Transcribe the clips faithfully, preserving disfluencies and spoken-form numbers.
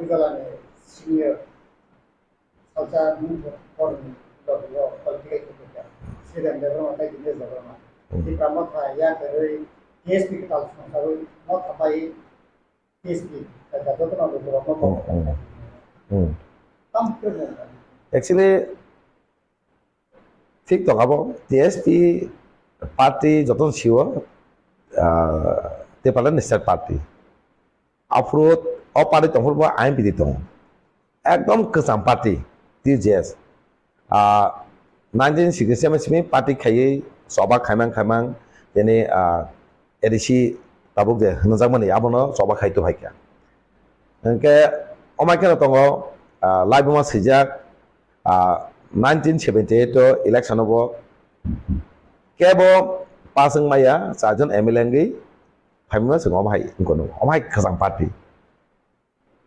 Jalani senior salsa nung kormi logo political khe khe Sridhar Debbarma tei Dinesh Debbarma. Hmm. Tipra Motha ya keroi T S P kwtal songsawi Motha bai T S P kata joto no logo rok no. Hmm, hmm. Hmm. Tam khe no. Actually, thik tong abo T S P party joto sio, ah, Tipraland National Party. Aphuru o party tongphuru bo I N P T tongo. Ekdom kwcham party, T J S. Ah, nineteen sixty-seven simi party khaiwi choba khaimang khaimang tini, ah, A D C tabuk je hwnjakmani abono choba khai tuhaikha. Hwnkhe omai kheno tongo, ah, laibuma swijak, ah, nineteen seventy-eight o election o bo kebo pass wngmaya charjon M L A wngwi phaimano chwng omo hai wngkha, omo hai kwcham party.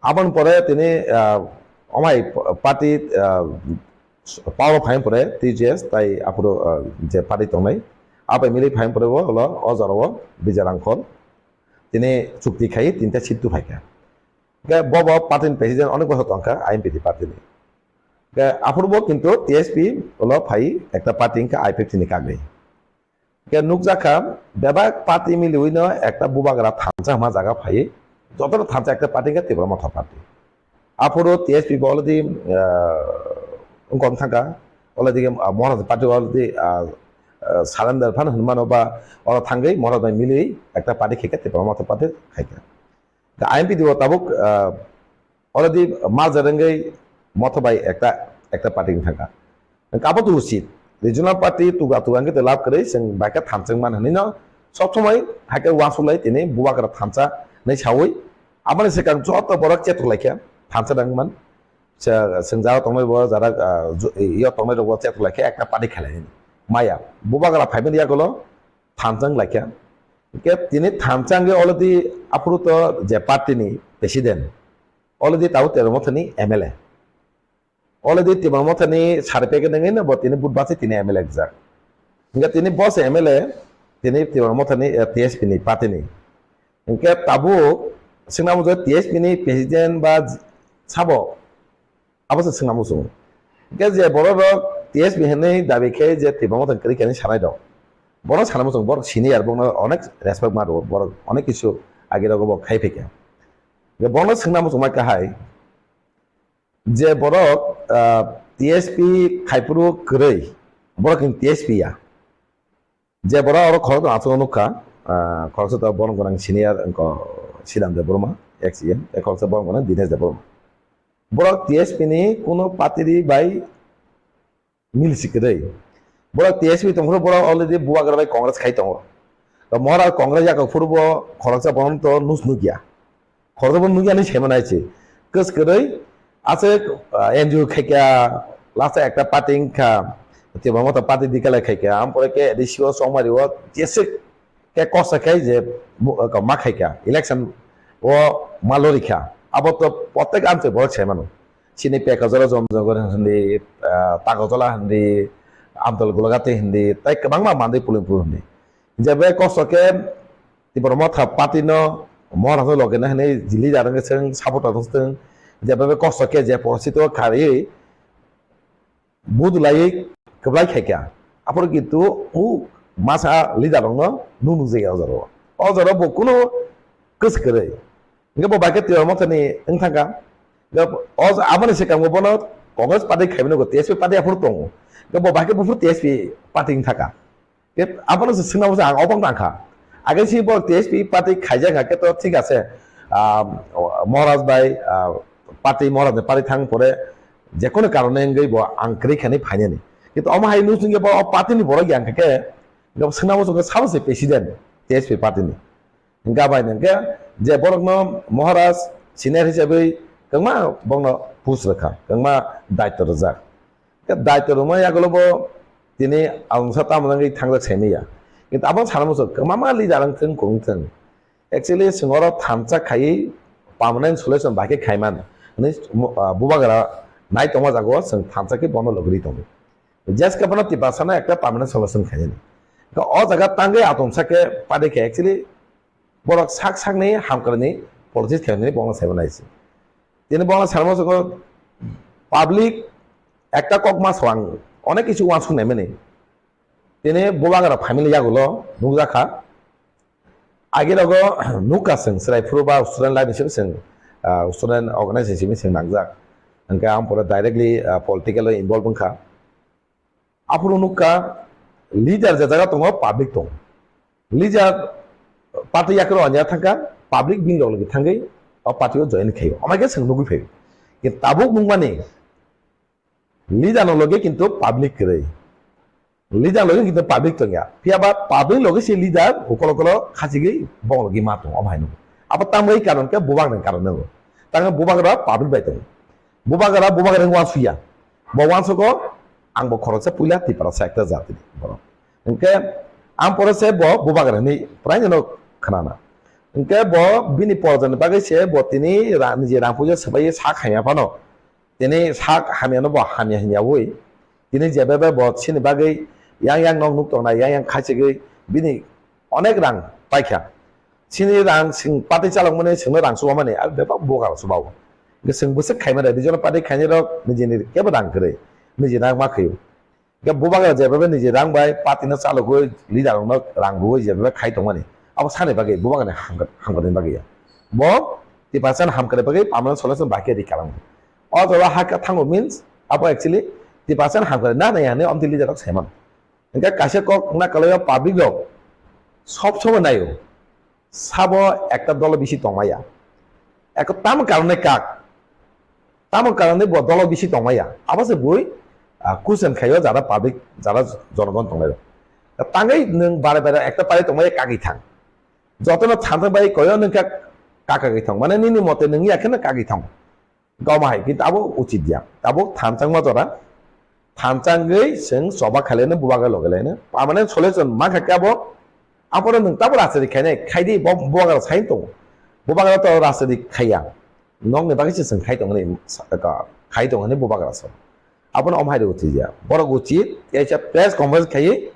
Aboni pore tini, ah, omo hai party, ah, power o phaimani pore T J S tai aphuru, ah, je party tongnai, abo M L A phaimani pore bo ulo o jorao Bijay Rangkhol tini chukti khai tinta seat tuphaikha. Hwnkhe bo bo party ni president onek bosor tongkha I N P T party ni. Hwnkhe aphuru bo kintu T S P ulo phai ekta party wngkha I P F T ni kagwi. Hwnkhe nukjakha, bebak party miliwino ekta bubagra thansa hwnma jaga phaiwi, jotono thansa ekta party hwnkhe Tipra Motha party. Aphuru T S P bo already, ah, wngkha thangkha, already, ah, Maharaj party already, ah, ah, surrender phano hwnmano ba oro thangwi Maharaj bai miliwi ekta party khaikha, Tipra Motha party khaikha. Ka I N P T o tabuk, ah, already merger wngwi Motha bai ekta, ekta party wng thangkha. Kabo tu usit. Regional party tuga tuga wngkhe te lab kwrwi chwng bai khe thansa wng man hwnwi no sob somoi hai khe uansuk lai tini bubagra thansa hinwi saui aboni swkang joto borok chetok lai khe thansa wng man. Chwng jara tongnai bo jara, ah, yo tongnai rok bo chetok lai khe ekta party khlai maya. Bubagra phaimani yagulo thansa wng lai khe. Hwnkhe tini thansa wngwi already aphuru to je party ni president, already tabuk Tipra Motha ni M L A. Already Tipra Motha ni sari packet wngwi no bo tini but basi tini M L A rijak. Hwnkhe tini bo se M L A, tini Tipra Motha ni, eh, T S P ni party ni. Hwnkhe tabuk swngna muchung T S P ni president ba sabo Abo se swngna muchung. Hwnkhe je borok rok T S P hinwi dabi khe je Tipra Motha kwrwi khe hinwi sanai rok. Borok sana muchung, borok senior, borokno onek respect ma rwo, borok onek kisu agi rogo bo khai phaikha. Je borokno swngna muchung mai kahai, je borok, ah, T S P khaiphuru kwrwi, borok ni T S P ya. Je borok oro khoroknwi achukno nukha, ah, khoroksa to borom gwnang senior wngkha Sridhar Debbarma, ex E M, tei khoroksa borom gwnang Dinesh Debbarma. Borok T S P ni kuno party bai mili si kwrwi. Borok T S P tongphuru borok already bubagra bai Congress khai tongo. To Maharaj Congress yakok phuru bo khoroksa borom to nus nukya. Khoroksa bo nukya hinwi saimanai se. Kwskwrwi aswk, ah, N G O khaikha, last ekta party wngkha, Tipra Motha party declare khaikha, ampore khe A D C o chongmari o jeswk khe kosa khe je bu-, ma khaikha, election o ma lorikha. Abo to protek amchai borok saimano. Chini Pekajala Jomjogor hindi, ah, Tagojola hindi, Amtol Golagati hindi, tei kwbangma mandi puling puling hindi. Je bai kosto khe Tipra Motha party no Maharaj no loge na hinwi leader wngwi chwng supporter wngwi chwng je bai kosto khe je porosito khariwi budulaiwi kwplai khaikha. Aphuru kintu u masa leader rokno nung nung jagwi o jora o. O jora bo kunu kwswk kwrwi. Hingke bo bai khe Tipra Motha ni wng thangkha. Hingke o aboni swkango bono Congress party khaimani nugo, T S P party aphuru tongo. Hingke bo bai khe buphuru T S P party wng thangkha. Ke abono se swngna muchung ang obok nangkha. Age si bo T S P party khaijak kha khe to thik ase. Ah, Maharaj bai, ah, party Maharaj ni party thang pore jekono karone wngwi bo ang kwrwi khe hinwi phainani. Kintu omo hai nung singke bo o party ni borok yang kha khe, swngna muchung khe sabo se president T S P party ni. Hingke bai hingke je borokno Maharaj senior hisabwi kwbangma borokno post rwkha, kwbangma daitw rwjak. Khe daitw rwma yagulo bo tini alongsa tamo nangwi thangjak saimanya. Kintu abo sana muchung kwbangma leader wng thung, kwrwng thung. Actually, chwng oro thansa khaiwi permanent solution bai khe khaiman hinwi, ah, bubagra nai tongma jago chwng thansa khe bono logri tongo. Jeske bono Tiprasano ekta permanent solution khainani. Khe o jaga tangwi atomsa khe party khe actually borok sak sakni hamkrai ni politics khainani bono saimanai se. Tini bo ang sanma soko public ekta kok ma swang onek kisu wansuk nai mani. Tini bubagra family yagulo nukjakha. Agi rogo nukha seng serai phuru ba student life sing seng, ah, student organization sing seng nangjak. Hingke ang pura directly, ah, political o involve wngkha. Aphuru nukha leader je jaga tongo public tong. Leader party yakro anya thangkha public bini loge thangwi o party o join khayo. Omaike seng nugwi phaio. Ki tabuk nukmani leader no loge kintu public kwrwi. Leader loge kintu public tongya. Phiya ba public loge se leader ukolo ukolo khachigwi bong loge ma tong omo hai nukgo. Abo tamwi karon khe bubak ni karon nukgo. Tangwi bubak ra public bai tongo. Bubagra, bubagra wng wansuya. Bo wansugo, ang bo khoroksa puila Tiprasa ekta jati borok. Hingke ang pore se bo bubagra hinwi praino khnana. Hingke bo bini porjani bagwi se bo tini ra-, niji rang puja swbai sak hamya phano. Tini sak hamyano bo hamya hinyawi. Tini jebebe bo sini bagwi yang yang nok nuk tongnai, yang yang khachigwi bini onek rang paikha. Sini rang sing party chalokmani singno rang chubamani, a bebak bubagra chubao. Hingke sing bwswk khaimani, regional party khainai rok nijini kebo rang kwrwi, niji rang ma khaio. Hingke bubagra jebebe niji rang bai party no chalogwi leader rokno rang rwwi jebebe khai tongmani, abo sani bagwi bubagrani hamkra-, hamkrai bagwi ya. Bo Tiprasa ni hamkrai bagwi permanent solution bahai khe ri kalang. O jaga ha khe thango means abo actually Tiprasa ni hamkrai na nai hinwi omtwi leader rok saimano. Hingke kaisa kok wngna kwlaio public rok sob somoi naio sabo ekta dolo bisi tongmaya. Eko tamo karone kak? Tamo karone bo dolo bisi tongmaya? Abo se bui, ah, question khaio jara public, jara jonogon tongnai rok. Tangwi nwng bare bare ekta party tongmaya kagwi thang. Jotono thansa bai koyo nwng kha kaka gwi thang. Mane nini mote nwng ya kheno kagwi thang. Goma hai, kintu abo uchit ya. Abo thanchangma jora. Thanchangwi chwng choba khaileno bubagra logelaino. Permanent solution mankha khe abo. Aphoro nwng tabo rajari khainai, khaidi bo bubagra sai tongo. Bubagra to rajari khaiya. Nokni bagwi se chwng khai tongni, khai tongni bubagra so. Abono om hai rw thwiya. Borok uchit, teisa press conference khaiwi,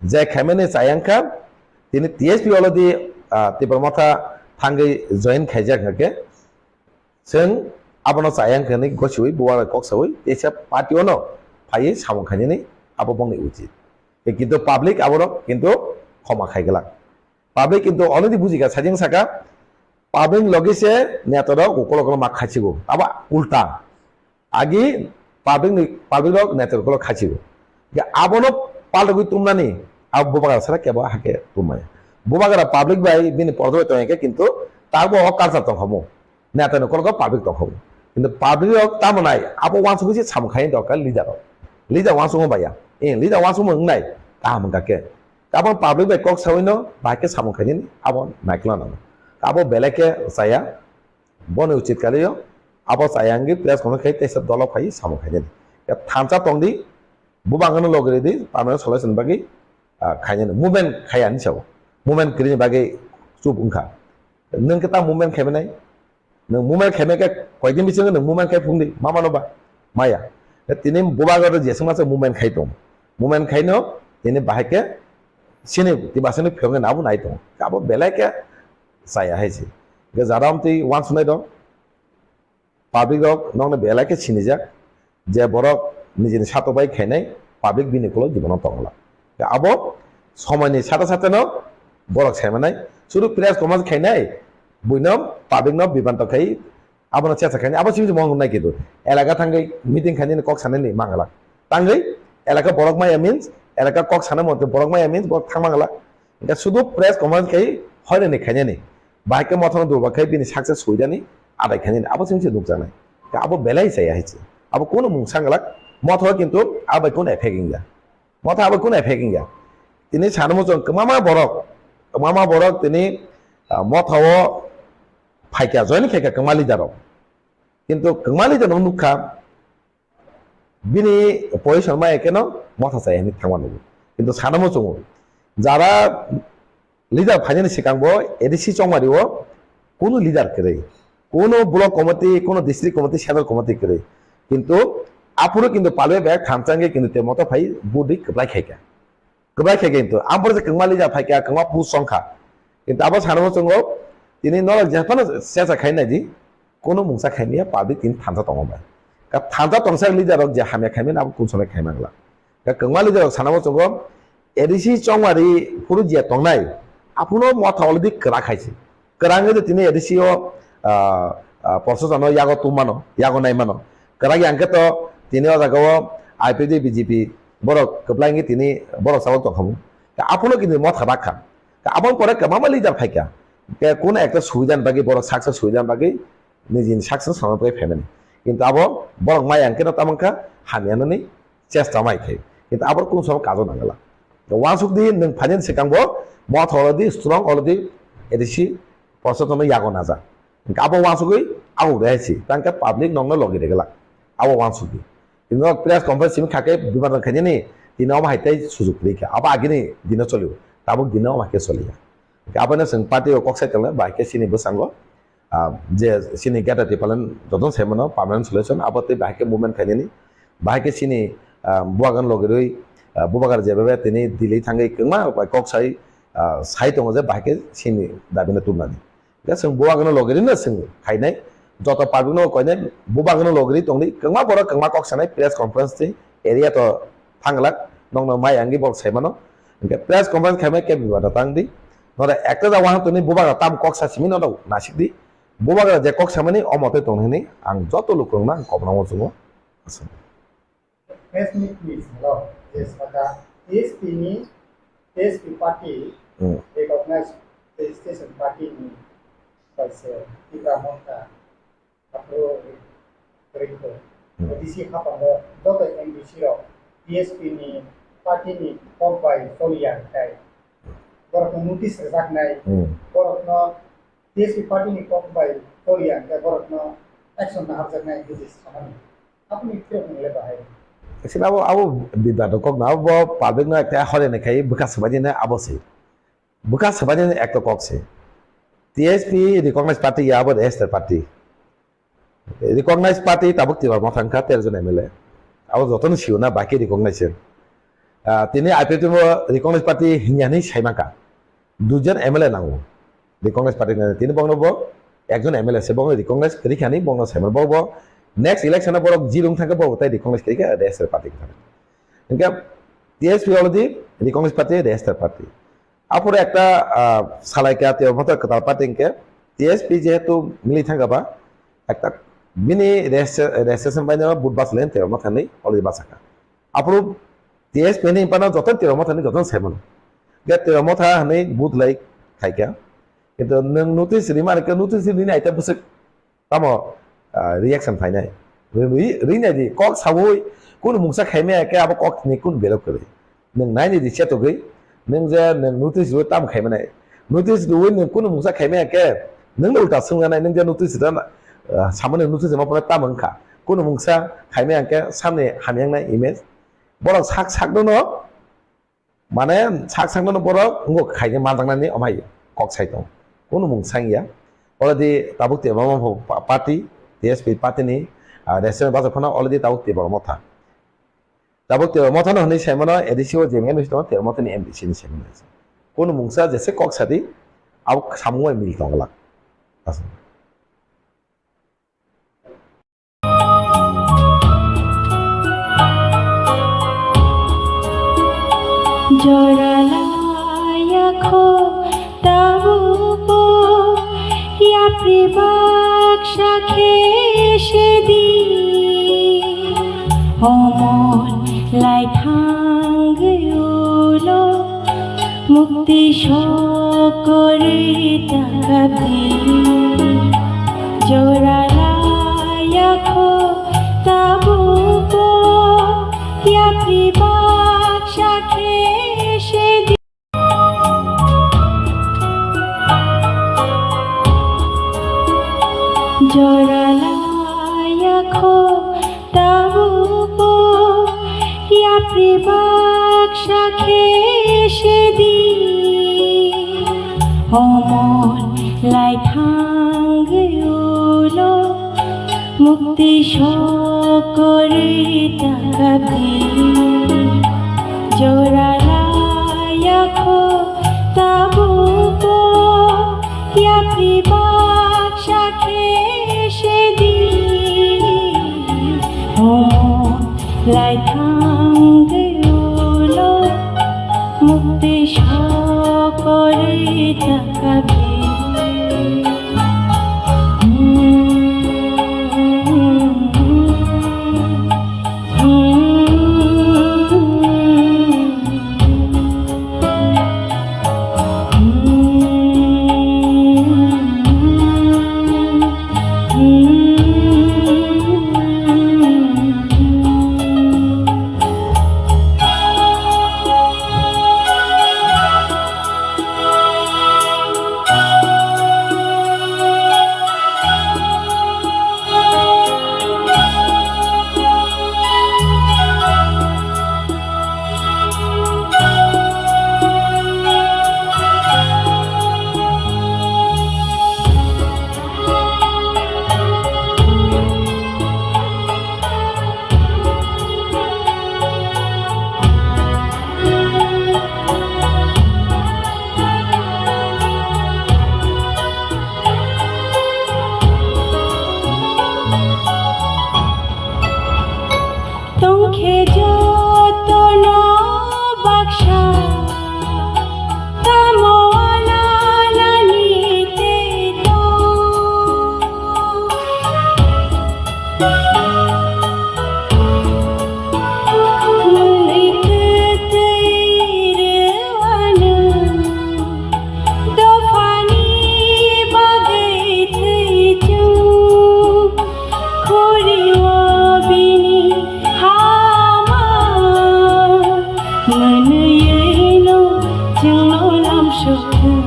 je khaimani chayang kha, tini T S P already, ah, Tipra Motha thangwi join khaijak hwnkhe, chwng abono chayang khe hwnwi gosiwi bubagra kok sawi, teisa party ono phaiwi samung khainani abo bongni uchit. Kintu public aborok kintu khoma khai glak. Public kintu already bujikha, sajeng saka, public logi se netarok ukolo ukolo ma khaichigo. Abo ulta. Agi public ni, public rok netar ukolo khaichigo. Ge abono paltogwi tumnani, abo bubagra sara kebo hake tumaya. Bubagra public bai bini pordo bai tongya khe kintu tabo o culture tongkhamu. Netar ukolo ko public tongkhamu. Kintu public rok tamo nai, abo wansugwi se samung khaini dorkar leader rok. Leader wansugwi baya. Eh, leader wansugwi wngnai, kaham wngkha khe. Abo public bai kok sawino, bahai khe samung khainani, abo naikolna nango. Abo belai khe chaya, boni uchit kalio, abo chaya wngwi press conference khai teisa dolo phai samung khainani. Ya thansa tongdi, bubangno logri di, permanent solution bagwi, ah, khainani. Movement khaya hinwi sao. Movement kwrwini bagwi chup wngkha. Nwng khe ta movement khaimanai? Nwng movement khaimai khe koidin bisingo nwng movement khai phungdi, ma mano ba? Maya. Tini bubagra jeswk masa movement khai tong. Movement khaino tini bahai khe sini tibasini phiyokni abo nai tong. Abo belai khe chaya hai se. Ge jara amtwi wansuknai rok, public rok nokni belai khe sinijak. Je borok nijini satok bai khainai, public bini ulo jibono tongla. Abo somoini sata sata no borok saimanai, suru press conference khainai, buino public no bibanto khai, abono checha khainai, abo simi mong nai kitu. Elaka thangwi meeting khainani kok sanani mangala. Tangwi elaka borok maya means, elaka kok sana mote borok maya means borok thang mangala. Engka sudu press conference khai hoirani khainani. Bahai khe mothano durba khai bini success huidani adai khainani. Abo simi se nukjaknai. Abo belai chaya hai se. Abo kono mung sanglak, motho kintu abai kono effect wngya. Motha abo kunu effect wngya. Tini sanamo chwng kwbangma borok, kwbangma borok tini, ah, motha o phaikha, join khaikha kwbangma leader rok. Kintu kwbangma leader no nukha, bini position ma ekeno motha chaya hinwi thangma nugo. Kintu sanamo chwngo, jara leader phainani swkang bo A D C chongmari o kunu leader kwrwi, kunu block committee, kunu district committee, central committee kwrwi, kintu aphuru kintu palwi bai thansa wngwi kintu te moto phai budi kwplai khaikha, kwplai khaikha kintu aphuru je kwbangma leader phaikha, kwbangma post chongkha, kintu abo sanamo chwngo tini norok jephano sesa khai naidi, Kono mungsa khaimaya public tini thansa tongo bai. Ka thansa tongsa leader rok je hamya khaimani abo kun somoi khaimangla. Ka kwbangma leader rok sanabo chungo A D C chongmari phuru je tongnai aphuno motha already kwrak khaisi. Kwrang wngwi tini A D C o, ah, ah, proshasano yago tumano, yago naimano. Kwrak yang khe to tini o jaga o I P F T B J P borok kwplai wngwi tini borok chalo tongkhamu. Ka aphuno kini motha rakha. Ka aboni pore kwbangma leader phaikha. Ke kono ekta subidani bagwi borok saksa subidani bagwi nijini saksa samani bagwi phaimani. Kintu abo borok maya hwnkhe no tamo wngkha hamya nani chesta mai khai. Kintu abo kung sobo kajo nangala. Wansuk di nwng phainani swkang bo motha already strong already A D C posto tono yago naja. Hwnkhe abo wansugwi abo rehai si. Tangkhe public nokno logi regala. Abo wansuk di. Tini press conference simi khake biman rang khainani tini omo hai tei sujuk ri kha. Abo agini dino choliu. Tabuk dino omo hai khe choliya. Hwnkhe abono chwng party o kok sai tongo, bahai khe chini bwskango, ah, je chini Greater Tipraland jotono sai mano permanent solution, abo tei bahai khe movement khainani, bahai khe chini, ah, bubagan logirwi, ah, bubagar jebabe tini Delhi thangwi kwma bai kok sai, ah, sai tongo je bahai khe chini dabino tubunani. Hwnkhe chwng bubagano logirino chwng khainai, joto public no koinai bubagano logiri tongdi, kwma borok kwma kok sanai press conference tei area to thanglak, nokno mai angwi borok sai mano. Hwnkhe press conference khaimai khe bibato tangdi. Noro ekta da wahan tongni bubagra tam kok sa simi nono nasikdi. Bubagra je kok samani omo tei tong hwnwi ang joto lukurokno ang kobna uansukgo. Aswk. Press meet ni salo je saka T S P ni, T S P party Hmm. recognized registration party ni kaisa Tipra Motha Aphuru rikho. Hmm. D C hapango joto M D C rok T S P ni party ni kok bai choliya hwnkhe borokno notice rwjaknai, Hmm. borokno T S P party ni kok bai choliya hwnkhe borokno action naharjaknai hwnwi sanani. Aboni phiroknwi le bahai. Actually abo, abo bibado kok na, abo public no ekta hole ne khai bwkha swbaidi na abo se. Bwkha swbaidi na ekta kok se. T S P recognized party ya abo registered party. Recognized party tabuk Tipra Motha wngkha tero jon M L A. Abo jotono sio na, bahai khe recognized se. Ah, tini I P F T bo recognized party hinya hinwi sai mankha. Duijon M L A nango. Recognized party ni tini bongno bo ekjon M L A se, bongno recognized kwrwi khani bongno sai mano. Bo, bo next election o borok jil wng thangkhe bo tai recognized kwrwi khe registered party wng thangkha. Hwnkhe T S P already recognized party, registered party. Aphuru ekta, ah, salai kha Tipra Motha kwtal party hwnkhe T S P jehetu mili thangkha ba ekta bini registration baino vote bachalaini Tipra Motha hinwi already bachakha. Aphuru T S P ni hinphano joto Tipra Motha hinwi joto sai mano. Ge Tipra Motha hinwi vote lai khaikha. Kintu nwng notice rima rikha, notice rini aita bwswk tamo, ah, reaction phainai. Ri-, ri-, rinai di, kok saui, kunu mungsa khaimaya khe abo kok ni kunu berok kwrwi. Nwng naini di chetogwi, nwng je nwng notice rwi tam khaimanai. Notice rwi nwng kunu mungsa khaimaya khe, nwng ulta swngjanai, nwng je notice rwna, ah, samani notice rwma phano tam wngkha. Kunu mungsa khaimaya khe samni hamya wngnai image. Borok sak sak no, no, Mane sak sakno borok wngkha khaina manjaknani omai kok sai tong. Kunu mung sangya. Already tabuk Tipra Motha pa-, party, T S P party ni, ah, resident bachak phano already tabuk Tipra Motha. Tabuk Tipra Motha no hinwi sai mano A D C o je M D C tongo, Tipra Motha ni M D C ni sai mano. Kunu mungsa jese kok sadi, abo samung bai mil tong glak. Aswk. Jora laiya kho tabukbo yapri baksa khe sedi, homon lai thangwi ulo mukti sokori takabdi. Jora laiya kho tabukbo yapri baksa khe sedi. Jora laiya kho tabukbo yapri baksa khe sedi, homon lai thangwi ulo mukti sokori takabdi. Jora laiya kho tabukbo yapri baksa khe se Lai thangwi ulo mukti sokorwi thangkha bini. Tongkhe jotono baksa, tamo ananani tei tong. Mwnwi kwtwi rwano. Dophani bagwi thwi chwng, khuri-o bini hama mwnwino chwngno lamsok thung.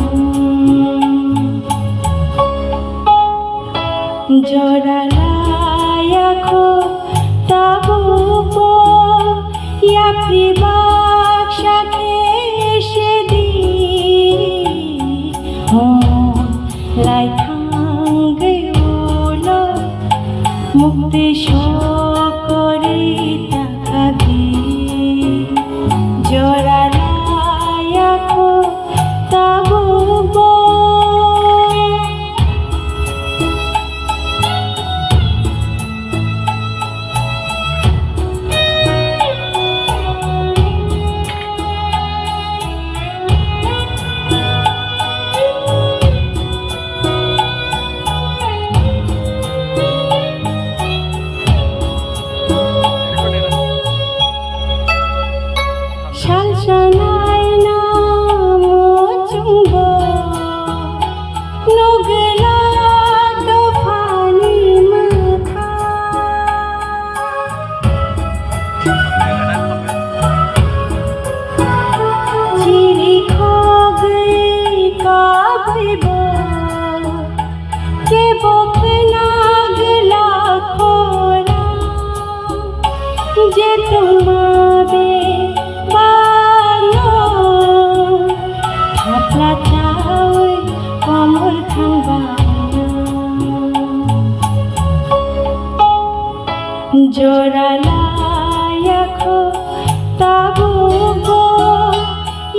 Jora laiya kho tabukbo, yapri baksa khe se di. Omo lai thangwi ulo mukti sokorwi thangkha bini. Jora laiya kho tabukbo. Salsa naina muchungbo, nugwlak dophani mwkha. Chiri khogwi kabwibo, kebo khna gwlak khorang, je tongma bebakno thapla chaui komor thangba. Jora laiya kho tabukbo,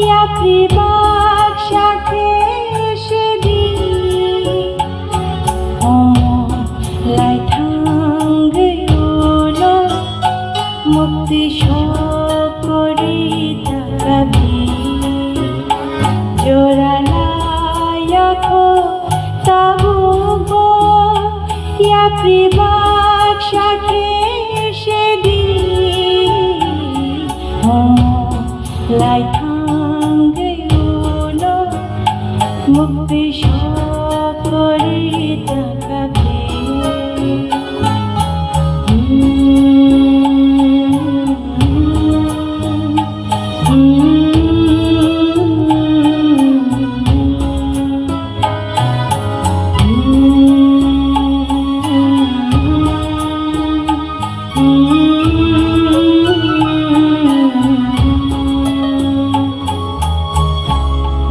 yapri baksa khe se di. Omo lai thangwi ulo mukti sokorwi thangkha bini. Jora laiya kho tabukbo, yapri baksa khe se di. Omo lai thangwi ulo mukti sokorwi thangkha bini.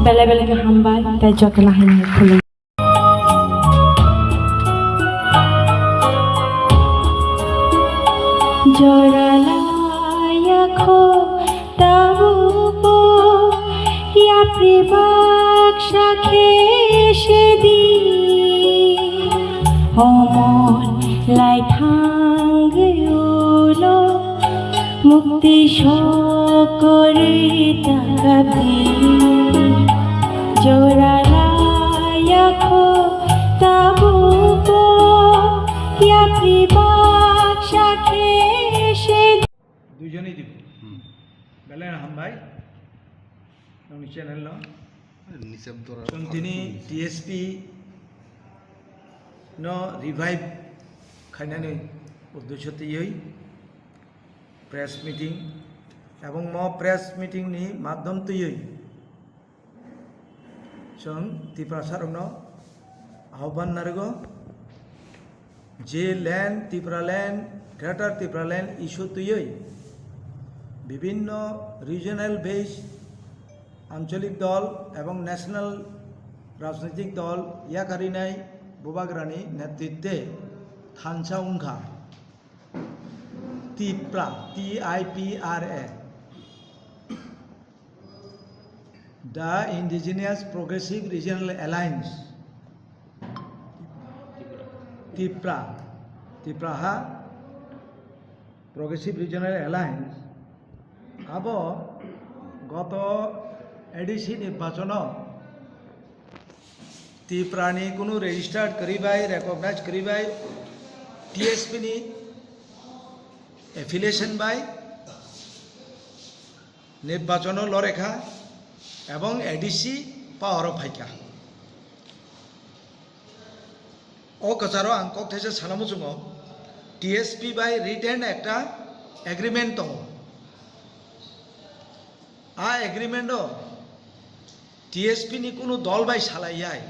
Belai belai khe hambai, tei jotono haino khulum. Jora laiya kho tabukbo, yapri baksa khe se di. Omo lai thangwi ulo মুক্তি সকরে তাকাবি, জোড়া লায়াখো তাবুকো, ইয়াপি বাক্সা খেসে। Duijonwi dibo. Hmm. Belai hambai. Nongni channel no. Nisab dora. Chwng tini T S P no revive khainani uddesho twiwi press meeting, ebong mo press meeting ni madhyam twiwi chwng Tiprasa rokno ahobhan narwgo. Je land, Tipraland, Greater Tipraland issue twiwi bibhinno regional based ancholik dol ebong national rajnitik dol yakarinai bubagrani netritwe thansa wngkha Tipra, T I P R A. The Indigenous Progressive Regional Alliance, Tipra, Tipraha Progressive Regional Alliance, abo goto A D C nirbachano Tiprani kunu registered kwrwi bai, recognized kwrwi bai, T S P ni affiliation bai, nirbachano lorekha ebong A D C power o phaikha. O kwcharo ang kok thaisa sana muchungo, T S P bai written ekta agreement tongo. A agreement o T S P ni kunu dol bai salai yai.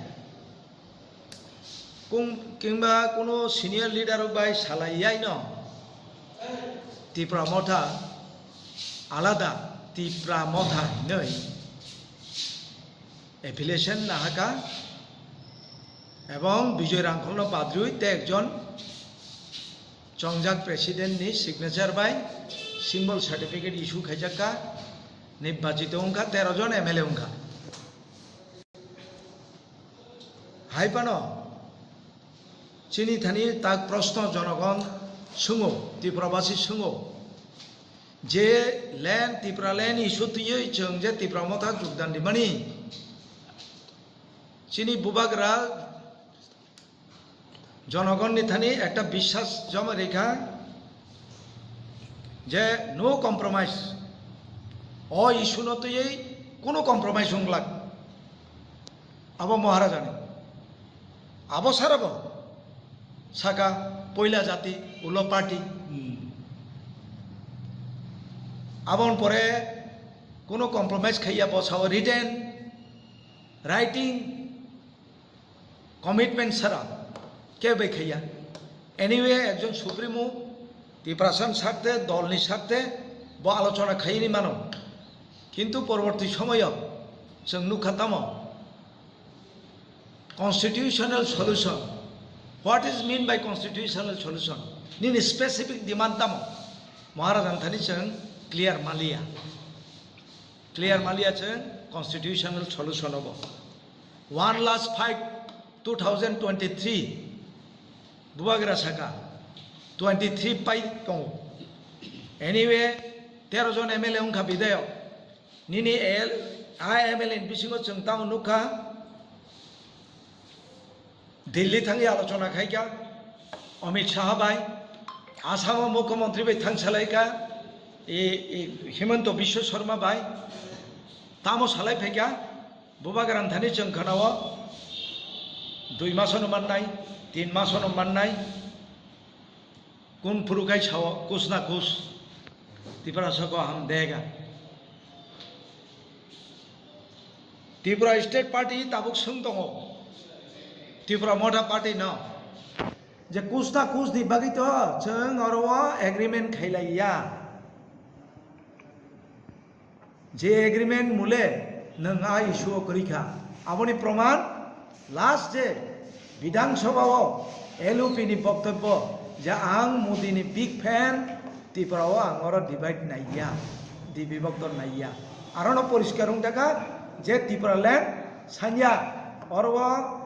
Kung-, kingba kuno senior leader rok bai salai yai no, Tipra Motha alada Tipra Motha hinwi affiliation nahaka ebong Bijoy Rangkhol no badrwi te ekjon chongjak president ni signature bai symbol certificate issue khaijakka, nirbachito wngkha, tero jon M L A wngkha. Hai phano chini thani tak proshno jonogon swngo, Tripurabasi swngo, je land, Tipraland issue twiwi chwng je Tipra Motha jogdan rimani, chini bubagra jonogonni thani ekta biswas joma rikha je no compromise, o issue no twiwi kuno compromise wngglak. Abo Maharajani. Abo sarabo saka poila jati ulo party. Hmm. Aboni pore kuno compromise khaiya bo sao written, writing, commitment sara kebo khaiya. Anyway, ekjon supremo Tiprasani sarthe, dolni sarthe bo alochona khaini mano. Kintu porborti somoyo chwng nukha tamo constitutional solution. What is mean by constitutional solution? Nini specific demand tamo? Maharajani thani chwng clear maliya. Clear maliya chwng constitutional solution obo. One last fight two thousand twenty-three bubagra saka twenty-three pai tongo. Anyway, tero jon M L A wngkha bidayok. Nini L, I M L ni bisingo chwng tamo nukha. Delhi thangwi alochona khaikha Amit Shah bai, Assam o Mukhyamantri bai thang salaikha, e, e, Himanta Biswa Sarma bai tamo salai phaikha, bubagrani thani chwng khanao dui masono mannai, tin masono mannai, kun phuru kai sao kus na kus Tiprasa ko ham dega. Tripura State Party tabuk swng tongo Tripura Motha Party no je kus na kus ni bagwi to chwng oro o agreement khailaiya. Je agreement mule nwng a issue o kwrwi kha, aboni proman last je Bidhan Sabha o L U P ni boktobbo je ang Modi ni big fan, Tripura o ang oro divide naiya, dibibokto naiya. Arono poriskar wng thaka je Tipraland sanya oro o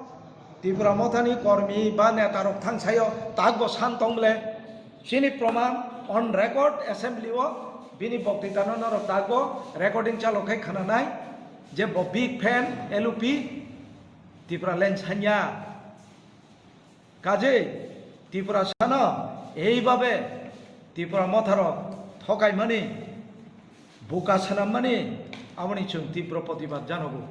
Tipra Mothani kormi ba neta rok thangsayo takbo san tong bole chini proman on record assembly o Bini boktitano norok takbo recording chalo khai khananai je bo big fan L U P Tipraland sanya. Kajei Tiprasano eibabe Tipra Motharok thokaimani, buka swnammani, aboni chwng tibro protibad janogo.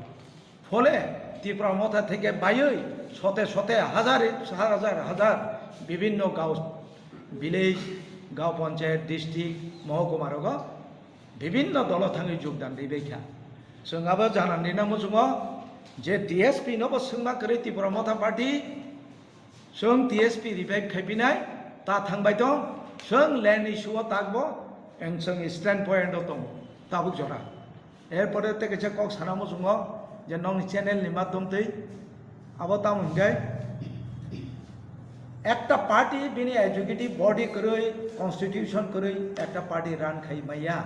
Phole Tipra Motha theke baiwi sote sote, hazar hazar hazar bibhinno gao, village, gao panchayat, district, mohokuma rogo bibhinno dolo thangwi jogdan ribaikha. Chwng abo janani na muchungo je T S P no bo swngma kwrwi Tipra Motha Party, chwng T S P revive khaipinai, ta thangbai tong, chwng land issue o takbo, eng chwng stand point o tongo, tabuk jora. Erpore tei kaisa kok sana muchungo je nokni channel ni madhyom twi abo tamo hinkhe ekta party bini executive body kwrwi, constitution kwrwi ekta party run khai maya.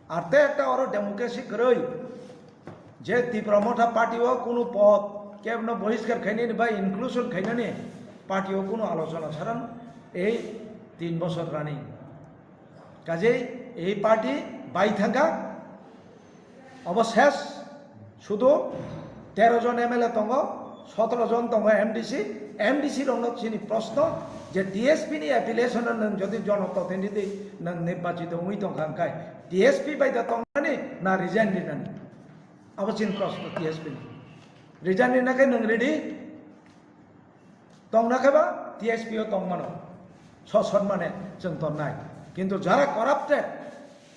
Ar tei ekta oro democracy kwrwi je Tipra Motha party o kunu pod kebno bohiskar khainani ba inclusion khainani party o kunu alochona saran ei tin bochor running. Kajei ei party bai thangkha, obo ses, sudu tero jon M L A tongo, sotoro jon tongo M D C, M D C rokno chini proshno je T S P ni affiliation no nwng jodi jonoprotindhi nwng nirbachito wngwi tongkha hwnkhe T S P bai da tongnani na resign rinani? Abo chini proshno T S P ni. Resign rina khe nwng ready? Tongna khe ba T S P o tongmano. Sosonmane chwng tonnai. Kintu jara corrupted,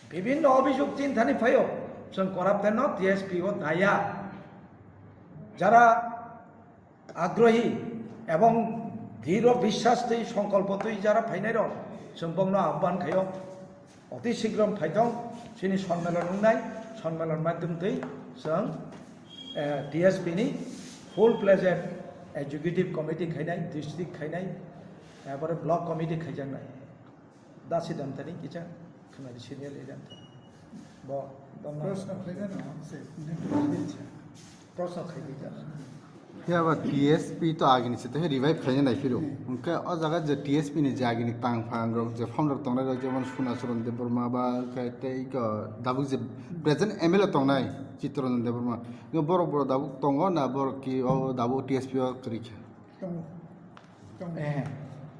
bibhinno obhijog chini thani phaio, chwng corrupted no T S P o daya. Jara agrohi ebong dhiro biswas twi songkolpo twi jara phainai rok, chwng bongno ahban khaio. Oti sigrom phaithong chini sonmelon wngnai, sonmelon maitum twi chwng, eh, T S P ni full fledged executive committee khainai, district khainai, ebore block committee khaijaknai. Dasi Damtani kisa khwnadi senior leader. Bo, bo ma- Proshno khlaina no, se, Proshno khai di jana. Phiya ba T S P to agini se to revive khaina nai phiro. Hwnkhe o jaga je T S P ni je agini tang phang rok je founder tongnai rok jemon Sunacharan Debbarma ba khe tei ko dabuk je present M L A tongnai Chittaranjan Debbarma. Yo borok borok dabuk tongo na borok ki o dabuk T S P o kwrwi kha? Tongo. Eh,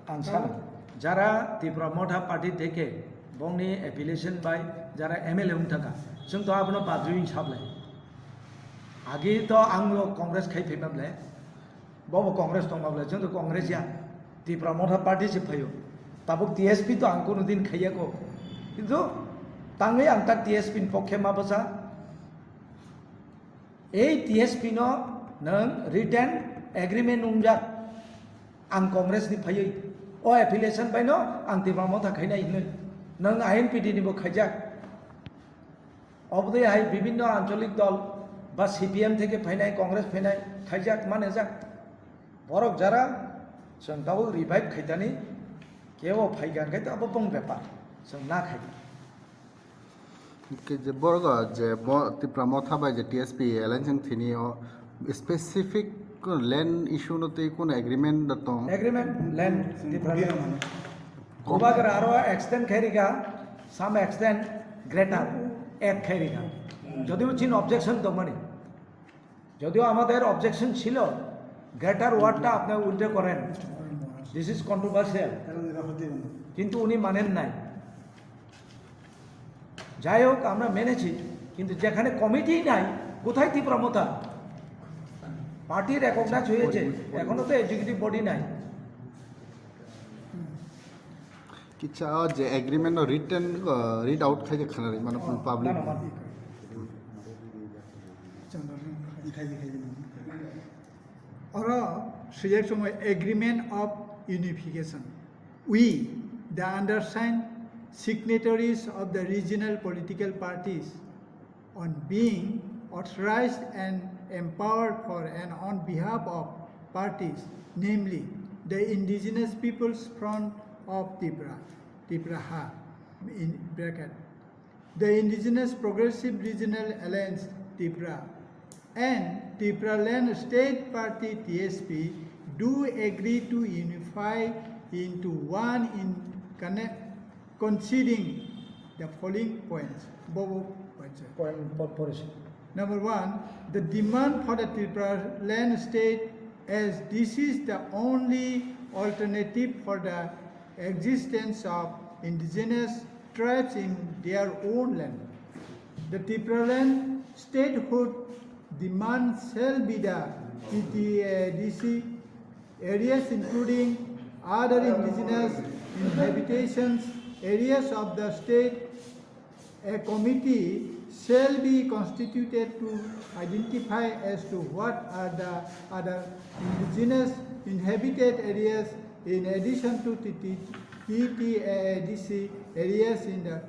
ang sano, jara Tipra Motha Party theke bongni affiliation bai jara M L A wng thangkha, chwng to abono badrwi wng sablai. Agi to ang lo Congress khai phaima ble, bobo Congress tongma ble, chwng to Congress ya, Tipra Motha Party se phaio. Tabuk T S P to ang kuno din khaiya ko. Kintu tangwi ang ta T S P ni pokhe ma bwsa. Ei T S P no nwng written agreement wngjak, ang Congress ni phaiwi, o affiliation bai no ang Tipra Motha khainai hinwi, nwng I N P D ni bo khaijak. Obodai hai bibhinno ancholik dol ba C P M theke phainai, Congress phainai khaijak manajak. Borok jara chwng tabuk revive khaitani, kebo phaikha hwnkhe abo bong bepar, chwng na khaidi. Hwnkhe je borok je mo-, Tipra Motha bai je T S P alliance wng thini o specific land issue no tei kono agreement da tong? Agreement, land, Tipra land. Bubagra aro extend khai rikha, some extend greater, add khai rikha. Jodibo chini objection tongmani. যদিও আমাদের অবজেকশন ছিল, গ্রেটার ওয়ার্ডটা আপনি উইথড্র করেন, this is controversial, কিন্তু উনি মানেন নাই। যাই হোক, আমরা মেনেছি, কিন্তু যেখানে কমিটি নাই, কোথায় ত্রিপুরা মথা? পার্টি রেকগনাইজ হয়েছে, এখনো তো এক্সিকিউটিভ বডি নাই। Kicha o je agreement no written, uh, read out khai je khana ri mano public. Oro swijak chwng agreement of unification. We, the undersigned signatories of the regional political parties, on being authorized and empowered for and on behalf of parties, namely the Indigenous Peoples Front of Tipra, Tipraha, in bracket, the Indigenous Progressive Regional Alliance, Tipra, and Tipraland State Party, T S P, do agree to unify into one in connect, conceding The following points. Bobo points. Point po-, porisi. Number one, the demand for the Tripura land state, as this is the only alternative for the existence of indigenous tribes in their own land. The Tripura land statehood demand shall be the T T A D C areas, including other indigenous inhabitations areas of the state. A committee shall be constituted to identify as to what are the other indigenous inhabited areas in addition to T T, T T A A D C areas in the,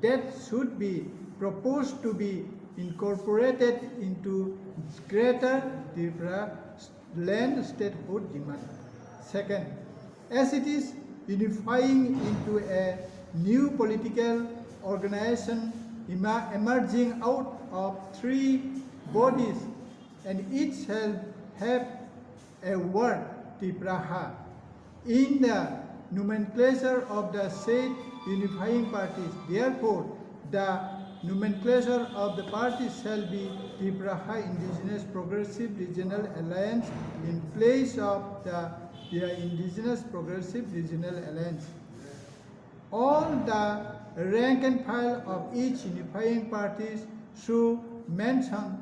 that should be proposed to be incorporated into Greater Tripura land statehood demand. Second, as it is unifying into a new political organization ema-, emerging out of three bodies, and each shall have a word, Tipraha, in the nomenclature of the said unifying parties. Therefore, the nomenclature of the parties shall be Tipraha Indigenous Progressive Regional Alliance in place of the, the Indigenous Progressive Regional Alliance. All the rank and file of each unifying parties should mention,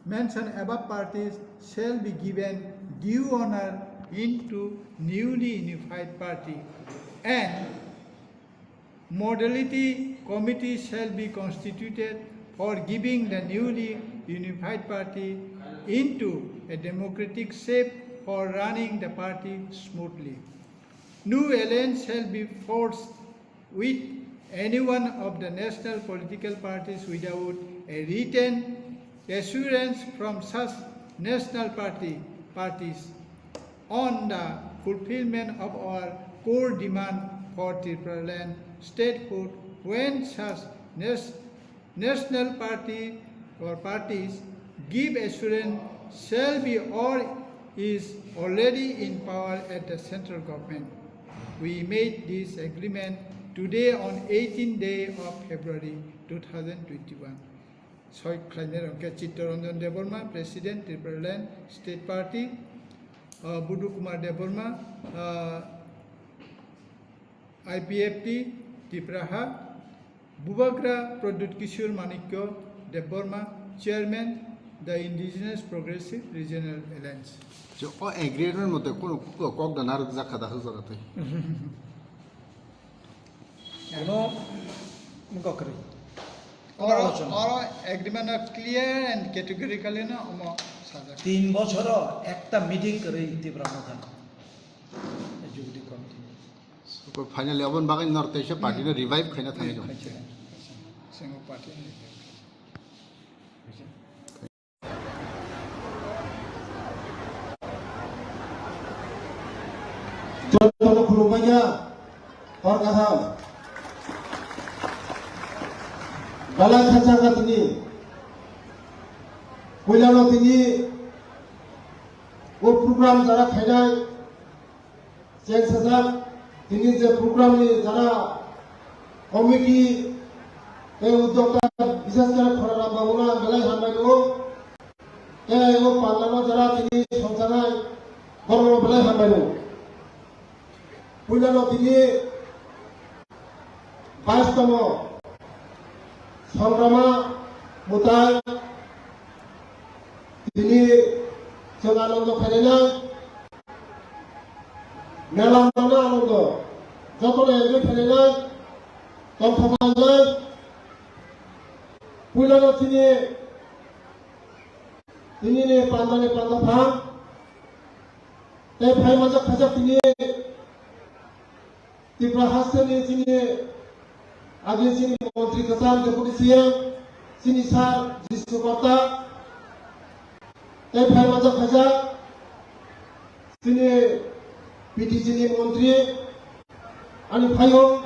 mention above parties shall be given due honor into newly unified party, and modality committee shall be constituted for giving the newly unified party into a democratic shape for running the party smoothly. No alliance shall be forced with any one of the national political parties without a written assurance from such national party, parties on the fulfillment of our core demand for Tipraland statehood when such nas-, national party or parties give assurance shall be or is already in power at the central government. We made this agreement today on eighteenth day of February two thousand twenty-one. Soi khlainai rok khe Chittaranjan Debbarma, President, Tipraland State Party, uh, Budu Kumar Debbarma, uh, I P F T, Tipraha, Bubagra Pradyut Kishore Manikya Debbarma, Chairman, the Indigenous Progressive Regional Alliance. Je o agreement mote kono kok da narwk jakha da hwjak twi. Ano mungkha kwrwi. Oro, oro agreement no clear and categorically no omo sajak. Tin bochoro ekta meeting kwrwi Tipra Motha. Executive committee. Finally, aboni bagwi norok teisa party no revive khaina thangwi tongo. Single party. Jotono khulumbaikha, hor kaham. Belai khachang kha tini. Puilano tini o program jara khainai. Cheng sajak, tini je program ni jara committee tei udyokta, bishes kore Khoraram babu no ang belai hambai rwo. Tei o panda no jara tini songchanai borok no belai hambai rwo. Puila no tini bais tomo Songrama Mutai tini chwng anondo khainai. Mela mano anondo, jotono enjoy khainai, tongthok khainai. Puilano chini, chini ni panda ni panda thang. Tei phai majak khajak tini Tripura hasteni chini agi chini montri kwcham Deputy C M, chini sir Jisnu Karta, tei phai majak khaijak chini P T G ni montri ani phaiyung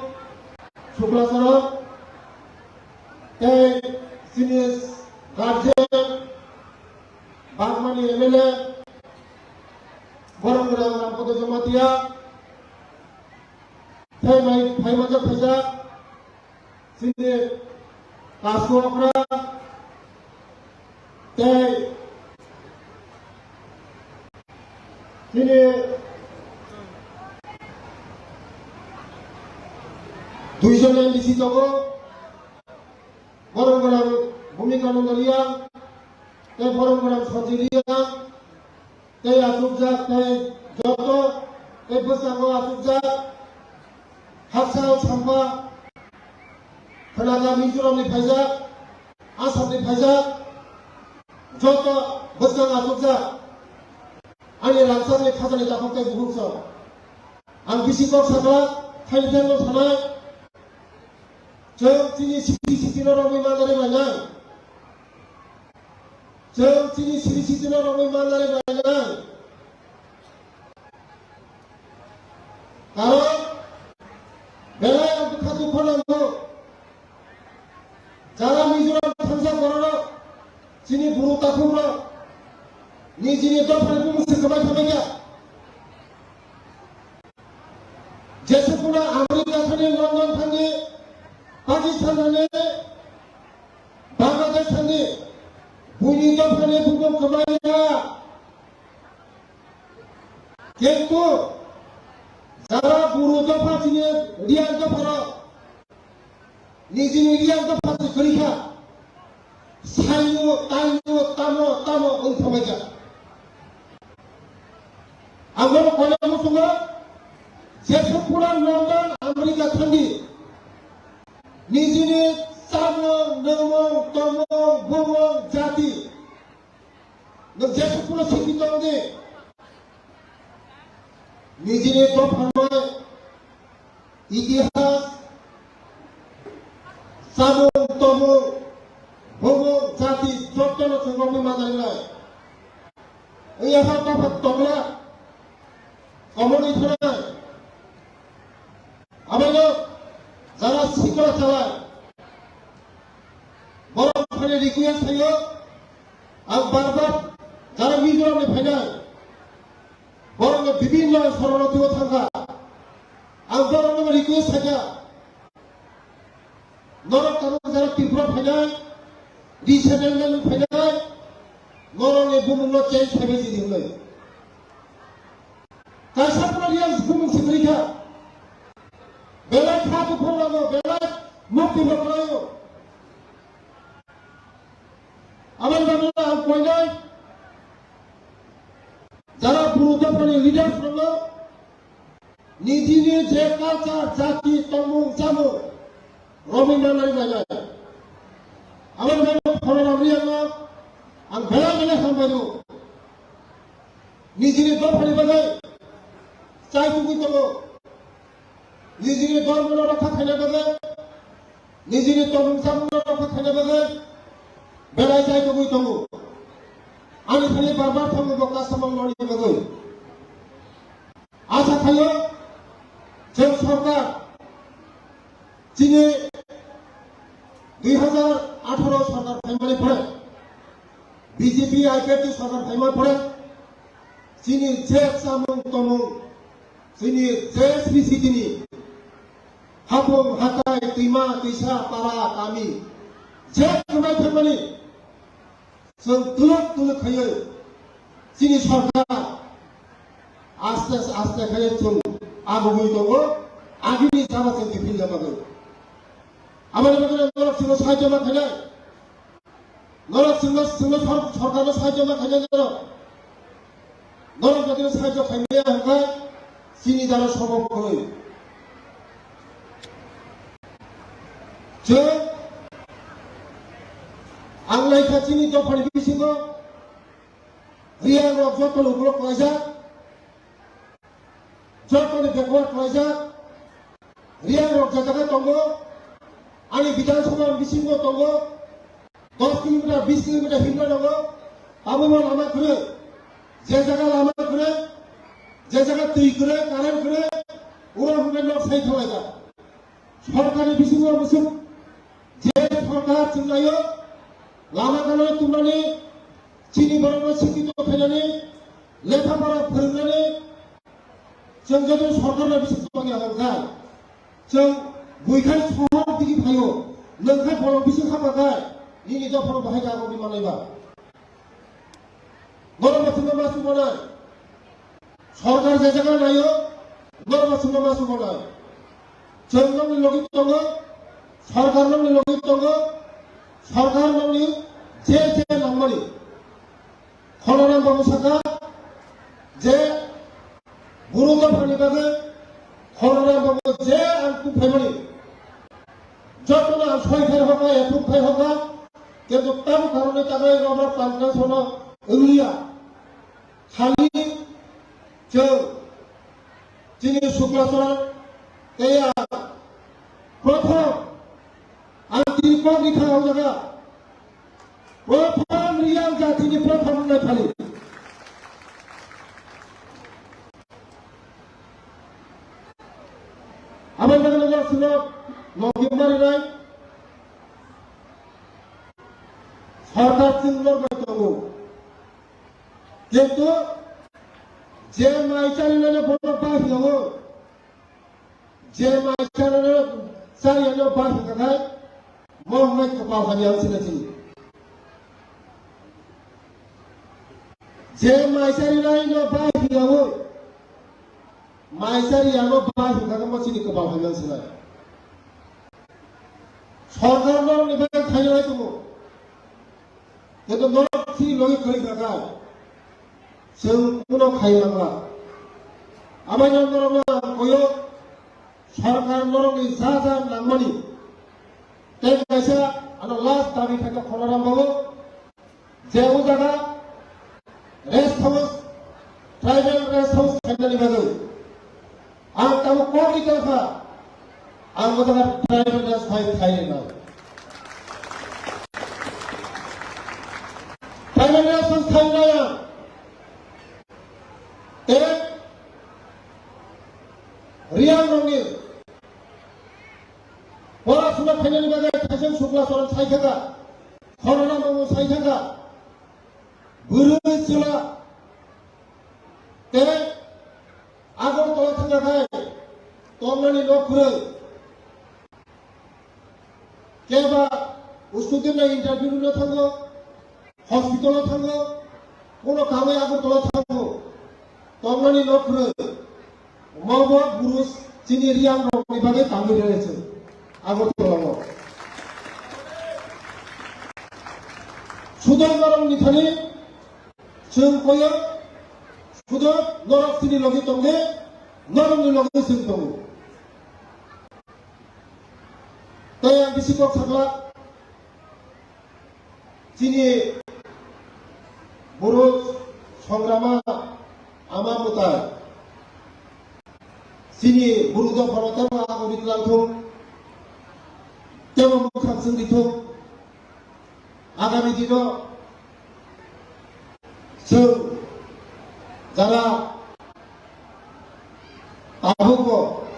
Sukla Chorok, tei chini guardian Bagmani M L A Borok Gwnang Rampada Jamatia, Tei mai phai manjak khaijak chini Kasokra tei chini duijon M D C tongo, borok gwnang Bhumika Nondoria tei borok gwnang Sanjay Reang. Tei achukjak, tei joto, tei bwskango achukjak, haksa o samba, khwnajak Mizoramni phaijak, Assamni phaijak, joto bwskango achukjak, ani rangchakni khajani takhuk tei bukhukchwng. Ang bisi kok sakha, thaini thangno sanai, chwng chini siri sitino romwi manjari bainai. Chwng chini siri sitino romwi manjari bainai. Karon belai ang bwkha dukho nango. Jara Mizoram thansa bororok, chini buru takhukrok, nijini dophani bumung se kwbai thangbaikha. Jesa phano America thani, London thani, Pakistan thani, Bangladesh thani, buini dophani bumung kwbai ya. Kintu jara buru dopha chini Reang dopharo nijini Reang dopha se kwrwi kha. Saino, taino, tamo, tamo wng thangbaikha. Ang bono koina muchungo, jesa phano London, America thangdi, nijini chamung, nwngmung, tongmung, bumung, jati, nwng jesa phano simi tongdi, nijini dophano itihas, chamung, tongmung, bumung, jati, jotono chwng romwi manjarinai. Wngya ha bapha tongla, komorni thwnai. Abono jara sikla chalai. Borok phani request khaio, ang bar bar jara Mizoramni phainai, borokno bibinno soronotio thangkha. Ang borokno request khaikha, norok tabuk jara Tripura phainai, resettlement phainai, norokni bumungno change khaibai di hinwi. Kaisa pura Reang bumung se kwrwi kha. Belai kha buphang nango, belai mukti bo kwlaio. Aboni bagwi ang koinai jara buru dophani leaders rokno nijini je culture, jati, tongmung, chamung, romwi manjari bainai. Aboni bagwi Khorokram Reangno ang belai belai hambai rwo. Nijini dophani bagwi chai tugwi tongo. Nijini dhormono rokha khaina bagwi, nijini tongmung chamungno rokha khaina bagwi belai chai tugwi tongo. Ani thani bar bar thango bo customer loni bagwi. Asa khaio, chwng sorkar, chini dui hazar atharo sorkar phaimani pore, B J P I P F T sorkar phaimani pore, chini je chamung tomung, chini je sri sitini hapung hatai, twima twisa, para kami, je kwmai phaimani, chwng tuluk tuluk khaiwi chini sorkar aste aste khaiwi chwng agugwi tongo, agini jama chwng kiphilna bagwi. Aboni bagwi norok chwngno sahajyo ma khainai, norok chwngno, chwngno sor-, sorkarno sahajyo ma khainai norok. Norok jodi sahajyo khaimaya hwnkhe chini dara sobo kwrwi. Chwng ang naikha chini dophani bisingo Reang rok joto ni ukulok klaijak, joto ni backward klaijak. Reang rok je jaga tongo, ani Bidhan Sabha bisingo tongo, dos kilometer, bis kilometer hinba tongo, abo bo lama kwrwi, je jaga lama kwrwi, je jaga twi kwrwi, current kwrwi, oro hwnwi nok sai thanglaijak. Sorkarni bisingo bwswk je sorkar chwnglaio, lama kanwi tubunani, chini borokno sikkito khainani, lekha pora phwrwngnani, chwng joto sorkarno bisi tongya hwnkhai, chwng buikhai sohor tigi phaio, nwng khe bolong bising khapa khe, nini dophano bahai ka rwgwi manai ba. Norok bo chwngno ma chubanai. Sorkar je jaga naio, norok bo chwngno ma chubanai. Chwng nokni logi tongo, sorkar nokni logi tongo, sorkar nokni je je nangmani. Khononam babu saka je Buru dophani bagwi Khononam babu je ang tubphaimani, jotono ang soi phai hoka, ya tubphai hoka, kintu tamo karone tabai rwma tangkha sono wngya. Khali chwng chini Sukla Charan tei ang prothom ang tini kok rikha o jaga. Prothom Riang jatini prothom wngna thani. Aboni bagwi no sino logi marinai. Sorkar chwng lorbai tongo. Kintu je mai charinani borok ba hiyo. Je mai charinani, charinani ba hiyo khai. Mo hwnwi kwpal hamya wng sinai chini. Je mai charinai no ba hiyawi, mai chariya no ba hingkha khe mo chini kwpal hamya wng sinai. Sorkar norokni bagwi khainai tongo. Kintu norok chini logi kwrwi kha kha. Chwng kuno khai mangla. Abaino norokno ang koyo, sorkar norokni ja ja nangmani. Tei kaisa ano last dabi khaikha Khononam babu, je o jaga rest house, tribal rest house khainani bagwi. Ang tabuk kok ni tongkha, ang o jaga tribal rest house khai, khai rwnai. Tribal rest house khai rwnai ang. Tei Riang rokni pora suna khainani bagwi Thaiseng Sukla Charan sai thangkha, Khononam babu sai thangkha, bwrwi chwla tei Agartala thangkha khai tongnani nok kwrwi. Keba student na interview no thango, hospital o thango, kono kamai Agartala thango, tongnani nok kwrwi. Mobo buru chini Riang rokni bagwi tangwi rwlaising Agartala o. Sudok norokni thani chwng koyo, sudok norok chini logi tongde, norokni logi chwng tongo. Tei ang bisi kok sakla, chini buru songrama ama mwtai, chini buru dophano tebo agoni twlang thung, tebo mwkhang chwng di thung. Agami dino chwng jara tabukbo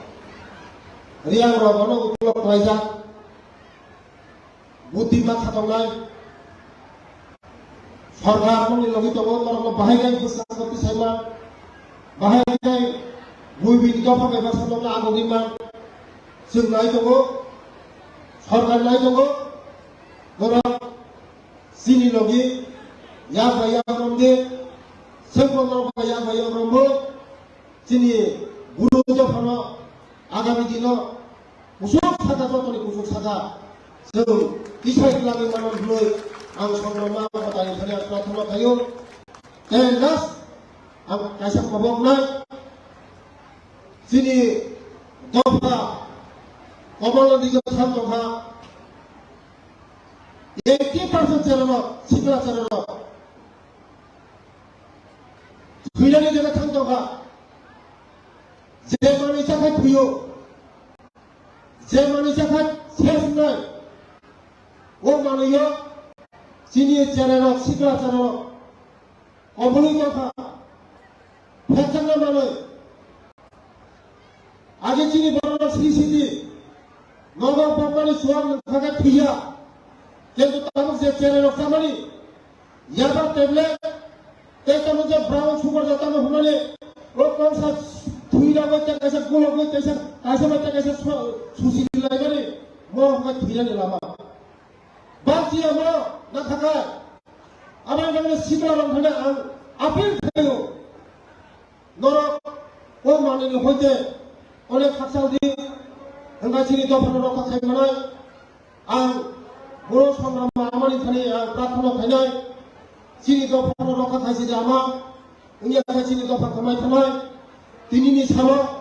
Riang rok bono ukolog khlaijak, buddhi ma khatongnai, sorkar mungni logi tongo, norokno bahai khe bwskango tisaima, bahai khe buibini dopha bai baksa nokno agogwi man, chwng nai tongo, sorkar nai tongo, norok chini logi yak bai yak romdi, chwngbo norok bai yak bai yak romwi, chini buru dophano agami dino kusuk saka, jotoni kusuk saka chwng tisai twlangwi mano hwnwi ang songrokma ang mwtaini thani ang prathana khaio. Tei last ang kaisa koboknai, chini dopha Komolnath ni thang tongkha eighty percent cherairok, sikla cherairok. Thwinani jaga thang tongkha. Je manwi chakha thwiyo. Je manwi chakha ses wngnai. O manwiyo chini cherairok, sikla cherairok kobului tongkha. Phekjakna manwi. Age chini borok sri siti. Nogo bokmani suang nangkha khe thwiya. Kintu tabuk je cherairok chamani. Yaba tablet, tei tamo je brown sugar ja tamo hwnmani, o kongsa thwi ragwi tei kaisa gulogwi tei kaisa, kaisa bai tei kaisa su-, susi laimani, mo hwnba thwinani lama. Bangsi amo na thakai. Aboni bagwi sikla rok thani ang appeal khlaio. Norok o manwini hoite onek khakchang di, hwnba chini dophano rokha khai manai. Ang boro songrama amani thani ang prarthana khainai, chini dophano rokha khai sidi ama, wngya khe chini dopha kwmai thanai. Tinini salo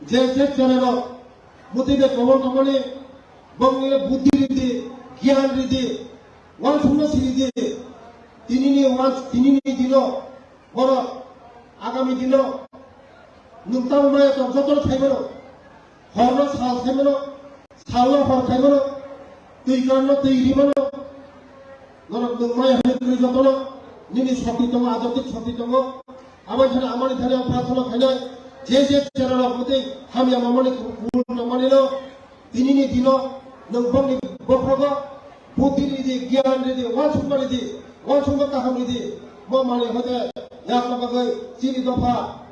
je je channel rok motibe kobor tongmani, bongni buddhi ridi, gyan ridi, wansukma siridi, tinini wans-, tinini dino, borok agami dino nwng tamo maya tong jotono khaimano, horno sal khaimano, salno hor khaimano, twi kanno twi rimano, norok nwng maya hwnwi kwrwi jotono nini shokti tongo, ajotik shokti tongo. Aboni thani amani thani ang prarthana khainai, je je channel rok mwtwi hamya mamani kubun mamani no, tinini dino nwng bongni bokhrogo buddhi ridi, gyan ridi, wansukma ridi, wansukma kaham ridi, bo manwi hoite yakna bagwi chini dopha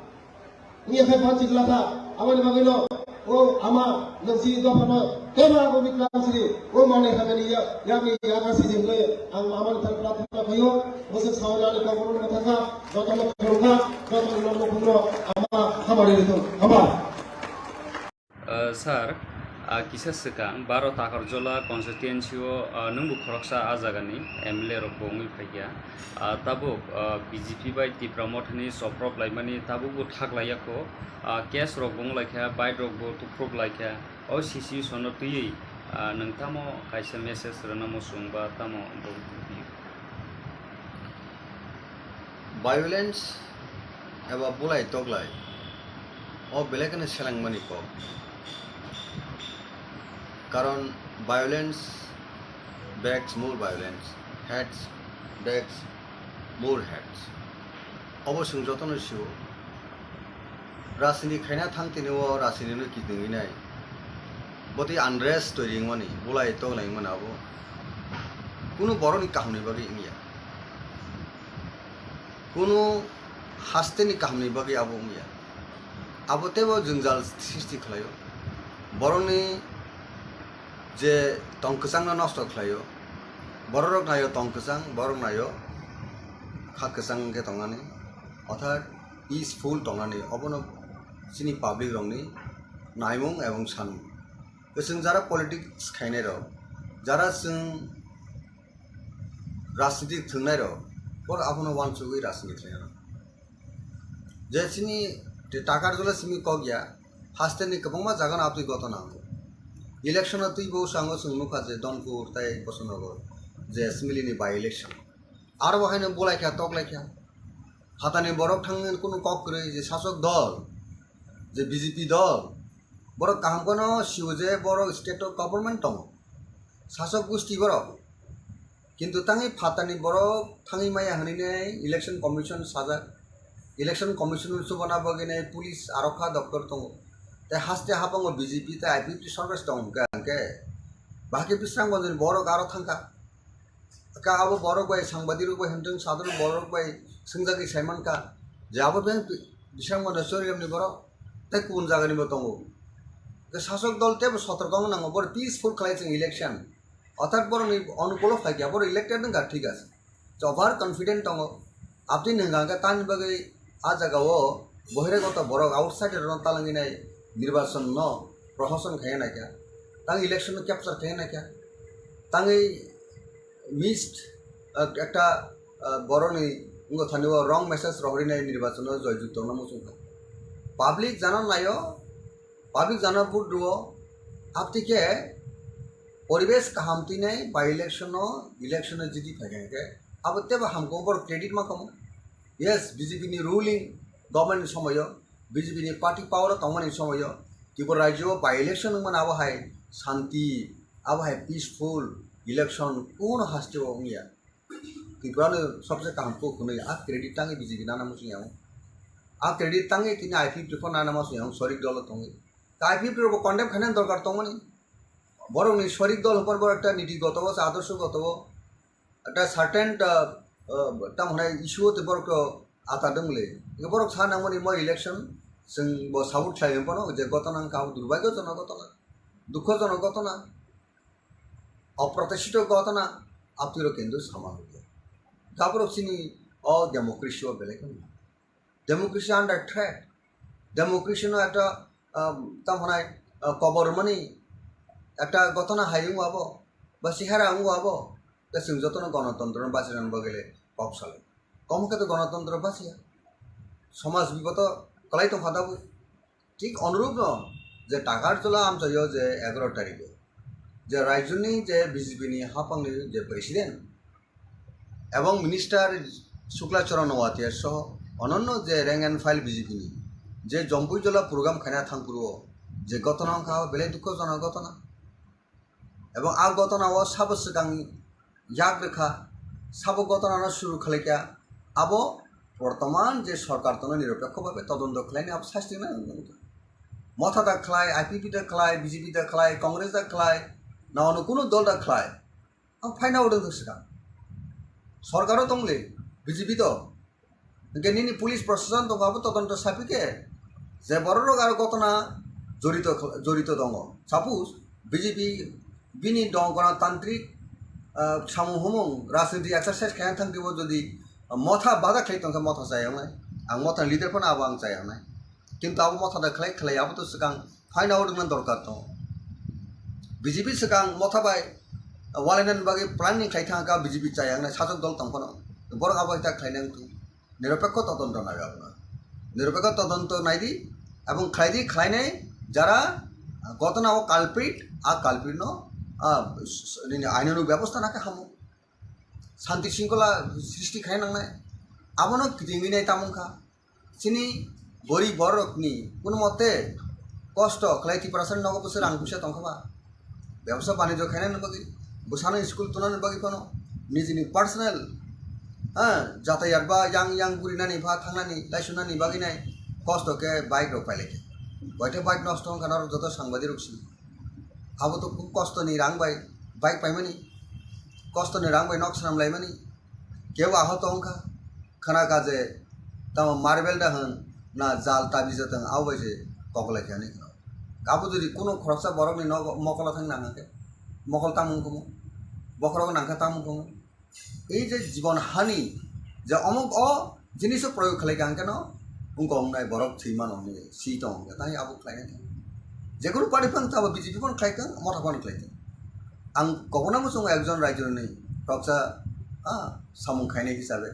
wngya khe banchi glakha. Aboni bagwino o ama nwng chini dophano kebo abo miklang sidi, o manwi hamyani ya-, yakni yaga sidi hwnwi ang amani thani prarthana khaio. Bwswk saui ani kokborokno mwthangkha, jotono khulumkha, jotono nokno khumno ama hamari rithung. Hamba. Uh, sir, uh, kisa swkang, baro Takarjola constituency o, uh, nwngbo khoroksa a jagani M L A rok bo wngwi phaikha. Uh, tabuk, uh, B J P bai Tipra Mothani soprop laimani tabukbo thak laiya kho. Uh, case rok bo wng laikha, bike rok bo tuprop laikha. O situation no twiwi, uh, nwng tamo kaisa message rwna muchung ba tamo bo? Violence eba bulai toklai o belai kheno selengmani kok. Karon violence begs more violence, hates begs more hates. Obo chwng jotono sio. Rajniti khaina thang tini o rajniti no kiting wi nai. Botwi unrest toiri wngmani, bulai toklai wngmani abo. Kunu borokni kahamni bagwi wngya. Kunu hasteni kahamni bagwi abo wngya. Abo teibo jwngjal sristi khlaio. Borokni je tong kwchangno nosto khlaio. Bororok naio tong kwchang, borok naio kha kwchang wngkhe tongnani. Orthat peaceful tongnani, obono chini public rokni naimung ebong sanmung. Chwng jara politics khainai rok, jara chwng rajniti thwngnairok, borok abono uansugwi rajniti khlainai. Je chini Takarjola simi kok ya, hasteni kwbangma jagano aboni gotona wngo. Election-o twibo sango chwng nukha je Donpur tei Bosonogor je assemblini by-election. Aro bo haino bulaikha, toklaikha. Phatani borok thangwi kunu kok kwrwi je sasok dol, je B J P dol, borok kaham kheno sio je borok state-o government tongo. Sasok gusti borok. Kintu tangwi phatani borok thangwi maya hwnwi nai election commission sajak. Election commission chubana bagwi nai police arokha doptor tongo. Tei haste habango B J P tei I P F T sorkar tong hwnkhe hwnkhe bahai khe Bisramganjni borok aro thangkha. Ka abo borok bai sangbadirok bai hwnthwng sadharon borok bai swngjagwi saimankha je abo beng Bisramganj Chorigamni borok tei kubun jagani bo tongo. Tei sasok dol teibo sotorko wng nango, borok peaceful khlai chwng election. Orthat borokni onukulo phaikha, borok elected wngkha, thik ase. Over confident tongo. Aboni hwnka hwnkhe tamni bagwi a jagao bohiragoto borok outsider rokno talangwi nai nirbachon no prohoson khaiya naikha. Tang election no capture khaiya naikha. Tangwi missed, ah, ekta, ah, borokni wngkha thani o wrong message rohorwi nai nirbachon no joy jukto no muchungkha. Public jana naio, public jana vote rwo, abtwi khe poribesh kaham twi nai by election no, election no jiti phaikha hwnkhe abo teibo hamkhe borok credit ma kamo. Yes, B J P ni ruling government ni somoyo, B J P ni party power o tongmani somoyo, Tripura rajyo o by election wngmani abo hai shanti, abo hai peaceful election kuno haste o wngya. Tripura no sobse kaham kok hwnwi a credit tangwi B J P nana muchung yango. A credit tangwi tini I P F T pho nana muchung yango, sorik dolo tongwi. Ta I P F T rokbo condemn khainani dorkar tongmani. Borokni sorik dol hwnphar bo ekta niti goto o, adorsho goto o, ekta certain, ah, ah, tamo hwnai issue o tei borok to ata dwng le. Borok sa nangmani mo election, chwng bo support khlai hwn phano je gotona wngkha, abo durbaigyojonok gotona, dukhojonok gotona. অপ্রত্যাশিত ঘটনা, apni rok কিন্তু sama hoye. Taborok chini o democracy o belai kheno. Democracy under threat. Democracy no ekta, um, tamo hwnai, uh, kobor mani ekta ghotona hai wngwi abo, ba chehara wngwi abo, tei chwng jotono gonotontro no bachirani bagwi le kok salai. Komo khe to gonotontro bachiya. Somaj biboto kwlai tongkha dabwi. Thik onurupno je Takarjula amchaio je egaroh tarikho je rajyoni je B J P ni haphangni je president ebong minister Shukla Charan Noatia soho ononno je rank and file B J P ni je Jompuijola program khaina thangphuru o je ghotona wngkha, belai dukhojonok ghotona. Ebong a ghotona o sabo swkang yak rwkha, sabo ghotona no suru khlaikha, abo bortoman je sorkar tono niropekho bhabe todonto khlaini abo sasti nai wngkha. Motha da khlai, I P P da khlai, B J P da khlai, Congress da khlai, na ono kuno dol da khlai, ang phaina odong swkang. Sorkaro tongli, B J P to, hingke nini police proshashan tongo abo todonto sapi khe je borok rok aro ghotona jorito, jorito tongo. Suppose B J P bini dong gonotantrik, ah, samung humung rajniti exercise khaina thang twibo jodi motha bada khlai tongkha motha chayaknai, ang motha leader phano abo ang chayaknai. Kintu abo motha da khlai khlai abo to swkang phaina odongna dorkar tongo. B J P swkang motha bai walainani bagwi planning khlai thangkha B J P chayaknai sasok dol tong phano. Borok abo hai ta khlainai wngkha. Niropekho todonto nai abono. Niropekho todonto naidi, ebong khlaidi, khlainai jara ghotona o culprit, a culprit no, a, s-, s-, nini ainano bebosta nakhe hamo. Shanti shringkhola srishti khai nangnai. Abono kitingwi nai tamung kha. Chini gorib borokni kuno mote kosto khlai Tiprasani nogo bwswk rang puisa tongkha ba. Bebsa banijyo khainani bagwi, bwsano school tunani bagwi phano nijini personal, ha, jatayat ba yang yang gurinani ba thangnani, laisunani bagwi nai kosto khe bike rok pailai khe. Boithe bike nosto wngkha norok joto sangbadirok si. Abo to khub kosto ni rang bai bike paimani, kosto ni rang bai nok swnam laimani, kebo ahot wngkha. Khna kha je tamo marble da hwn na jal tabi jatwng abo bai se koklai khe hinwi khna. Abo jodi kuno khoroksa borokni nogo mokolo thang nang khe mokol tamung kumu, bokhorok nang khe tamung kumu. Ei je jibon hani je omok o jiniso proyog khlai kha hwnkhe no wngkha wngnai borok thwi mano hwnwi si tong hwnkhe tai abo khlai nai. Jekunu party phano tabo B J P phano khlai thang, motha phano khlai thang. Ang kobona muchungo ekjon raijoni khoroksa, ah, samung khainai hisabe,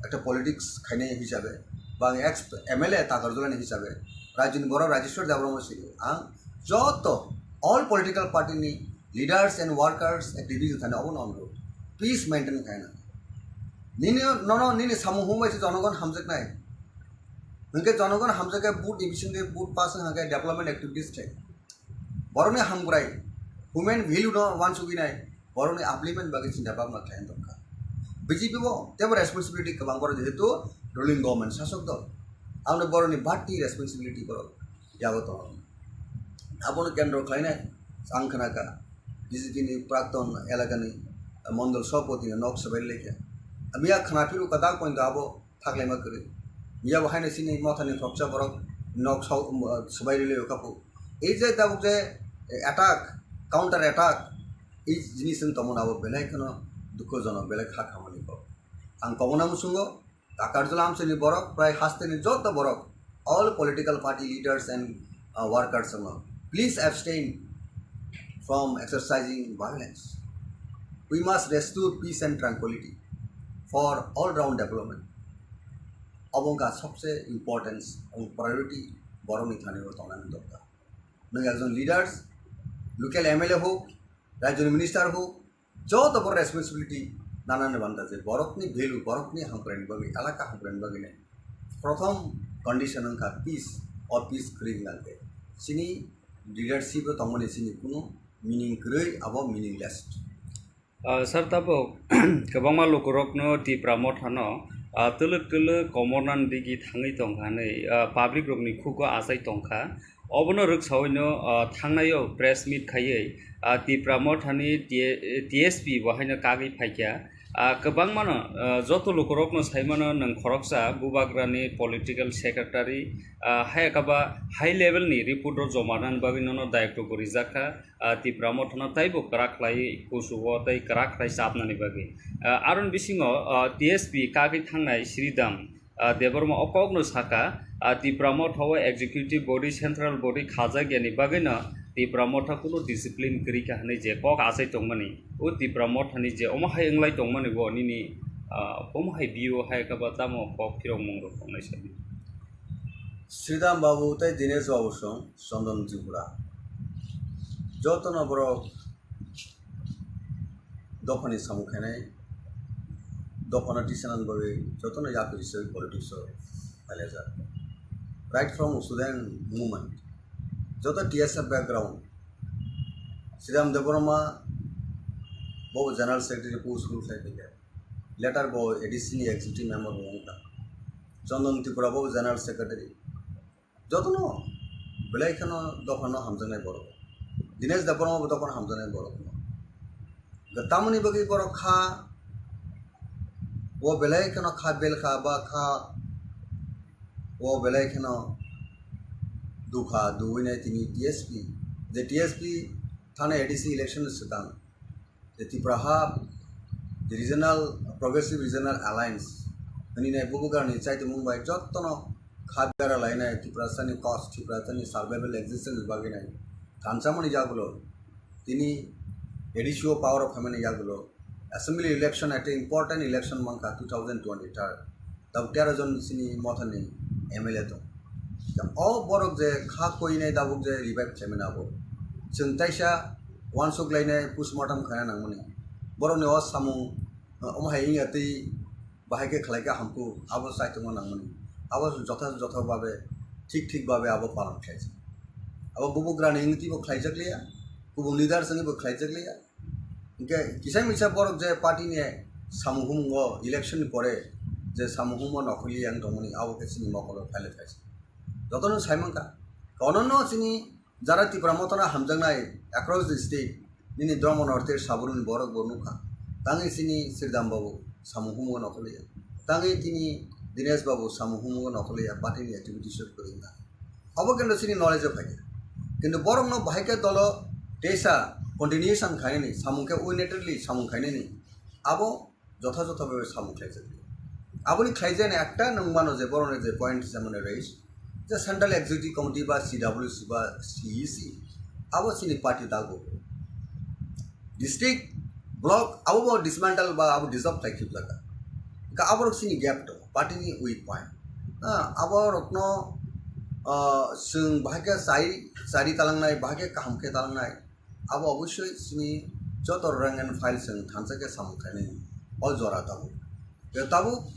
ekta politics khainai hisabe, ba ang ex M L A Takarjulani hisabe, raijoni borok Rajeshwar Debbarma sini ang joto all political party ni leaders and workers activities thani obono onurod peace maintain khaina. Nini nono nini samung humbai se jonogon hamjaknai. Hwnkhe jonogon hamjakhe vote ni bisingtwi vote pass wngkha khe development activities khlai. Borokni hamkrai, human value no wansugwi nai, borokni upliftment bagwi chinta bhabna khlai tongkha. B J P bo tebo responsibility kwbang borok jehetu ruling government sasok dol. Aboni borokni bati responsibility borok yago tongo. Abono kendro khlainai ang khna kha B J P ni prakton elakani mondol sabhapati ni nok swbai lekha. Miya khna phiru kwtal pointo abo thaklaima kwrwi. Miya bo haino chini mothani khoroksa borok nok sau-, swbai rwlwi kha phu. Ei je tabuk je attack, counter attack, ei jinis wng tongmani abo belai kheno dukhojonok, belai kha khamani kok. Ang kobona muchungo Takarjula amchaini borok, prai hasteni joto borok, all political party leaders and, uh, workers no, please abstain from exercising violence. We must restore peace and tranquility for all round development. Obo wngkha sobse importance and priority borokni thani o tongnani dorkar. Nwng ekjon leaders, local M L A hok, rajyoni minister hok, joto bo responsibility nanani banda je borokni value, borokni hamkraini bagwi, elaka hamkraini bagwi nai. Prothom condition wngkha peace, o peace kwrwi wngkha khe chini leadership o tongmani chini kunu meaning kwrwi, abo meaningless. Ah, sir, tabuk kwbangma lukurokno Tipra Mothano, ah, twlwk twlwk komornani digi thangwi tongkha hinwi, ah, public rokni khugo achai tongkha. Obono rwksawino, ah, thangnaio press meet khaiwi, ah, Tipra Mothani T-, T S P bo haino kagwi phaikha. Ah, kwbangmano, ah, joto lukurokno saimano nwng khoroksa bubagrani political secretary, ah, hai khe ba high level ni report rok joma rwnani bagwi nono dayokto bo rijak kha, ah, Tipra Mothano taibo kwrak khlai kuchugo tei kwrak khlai chapnani bagwi. Ah, aroni bisingo, ah, T S P kagwi thangnai Sridham, ah, Debbarma o kokno sakha, ah, Tipra Motha o executive body, central body khajak yani bagwino Tipra Motha kunu discipline kwrwi kha hwnwi je kok achai tongmani, o Tipra Mothani je omo hai wnglai tongmani bo nini, ah, omo hai view hai khe ba tamo kok phirokmung rok tongnai sadi. Sridham Babu tei Dinesh Babu song Chandan Tripura. Jotono borok dophani samung khainai, dophano tisanani bagwi jotono yapri se politics o phailajak. Right from student movement, joto T S F background, Sridham Debbarma bo general secretary post rule khai phaikha. Later bo A D C ni executive member bo wngkha. Chandan Tripura bo general secretary. Jotono belai kheno dophano hamjaknai borok. Dinesh Debbarma bo dophano hamjaknai borok. Tamoni bagwi borok kha, o belai kheno kha belkha ba kha, o belai kheno dukha duwinai tini T S P, je T S P thani A D C election swkang. The Tipra Hub, the Regional, Progressive Regional Alliance, hwnwi nai bubagrani chaitimung bai jotono kha bera lainai Tiprasani cause, Tiprasani survival existence bagwi nai thansamani yagulo tini A D C o power o phaimani yagulo assembly election ekta important election mankha two thousand twenty-third. Tabuk tero jon chini mothani M L A tong. O borok je kha koinai tabuk je revive khlaimani abo. Chwng taisa uansuk lainai postmortem khaina nangmani. Borokni o samung, omo hai wngya twi bahai khe khlai khe hamkuk, abo chaitokma nangmani. Abo jotha jotha babe, thik thik babe abo palan khlaijak. Abo bubugrani wngtwi bo khlaijak liya, kubun leaders wngwi bo khlaijak liya. Hingke kisa misa borok je party ni samung humung o election ni pore je samung humung o nokhorli yang tongmani abo khe chini mokolo phaile phaisa. Jotono sai mankha. Kono no chini jara Tipra Motha no hamjaknai across the state nini Dharma North East sabruni borok bo nukha. Tangwi chini Sridham Babu samung humung o nokhorli ya. Tangwi tini Dinesh Babu samung humung o nokhorli ya party ni activities o kwrwngkha. Abo kintu chini knowledge o phaikha. Kintu borokno bahai khe dolo teisa continuation khainani, samung khe unilaterally samung khainani, abo jotha jotha bhabe samung khlaijak. Aboni khlaijani ekta nwng mano je borokni je point hisa mane raise, je Central Executive Committee ba C W C ba C E C, abo chini party dago. District, block, abo bo dismantle ba abo dissolve khlai khibjak. Hingke aborok chini gap tongo, party ni weak point. Ah, aborokno, ah, chwng bahai khe chai, chari talangnai, bahai khe kaham khe talangnai. Abo obosoi chini joto rank and file chwng thansa khe samung khainai o jora tabuk. Tei tabuk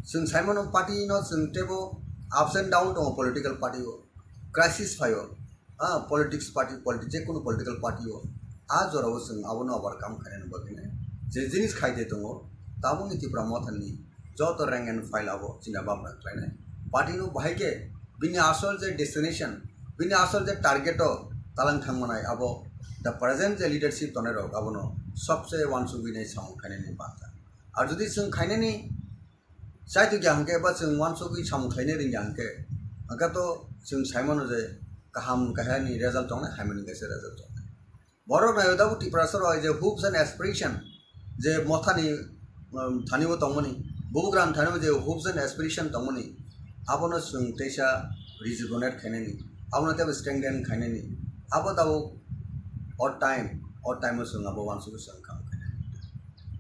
chwng sai mano party no chwng teibo ups and down tongo political party o, crisis phaio. Ah, politics party, politi-, je kunu political party o, ah, jora o chwng abono overcome khainani bagwi nai je jinis khai de tongo, tabukni Tipra Motha ni joto rank and file abo chini bamra khlainai. Party no bahai khe bini asol je destination, bini asol je target o talang thangmanai abo the present je leadership tongnai rok abono sobse uansugwi nai samung khainani banta. Ar jodi chwng khainani Chaitu kya hwnkhe ba chwng uansugwi samung khlaina rwngya hwnkhe, hwnkhe to chwng sai mano je kaham kahya ni result tongnai, hamya ni kaisa result tongnai. Borok naio tabuk Tiprasa rok je hopes and aspiration je mothani, um, thani bo tongmani, bubugrani thani bo je hopes and aspiration tongmani, abono chwng teisa rejuvenate khainani, abono teibo strengthen khainani, abo tabuk o time, o time o chwng abo uansugwi chwng kaham khainani.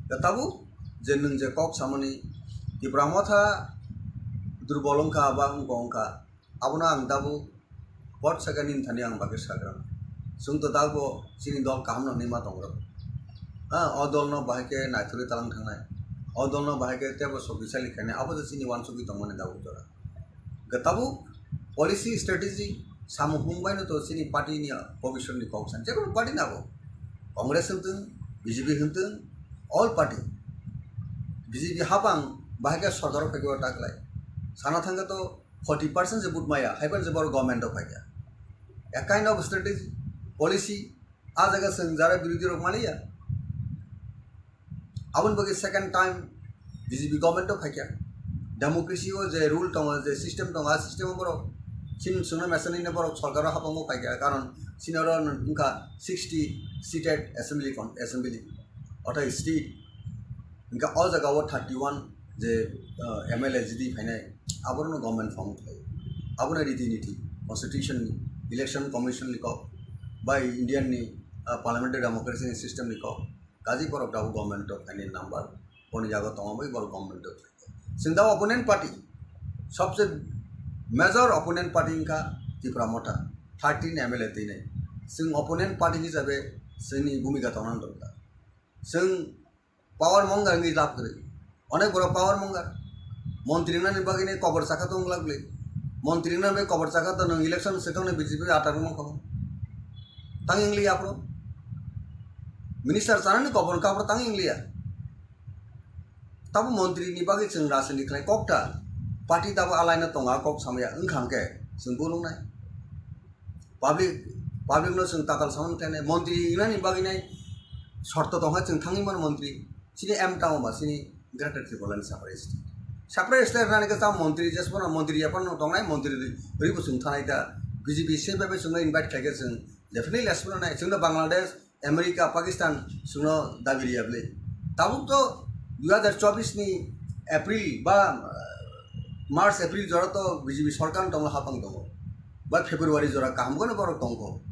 Da tabuk je nwng je kok samani Tipra Motha durbol wngkha ba wngkha wngkha, abono ang tabuk pot saka nini thani ang bagwi sagra. Chwng to tabuk bo chini dol kaham no hinwi ma tongo. Ha, o dol no bahai khe naithogwi talang thangnai, o dol no bahai khe teibo sokti sali khainai, abo se chini uansugwi tongmani tabuk jora. Hwnkhe tabuk policy strategy samung hung baino to chini party ni bobiswt ni kok san, jekunu party ni abo Congress hwntwng, B J P hwntwng, all party. B J P hapang bahai khe sorkar o phaikhe o ta kwlai. Sana thangkhe to forty percent se vote maya, haiphano se borok government o phaikha. A kind of strategy, policy, a jaga chwng jara birodhi rok maliya. Aboni bagwi second time B J P government o phaikha. Democracy o je rule tongo, je system tongo, a system o borok chini chwngno mesanino borok sorkaro habangma phaikha, karon chini oro wngkha sixty seated assembly con-, assembly, othai state. Hingke o jaga o thirty one je, ah, M L A jidi phainai, abono government form khlai. Abono riti niti, constitution ni, election commission ni kok, bai Indian ni, ah, parliamentary democracy ni system ni kok, kaji borok tabuk government o phainai number, boni jaga tongo bai borok government o phainai. Chwng da opponent party, sobse major opponent party wngkha Tipra Motha, thirteen M L A twinai. Chwng opponent party hisabe chwngni bhumika tongna dorkar. Chwng power mongar wngwi lab kwrwi. Onek borok power mongar. Montri wngnani bagwi nai kobor chakha tong glak le. Montri wngnani bagwi kobor chakha to nwng election swkang ni B J P atar wngkha. Tang ingliya aphro. Minister chanani kobor wngkha aphro tang ingliya. Tabo montri ni bagwi chwng rajniti khlai kok ta. Party tabo alai no tonga kok samaya wngkha hwnkhe chwng bulung nai. Public, public no chwng tatal samani khlainai, montri wngnani bagwi nai shorto tongkha chwng thangwi mano montri. Chini aim tamo ba chini Greater Tipraland separate state. Separate state rwnani khe tamo montri jesphano montri yaphano tongnai, montri rwi bo chwng thanai ta. B J P se bai bai chwngno invite khlaikhe chwng definitely jesphano nai. Chwngno Bangladesh, America, Pakistan chwngno dabi riya bwle. Tabuk to dui hazar chobbish ni April ba, ah, March, April jora to B J P sorkar tonglo hapang tongo. Ba February jora kaham kono borok tongkho.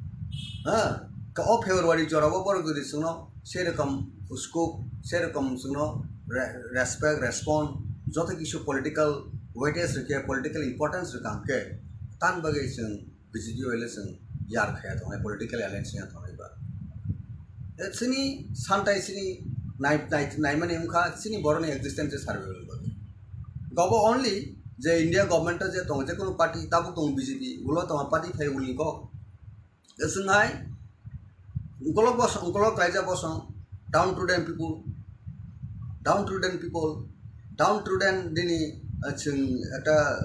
Ha? Ka o February jora o borok jodi chwngno serokom scope, serokom chwngno re-, respect, respond, joto kisu political weightage rikhe, political importance rikha hwnkhe, tan bagwi chwng B J P bai le chwng yar khaya tongnai, political alliance ya tongnai ba. E chini santai chini nai, nai, naimani wngkha chini boroni existence survival bagwi. Gobo only je India government o je tongo, je kono party tabuk tongo B J P, ulo tongo party phai ulni kok. E chwng hai Ungkolok bosong, ungkolok kaijak bosong, downtrodden people, downtrodden people, downtrodden nini, ah, chwng ekta, ah,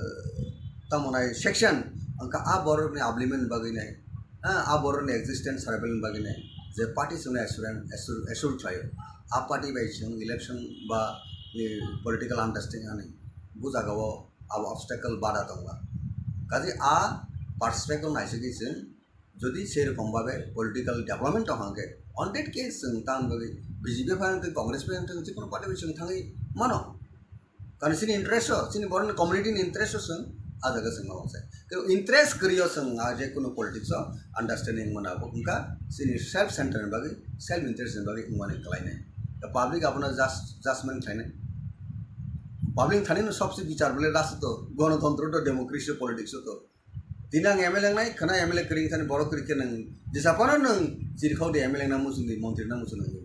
tamo nai section, wngkha a borokni upliftment bagwi nai, ah, a borokni existence survival bagwi nai, je party chwngno assure, assure, assure khlaio, a party bai chwng election ba, eh, political understanding ani, bo jagao abo obstacle bada tongma. Kaje a perspective naisingwi chwng Jodi sei rokom babe political development tong hangke, on that case chwng tan bagwi B J P phai hangke, Congress phai hangke, jikunu party bai chwng thangwi mano. Karon chini interest o, chini borokni community ni interest o chwng a jaga chwng ma wngse. Kebo interest kwrwi o chwng a je kunu politics o understanding mana bo wngkha chini self center ni bagwi, self interest ni bagwi wngmani kwlainai. The public abono just, judgment khlainai. Public thani no sobse bichar bole last o to, gonotontro to, democracy o, politics o to. Tini ang M L A wngnai, khwna M L A kwrwi thani borok kwrwi khe nwng jesa phano nwng chirikhao di M L A wngna muchung di, montri wngna muchung di.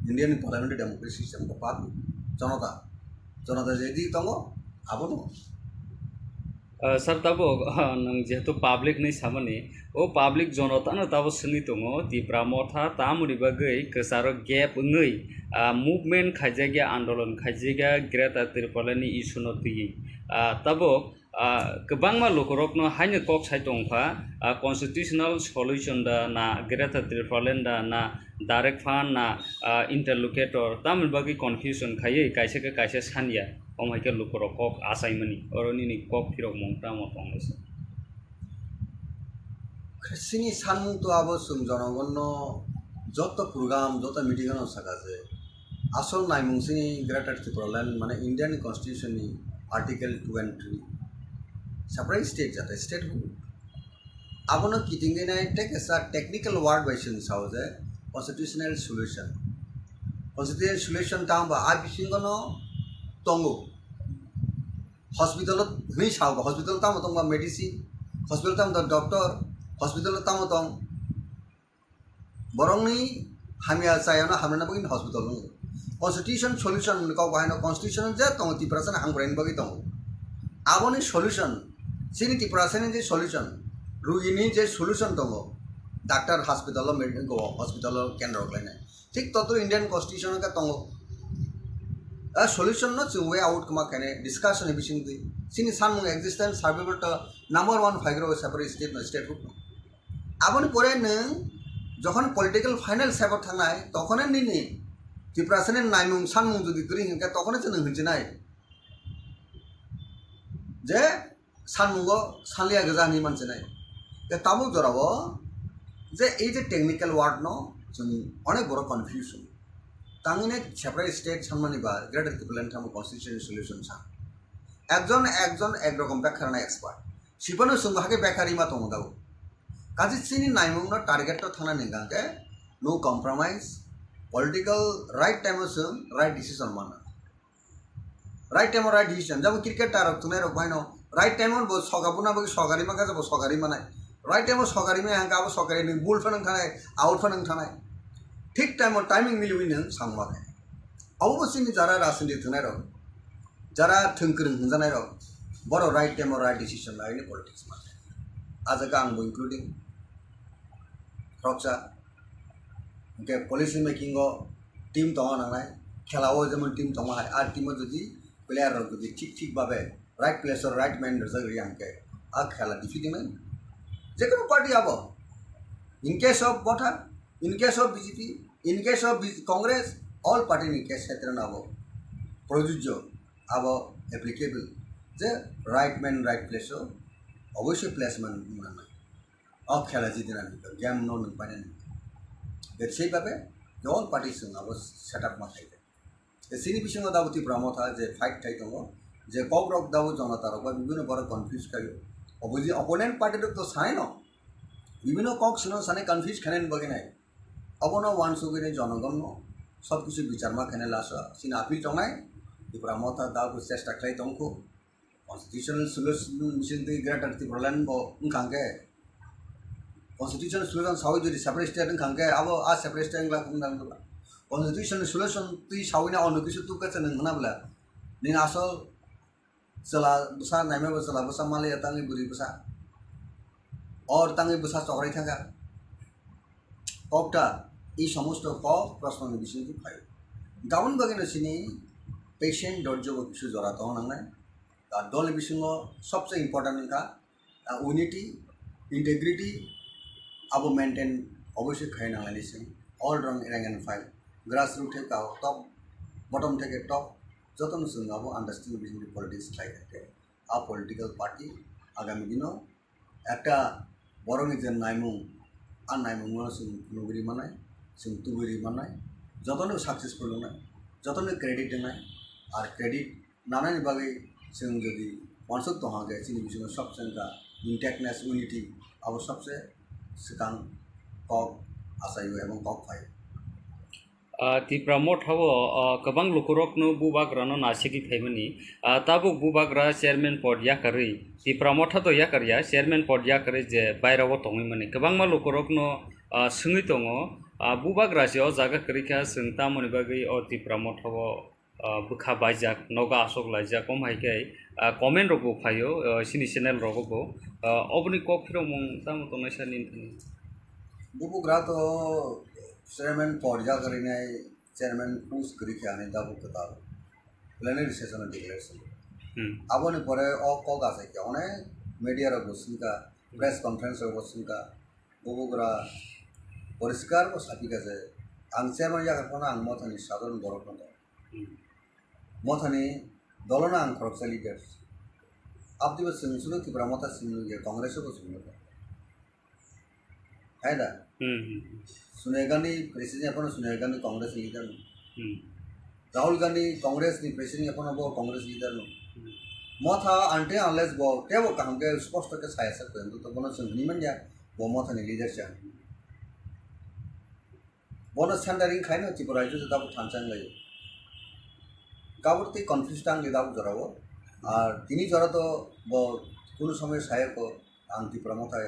India ni parliamentary democracy system khe public, jonota, jonota je di tongo, abo tongo. Ah, sir, tabuk, ah, nwng jehetu public ni samani, o public jonotano tabuk swngwi tongo, Tipra Motha tamoni bagwi kwcharo gap wngwi, ah, movement khaijakya, andolon khaijakya, Greater Tipraland ni issue no twiwi. Ah, tabuk, ah, kwbangma lukurokno haino kok sai tongkha, ah, constitutional solution da na Greater Tipraland da na direct fund na, ah, interlocutor, tamoni bagwi confusion khaiwi kaisa khe kaisa sanya, omo hai khe lukurok kok achaimani, oro nini kok phirokmung tamo tonglaisa? Chini sanmung to abo chwng jonogonno joto program, joto meeting ano saka je, asol naimung chini Greater Tipraland mane Indian Constitution ni Article two and three, separate state jate statehood. Abono kitingwi nai tei kaisa technical word bai chwng sao je constitutional solution. Constitutional solution tamo ba a bisingo no tongo. Hospital o hwnwi sao ba, hospital tamo tong ba medicine, hospital tamo tong doctor, hospital o tamo tong borokni hamya chayano hamrwna bagwi hospital wngo. Constitution solution hwnwi kok bahaino constitution je tongo Tiprasani hamkraini bagwi tongo. Aboni solution, chini Tiprasani je solution, rugini je solution tongo, doctor hospital o, med-, hospital o kendro khlainai. Thik totro Indian Constitution o khe tongo. A solution no chwng way out kwma khainai discussion ni bisingtwi. Chini sanmung existence survival to number one phaigrao separate state no, statehood no. Aboni pore nwng jokhon political final step o thangnai, tokhone nini Tiprasani naimung sanmung jodi kwrwi hinkhe tokhonai chwng hinjinai je sanmungo sanliya gwja hinwi mansinai. Tei tabuk jorao je ei je technical word no chwng onek borok confusion. Tangwi nai separate state sanmani ba Greater Tipraland tamo constitutional solution sa. Ekjon ekjon ek rokom bekha rwna expert. Sipano chwng bo hakhe bekha rima tongo dao. Kachi chini naimung no target to thana ni hwnkhe no compromise, political right time o chwng right decision mana. Right time o right decision. Jabo cricket tarok tunai rok baino right time o bo soga buna bagwi sogari maka jabo sogari manai. Right time o sogari maya hwnkhe abo sogari nung bul phanang thanai, out phanang thanai. Thik time o timing miliwi nung sangma khe. Abo bo chini jara rajniti thwnai rok, jara thwngkwrwng hwnjanai rok, borok right time o right decision laini politics ma. A jaga ang bo including khoroksa. Hwnkhe policy making o team tongo nangnai, khela o jemon team tongo hai, a team o jodi player rok jodi thik thik babe right place o right man rwjak rwya hwnkhe a khela defeat wngnai. Jekono party abo, in case of Motha, in case of B J P, in case of B-, Congress, all party ni case khetre no abo projujjo, abo applicable je right man right place o oboisoi placement nangnai. O khela jidinani game no nung painani. Bebsai babe je all party chwng abo setup ma khaikha. Chini bisingo dabo Tipra Motha je fight khai tongo, je kok rok dabo jonota rok ba bibino borok confuse khaio. Opposi-, opponent party rok to sanai no, bibino kok sino sanai confuse khainani bagwi nai. Abono wansugwi nai jonogon no sob kisu bichar ma khainai lasa chini appeal tongnai. Tipra Motha dabo chesta khlai tongkho. Constitutional solution bising twi Greater Tipraland bo wngkha hwnkhe, constitutional solution sawi jodi separate state wngkha hwnkhe abo a separate state wngla wngna wngla. Constitutional solution twi sawi na ono kisu tukha se nung hwna bwla. Nini asol chwla bwsa naima bo chwla bwsa maliya tangwi bwrwi bwsa. Or tangwi bwsa chokrai thangkha. Kokta, ei somosto kok prosno ni bising twi phaio. Gabon bagwi no chini patient dorjo bo kisu jora tong nangnai. Ar dolni bisingo sobse important wngkha, ah, unity, integrity, abo maintain obviously khai nanglaini chwng. All rang, rank and file, grassroots theke top, bottom theke top, jotono chwng abo understanding bisingtwi politics khlai thangkhe, a political party agami dino ekta borokni je naimung, a naimungno chwng nugwi ri mannai, chwng tubui ri mannai, jotono successful wngnai, jotono credit wngnai, ar credit nanani bagwi chwng jodi uansuk tongha khe chini bisingo sobse wngkha intactness, unity, abo sobse swkang kok achaio ebong kok phaio. Ah, Tipra Motha o, ah, kwbang lukurokno bubagrano nasigwi phaimani. Ah, tabuk bubagra chairman pod yakarwi, Tipra Motha to yakarya, chairman pod yakarwi je bairao tongwi mani. Kwbangma lukurokno, ah, swngwi tongo, ah, bubagra se o jaga kwrwi kha, chwng tamoni bagwi o Tipra Motha o ah, bwkha baijak, nogo aswk laijak, omo hai khe, ah, comment rok bo phaio, ah, chini channel rogo bo. Ah, oboni kok phirokmung tamo tongnai sir nini thani? Bubugra to chairman pod yakarwi nai, chairman post kwrwi khe ani tabuk kwtal plenary session o declare swngo. Hmm. Aboni pore o kok achai khe onek media rok bo swngkha, press conference rok bo swngkha, bubugra poriskar bo sapikha je ang chairman yakar phano ang Mothani sadharon borok no tong. Hmm. Mothani dolono ang khoroksa leader. Abdibo chwng sudu Tipra Motha simi nukya, Congress bo chwng nukya. Hai da? Hmm, hmm, hmm. Sonia Gandhi president yaphano Sonia Gandhi Congress ni leader no. Hmm. Rahul Gandhi Congress ni president yaphano bo Congress leader no. Hmm. Motha until unless bo tebo kaham khe sposto khe saya sak khe to bono chwng hwnwi manya bo Mothani leader cha. Bono centering khaino Tripura rajyo se tabuk thansa wnglaio. Kabur tei confuse tang le tabuk jorao. Ar tini jora to bo kunu somoy saya ko ang Tripura Motha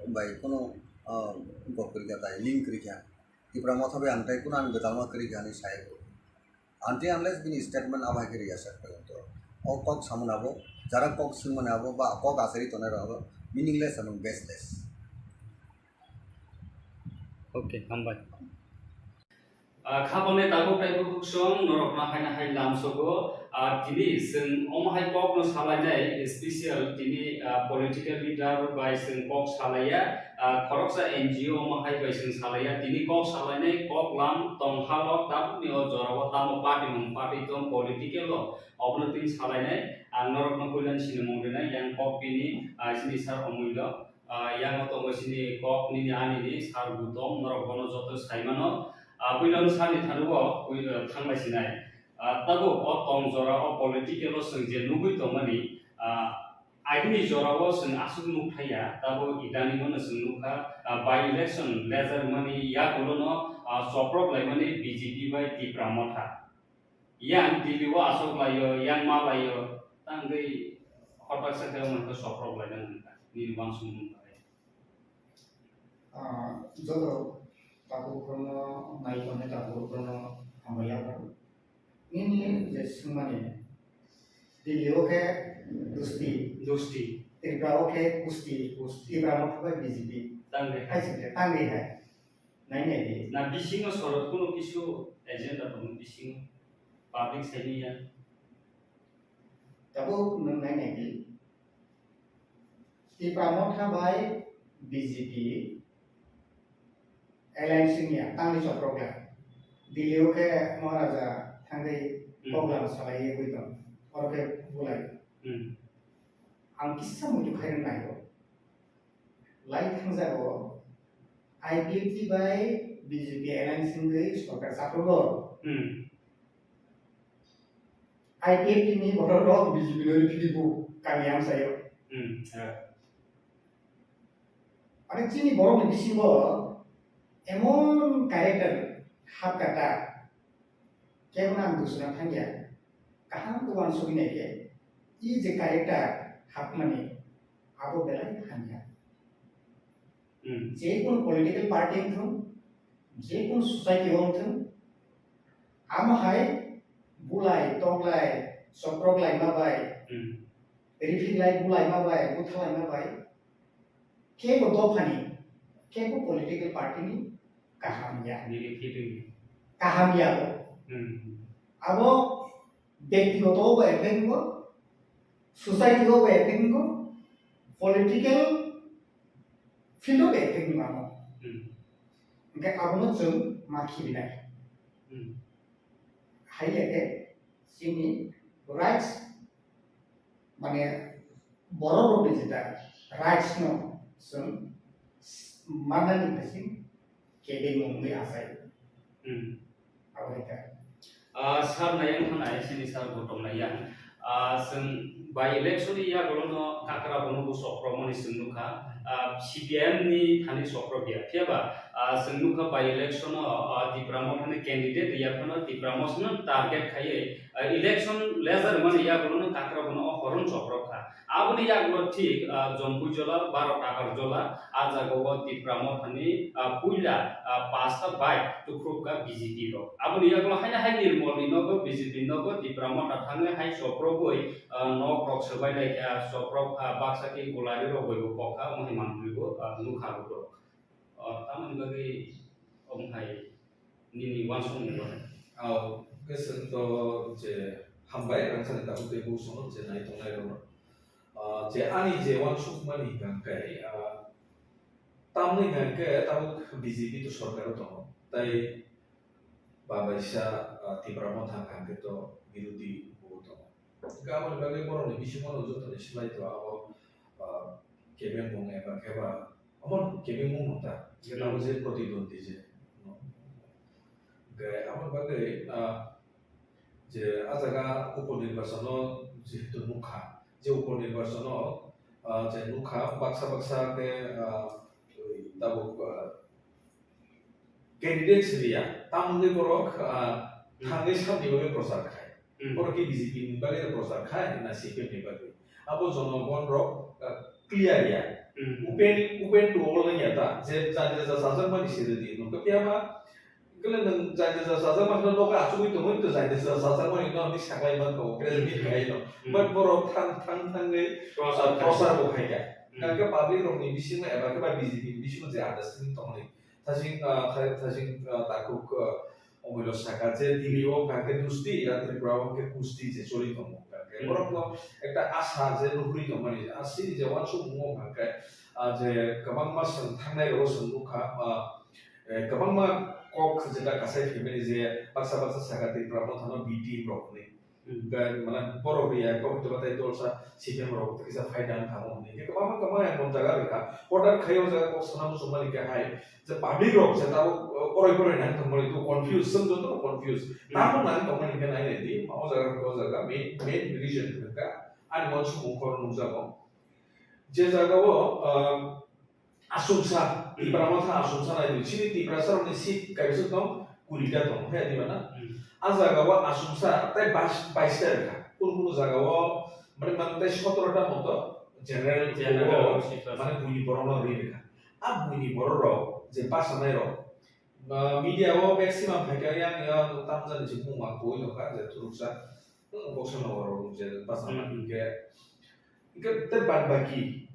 bai kunu, ah, gok kwrwi kha tai, link kwrwi kha. Tripura Motha bai ang tai kunu ang gwdalma kwrwi kha hinwi saya ko. Until unless bini statement abo hai khe rwya sak khe to. O kok samani abo, jara kok swngmani abo, ba kok asari tongnai rok abo meaningless and baseless. Okay, hambai. Ah, kha bangni tabuk taibo buksong norokno haino hai lamsogo. Ah, tini chwng omo hai kokno salainai special tini, ah, political leader bai chwng kok salaiya. Ah, khoroksa N G O omo hai bai chwng salaiya. Tini kok salainai kok lam tong halok tabukni o jorao tamo party mung party tong political o obono tini salainai. Ang norokno puilani sinimung rinai yang kok bini, ah, sini sar omwilo. Ah, yango tongo chini kok nini ani ni sar Gutom, norok bono joto sai mano. Ah, puilano sani thanugo, pui-, ah, thanglai sinai. Ah, tabuk o tong jora o political o chwng je nugui tongmani, ah, agini jora o chwng aswk nuk thaiya, tabuk idani bono chwng nukha, ah, by election lejar mani yagulo no, ah, choprok laimani B J P bai Tipra Motha. Yang Delhi o aswk laio, yang ma laio, tangwi hotak sa khe omo khe soprok lainani hwnka, nini uansukmung bai. Ah, joto tabuk khorokno nai tongnai tabuk khorokno hambai ya phano. Nini je swngmani, Delhi o khe dusti, dusti. Tripura o khe kusti, kusti. Tipra Motha bai B J P. Tangwi hai. Hai se khe, tangwi hai. Nai nai di. Na bisingo sorot kuno kisu agenda tongo bisingo. Public saimanya. Tabuk nwng nai nai di. Tipra Motha bai B J P alliance wngya, tangwi choprok ya. Delhi o khe Maharaja thangwi Hmm. program salai ye tong. Oro khe bulai. Hmm. Ang kisa muitu khai nai o. Lai thangjago I P F T bai B J P alliance wngwi sorkar chaprugo. Hmm. I P F T ni borok rok B J P no riphidibu kami amsayo. Hmm, yeah. Ani chini borok ni bisingo emon character hapkata, kebo nang dusna thangya, kaham khe uansugwi naikhe, i je character hapmani abo belai hamya. Hmm. Je kono political party wngthung, je kono society o wngthung, amo hai bulai, toklai, soprok laima bai, Hmm. riphik lai bulai ma bai, butha laima bai, kebo dophani, kebo political party ni kaham ya. Nini feeling. Kaham ya bo. Hmm. Abo Byaktigoto o bo effect wngo, society o bo effect wngo, political field o bo effect wngo amo. Hmm. Hwnkhe abono chwng ma khibinai. Hmm. Hai khe chini rights, mane borok rokni jeta rights no chwng mannani phaising kebengmung wngwi achai. Hmm. Abo hai kha. Ah, sir nai yang thanai, sini sir bo tong nai yang. Ah, chwng by election ni yagulo no kakra bono bo soprok mani chwng nukha. Ah, C P I M ni thani soprok ya. Phiya ba, ah, chwng nukha by election o, ah, Tipra Motha ni candidate ya phano Tipra Motha no target khaiwi, ah, election lejar mani yagulo no kakra bono o horon soprok kha. Aboni yagulo thik, ah, Jompuijola, Baro Takarjola, ah jaga o Tipra Mothani, ah, puila, ah, pasta bike tukruk kha B J P rok. Aboni yagulo haino hai Nirmol ni nogo B J P nogo Tipra Motha thangwi hai soprogwi, ah, nok rok swbai lai kha, soprok kha, baksa khe gulari rok bai bo kok kha, omo hai manpli bo, ah, nukha bo borok. Ah, tamoni bagwi omo hai nini uansukmung bo hai. Au, khe chwng to je hambai, ang sani tabuk tei bo sono je nai tongnai rokno. Ah, je ani je uansukmani hwnkha khe, ah, tamni hwnkha khe tabuk B J P to sorkar o tongo. Tai babaisa, ah, Tipra Motha hwnkha khe to birodhi bo tongo. Hwnkhe aboni bagwi borokni bisingo no jotoni slai to abo, ah, kebengmung eba khe ba omo kebengmung no ta, hwnkhe abo Hmm. je protidwandi je, no. Hwnkhe aboni bagwi, ah, je ah jaga upo nirbachono jehetu nukha, je upo nirbachono, ah, je nukha baksa baksa khe, ah, oi tabuk, ah, candidate siriya, tamoni borok, ah, Hmm. thangwi sabni bagwi prochar khai. Hmm. Borok khe B J P ni bagwi prochar khai, na C P M ni bagwi. Abo jonogon rok, ah, clear ya. Hmm. Open, open to all ya ta. Je jani ja sajak mani siri di. Nokhe phiya ma, kele nang jani ja sajak mani no nogo achugwi tongwi to jani ja sajak mani no ni saklai man ko, credit Hmm. khai no. Hmm. But borok thang, thang, thangwi, Prochar ah, khai. prochar bo khai kha. Hmm. Hwnkhe public rok ni bisingo eba khe ba B J P ni bisingo je understanding tongmani. Thasing, ah, tha-, thasing, ah, takhuk, ah, Omoino saka je Delhi o hwnkha khe dusti, ya Tripura o hwnkhe kusti je choli tongo. Hwnkha khe Hmm. borokno ekta asa je nuhuri tongmani, a chini je uansukmung o hwnkha khe, ah, je kwbangma chwng thangnai rogo chwng nukha, ah, eh, kwbangma kok jeta kasai phaimani je baksa baksa saka Tripura Motha no B team rok hinwi. Hmm. Hwnkhe mane borok ya kok jeta tai dolsa C P M rok kisa phaida wngkha mo hinwi. Hwnkhe kwbangma kwbangma emon jaga rwkha. Order khai o jaga kok sana muchungmani khe hai. Je public rok je tabuk, uh, koroi koroi nang tongmani, to confuse, chwng joto confuse. Hmm. Tamo nang tongmani khe nai nai di, o jaga, o jaga main, main reason khe ani uansukmung khoro nukjago. Je jaga o, uh, asumsa, Hmm. Tipra Motha asumsa nai di, chini Tiprasa rokni seat kaisa tong, kuri ta tong, he di mana? Hmm. A jaga o asumsa, tai bais, bais ta rwkha. Kunu kunu jaga o, mane, mane tai sotoro ta moto, general, General o, seat mane buini borok no ri rwkha. A buini borok rok je bachanairok, ah, media o maximum phaikha yang, yang tamjani se buma koi tongkha je thuruksa, hmm, boksa nogor rok je bachana Hmm. hinkhe, hinkhe tei bad baki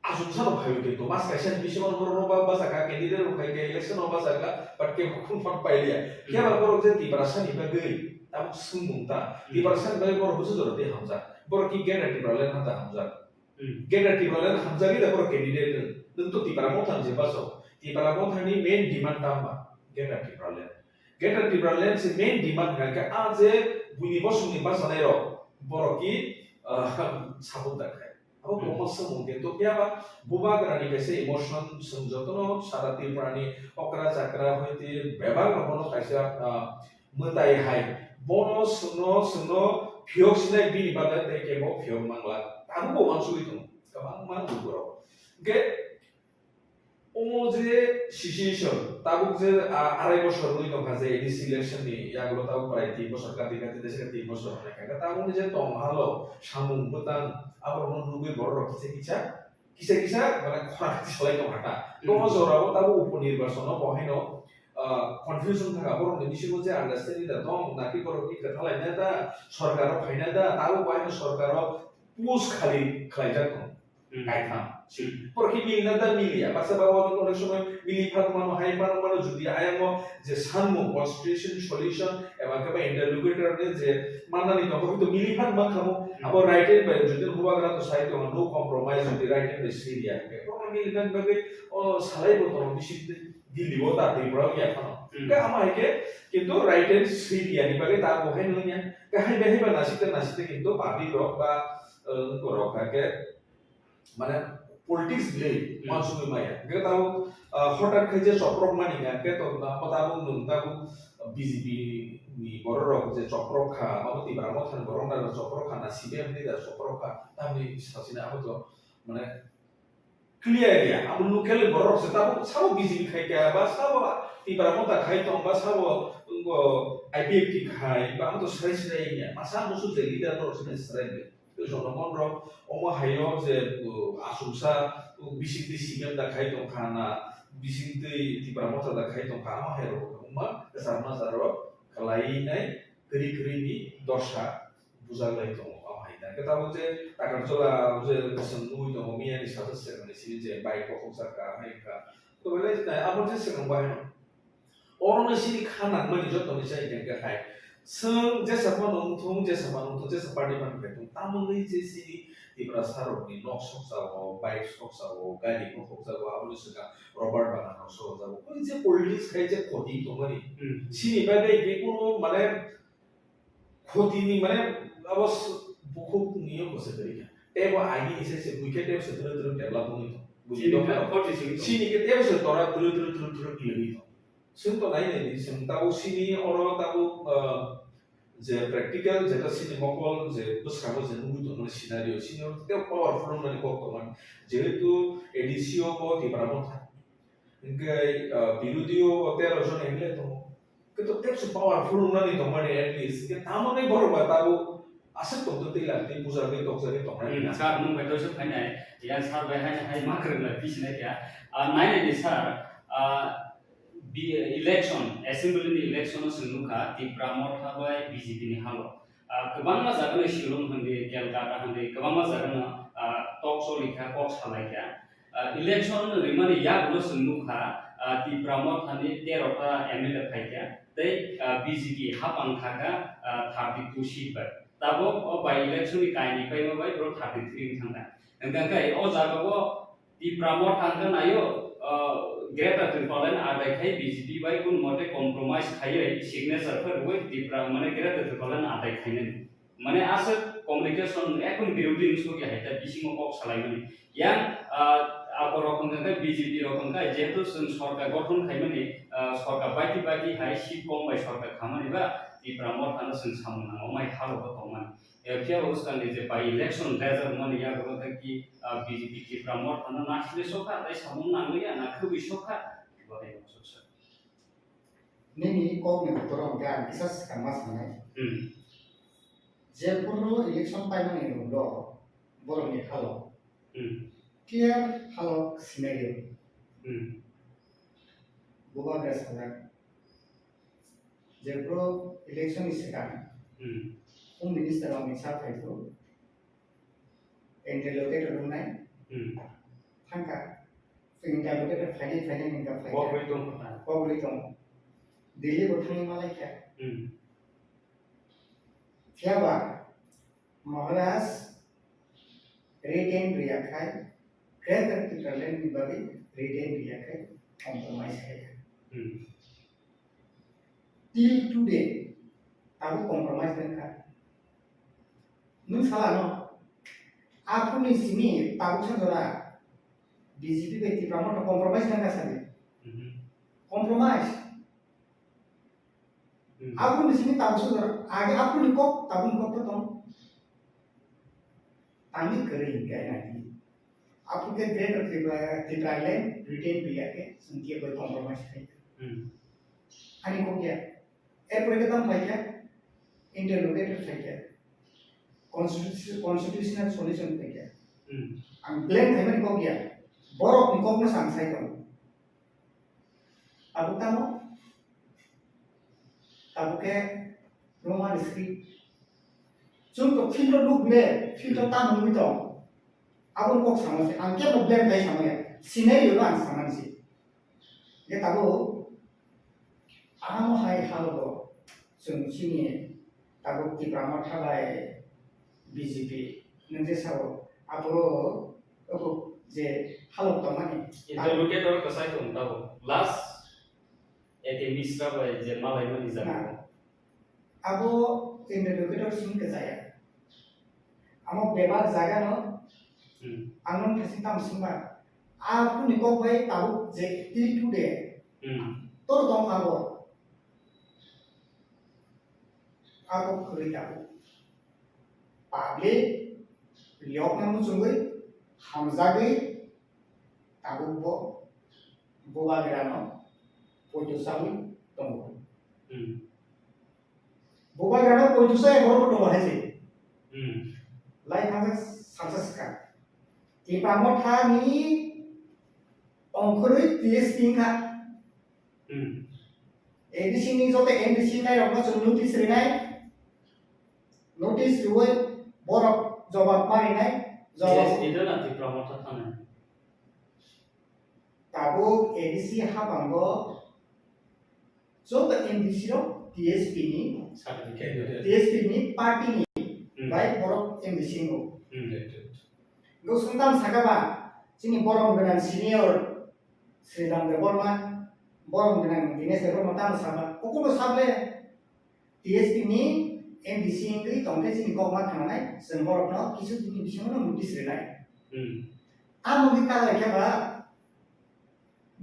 asumsa rok phaio khe to mas kaisa ni bisingo borok rok ba bachakha, candidate rok phaikha, election o bachakha, but kebo khum phang pailiya. Hmm. Phiya ba borok je Tiprasa ni bagwi tabuk swngmung ta, Hmm. Tiprasa ni bagwi borok bwswk jora tei hamjak, borok ki Greater Tipraland hata hamjak. Hmm. Greater Tipraland hamjagwi da borok candidate nwng. Nwng to Tipra Motha ni je bachao. Tipra Motha ni main demand tamo ba Greater Tipraland. Greater Tipraland se main demand kha khe a je buini bosongni bachanairok borok ki, ah, support da khai. Abo Hmm. kwbangma swngmung khe to phiya ba bubagrani kaisa emotion, chwng jotono sara Tripura ni okra chakra hoite bebak rokno kaisa, ah, mwtai hai. Bono chwngno, chwngno phiyok sinai bini bagwi tei kebo phiyok mangla. Tabukbo uansugwi tongo kwbangma lukurok. Hwnkhe omo je situation, tabuk je, ah, arai bosor wngwi tongkha je A D C election ni yagulo tabuk prai tin bosor kati kati, deshi kati tin bosor hwnwi kha. Tabukni je tong halo samung bwtang, aborokno nugwi borok rok kisa kisa kisa kisa mane khorang salai tong kha ta. Hmm. Tomo jorao tabuk upo nirbachono bo haino, ah, confusion thang kha, borokni bisingo je understanding da tong, naki borok ki kwtha laina da, sorkaro phaina da, tabuk bo haino sorkaro push khali khlaijak tong. Hmm. Kaitham. Hmm. Borok ki milna da miliya, baksa ba onek somoi mili phan mano, hai mano mano, jodi ayang o je sanmung, constitution solution, eba khe ba interlocutor ne je mannani tongo, hwnkhe mili phan mankha mo, Hmm. abo right hand bai jodi bubagra to sai tongo, no compromise, jodi right hand bai swi riya, hwnkhe abo mili phan bagwi o salai bo tongo, bisi Delhi o ta Tripura o ya phano. Hmm. Hwnkhe amo hai khe kintu right hand swi riya ni bagwi ta bo hai nung ya, hwnkhe hai bai hai ba nasik ta nasik ta kintu public rok ba, eh, borok hai khe mane politics le Hmm. uansugwi maya. Hwnkhe tabuk, ah, hotat khe je choprok mani kha, hwnkhe to abo tabuk nwng tabuk B J P ni borok rok je choprok kha, abo Tipra Motha ni borok rok choprok kha na, C P M ni da choprok kha, tamni sasina abo to mane clear ya. Abo local borok rok se tabuk sabo B J P khai kha, ba sabo Tipra Motha khai tong, ba sabo, o, I P F T khai, ba abo to srai srai ya. Masa musu je leader borok se srai ya. Tei jonogon rok omo hai o je, uh, asumsa, uh, bising twi C P M da khai tong kha na, bising twi Tipra Motha da khai tong kha, omo hai rok wngma kwchar majaro kwlai nai kwrwi kwrwi ni dosa bujak lai tongo, omo hai ta. Khe tabuk je Takarjala je chwng nugwi tongo, miya ni sata se mani simi je bike bokhok jak kha, hai wngkha. To belai abo je swkang bahai no. Oro no sini kha nangmani joto ni sai hwnkhe hai. Chwng jesa phano wngthung, jesa phano wngthung, jesa party phano phai thung. Tamoni je sini Tiprasa rokni nok sokjago, bike sokjago, gari bo sokjago, aboni swkang rubber bagan rok sokjago. Koi je politics khai je khoti tongmani. Hmm. Sini bagwi je kono mane khotini mane abo s-, bukhuk ni yo kwchwk kwrwi kha. Tei bo aini ni sai se buikhe tei se twrwk twrwk develop wngwi tong. Buji Chini tong kha kha. Khoti simi tong. Sini khe tei se tora twrwk twrwk twrwk twrwk kwlwi tong. Chwng to nai nai di, chwng tabuk sini oro tabuk, ah, je practical, jeta sini mokol, je bwskango je nugwi tongmani scenario, sini oro tei powerful wngmani kok tongmani. Jehetu A D C o bo Tipra Motha. Hwnkhe, ah, birodhi o bo tero jon M L A tongo. Kintu tei se powerful wngnani tongmani at least. Hwnkhe tamoni borok ba tabuk aswk tongtwtwi lang tei bujagwi tokjagwi tongnani Hmm, na. Sir, nwng bai doisa phainai, yang sir bai hai, hai ma kwrwng lai pisinai kha. Ah, nai nai di sir, ah, Bi-, election, assembly ni election o chwng nukha Tipra Motha bai B J P ni halo. Ah, kwbangma jaga no Shillong hindi, Kolkata hindi, kwbangma jaga no, ah, talk choli kha, kok salai kha. Ah, election rimani yagulo chwng nukha, ah, Tipra Motha ni tero ta M L A phaikha, tei, ah, B J P hapang thaka, ah, thirty two seat bai. Tabok o by election ni kainwi paima bai borok thirty three wng thangkha. Hwnkha khe o jaga o Tipra Motha hwnkhe naio, ah, Greater Tipraland adai khai B J P bai kun mote compromise khaiwi signature khe rwui Tipra mane Greater Tipraland adai khainani. Mane aswk communication ekdom birodhi wng sokya hai ta bisingo kok salaimani. Yang, ah, aborok hwnkha khe B J P rok hwnkha khe jehetu chwng sorkar gothon khaimani, ah, sorkar baiti baiti hai seat kom bai sorkar khamani ba Tipra Motha no chwng samung nango mai halo bo tongmani. Eh, phiya bo swkangni je by election result mani yago tei ki, ah, B J P Tipra Motha no nasile sokha tei samung nangya na khwbwi sokha. Bo hai sokha. Nini kokni utoro hwnkhe ang kisa swkang ma sanai. Hmm. Jephuru election paimani ulo borokni halo. Hmm. Clear halo scenario. Hmm. Bubagra sajak. Jephuru election ni swkang. Hmm. Home Minister Amit Shah phaiphuru. Interlocutor wngnai. Hmm. Thangkha. Interlocutor phainai phainai hwnkha phaikha. Kok bai tongkha. Kok bai tongo. Delhi bo thangwi malaikha. Hmm. Phiyaba Maharaj written riyakhai, Greater Tipraland ni bagwi written riyakhai, compromise khaikha. Hmm. Till today, tabuk compromise wngkha. Nwng sala no, aphuruni simi tabuksa jora B J P bai Tipra Motha compromise wngkha sadi. Mhm. Compromise. Hmm. Aphuruni simi tabuksa jora, age aphuruni kok, tabukni kok to tong. Tangwi kwrwi hinkhe nai. Aphuru khe Greater Tripura, Tipraland written riya khe, chwng khe bai compromise khai. Hmm. Ani kok ya. Erpore khe tamo phaikha, interlocutor phaikha, constitu-, constitutional solution phaikha. Hmm. Ang blame khaimani kok ya, borokni kokno sa ang sai tongo. Tabuk tamo, tabuk khe Roman script. Chwng to field o nuk le, field o tamo nugwi tong. Aboni kok sama se, ang kebo blame khai sama ya. Scenario no ang sama se. Ye tabuk, ano hai halogo, chwng chini tabuk Tipra Motha bai B J P, nwng je sao, aboro, obo je halok tongmani. Interlocutor kwchai tong tabuk. Last, A K Mishra bai je malaimani jaga. Na. Abo interlocutor simi kwchaya. Amo bebak jaga no, hmm, ang nung thasi tam singba. Aphuruni kok bai tabuk je till today. Hmm. Tor tong abo. Abo kwrwi tabuk. Public riyok na muchungwi hamjagwi tabuk bo bubagrano poito chawi tongo. Hmm. Bubagrano poito chaya borok tongo hai se. Hmm. Lai thangsa salsa swkang. Tipra Motha ni ongkhorwi T S P wngkha. Hmm. A D C ni joto M D C nairokno chwng notice rinai. Notice riwi borok jobab ma rinai. Jobab T S P do na Tipra Motha thani? Tabuk A D C habango joto M D C rok T S P ni, certificate. T S P ni party ni, hmm, bai borok M D C wngo. Hmm. Right, right. Go sungtam saka ba, chini borom gwnang senior Sridham Debbarma, borom gwnang Dinesh Debbarma tamo saba, kukuno sable T S P ni M D C wngwi tongkhe chini kok ma khnanai, chwng borokno kisu dini bisingo no notice rinai. Hmm. Amo wngwi kak lai khe ba,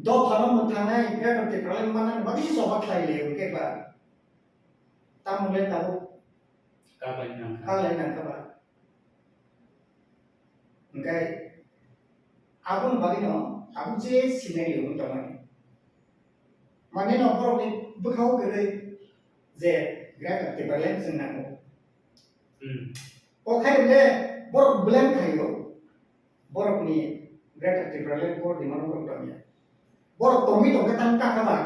dophano mwthangnai, Greater Tipraland manani bagwi se choba khlai le wngkhe ba. Tamo le tabuk kak lai nangkha. Kak lai nangkha ba. Hwnkhe aboni bagwino tabuk je scenario wng tongmani. Manino borokni bwkhao kwrwi je Greater Tipraland chwng nango. Hmm. O khai le borok blame khaio. Borokni Greater Tipraland core demand borok tongya. Borok tongwi tongkhe tang kaka ba.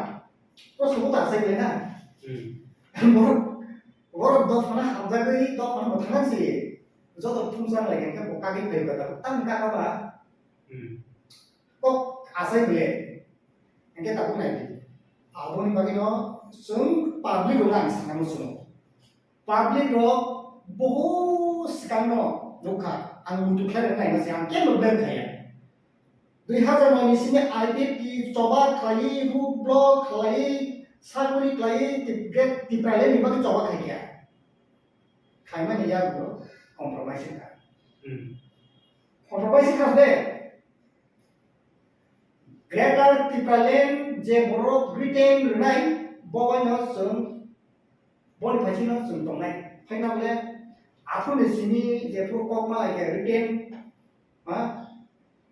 Proshno bo ta asai na. Hmm. Borok, borok dophano hamjagwi dophano mwthangna si. Joto thumsa lai khe bo kagwi phai ba tang kaka ba. Hmm. Kok asai bole. Hwnkhe tabuk nai di. Aboni bagwino chwng public rokno ang sanani muchungo. Public rok bohor swkangno nukha, ang muitu khlai rwna naima se, ang kebo blame khaiya. Dui hazar noi ni simi I P F T choba khlaiwi, road block khlaiwi, sakori khlaiwi, Tip-, Great Tipraland ni bagwi choba khaikha. Khaimani yago compromise kha. Hmm. Compromise kha de. Greater Tipraland je borok written rwnai, bo waino chwng, boni phaisino chwng tongnai. Phaina bole, aphuruni simi jephuru kok ma lai khe written, ha?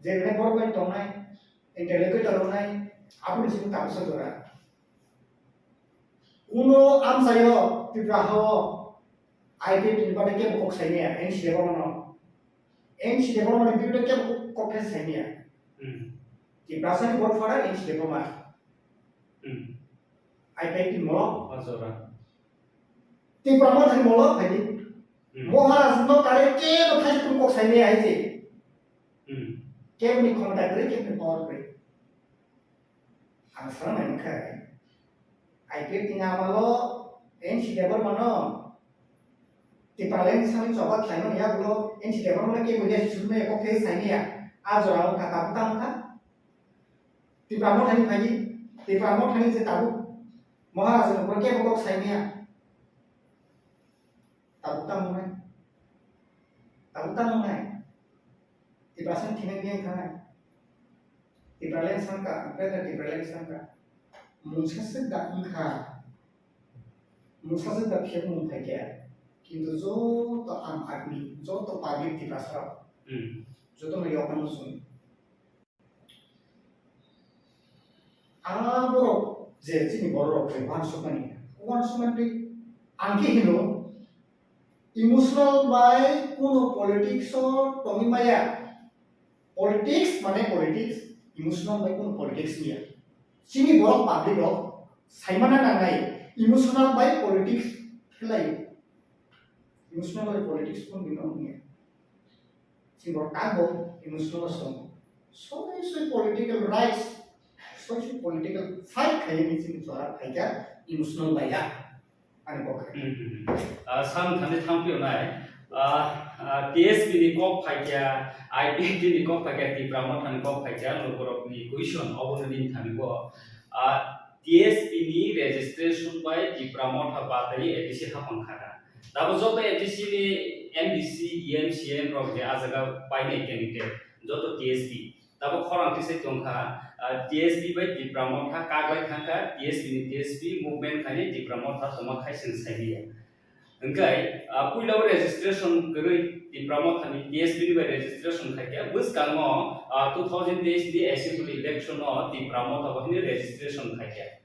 Je rwnai borok bai tongnai, interlocutor rwnai, aphuruni simi tabuksa jora. Kuno amchaio Tripura hao I P F T ni bagwi kebo kok saimaya, N C Debbarma no. N C Debbarma ni birude kebo kok khe saimaya. Hmm. Tiprasa ni godfather N C Debbarma. Hmm. I P F T ni molo. Ajora. Tipra Motha ni molo phaidi. Hmm. Maharaj no kare kebo thaisukun kok saimaya hai se. Hmm. Kebo ni khomota kwrwi, kebo ni power kwrwi. Ang sana nai kha. I P F T ni amalo N C Debbarma no Tipraland sani choba khlaimani yagulo N C Debbarma no kebo ya sumne kok thai saimaya. A jora wngkha tabuk tamo kha. Tipra Mothani phaidi. Tipra Mothani je tabuk Maharaj no kebo kok saimaya. Tabuk tamo nai. Tabuk tamo nai. Tiprasa thina geng khanai. Tipraland sangka, Greater Tipraland sangka. Mungsa se da wngkha. Mungsa se da phiya mung phaikha. Kintu joto am admi, joto public Tiprasa rok. Hmm. Joto no yokna muchung. Ah, borok je chini borok rok je uansukmani, uansukmani twi ang khe hino, emotional bai kuno politics o tongwi maya. Politics mane politics, emotional bai kuno politics maya. Chini borok public rok saimana nangnai, emotional bai politics khlai. Emotional bai politics kuno bini wngya. Chini borok tangbo emotional song. Soi soi political rights, soi soi political fight khaiyani chini chwla phaikha emotional bai ya. Ani kok. Hmm, hmm, hmm. Ah, sang thani thang pio nai. Ah, ah, T S P ni kok phaikha, I P F T ni kok phaikha, Tipra Motha ni kok phaikha, lukurok ni question obo ni thani bo. Ah, T S P ni registration bai Tipra Motha batwi A D C hapang khana. Tabuk joto A D C ni M D C, E M, C M rok je ah jaga painai candidate, joto T S P. Tabuk khorang tisai tongkha, ah, T S P bai Tipra Motha kaglai thangkha, T S P ni T S P movement khainai Tipra Motha tongma khai chwng sailiya. Hwnkhe, ah, puila o registration kwrwi Tipra Motha ni T S P ni bai registration khaikha, bwskango, ah, two thousand teis ni assembly election o Tipra Motha bo hwnwi registration khaikha.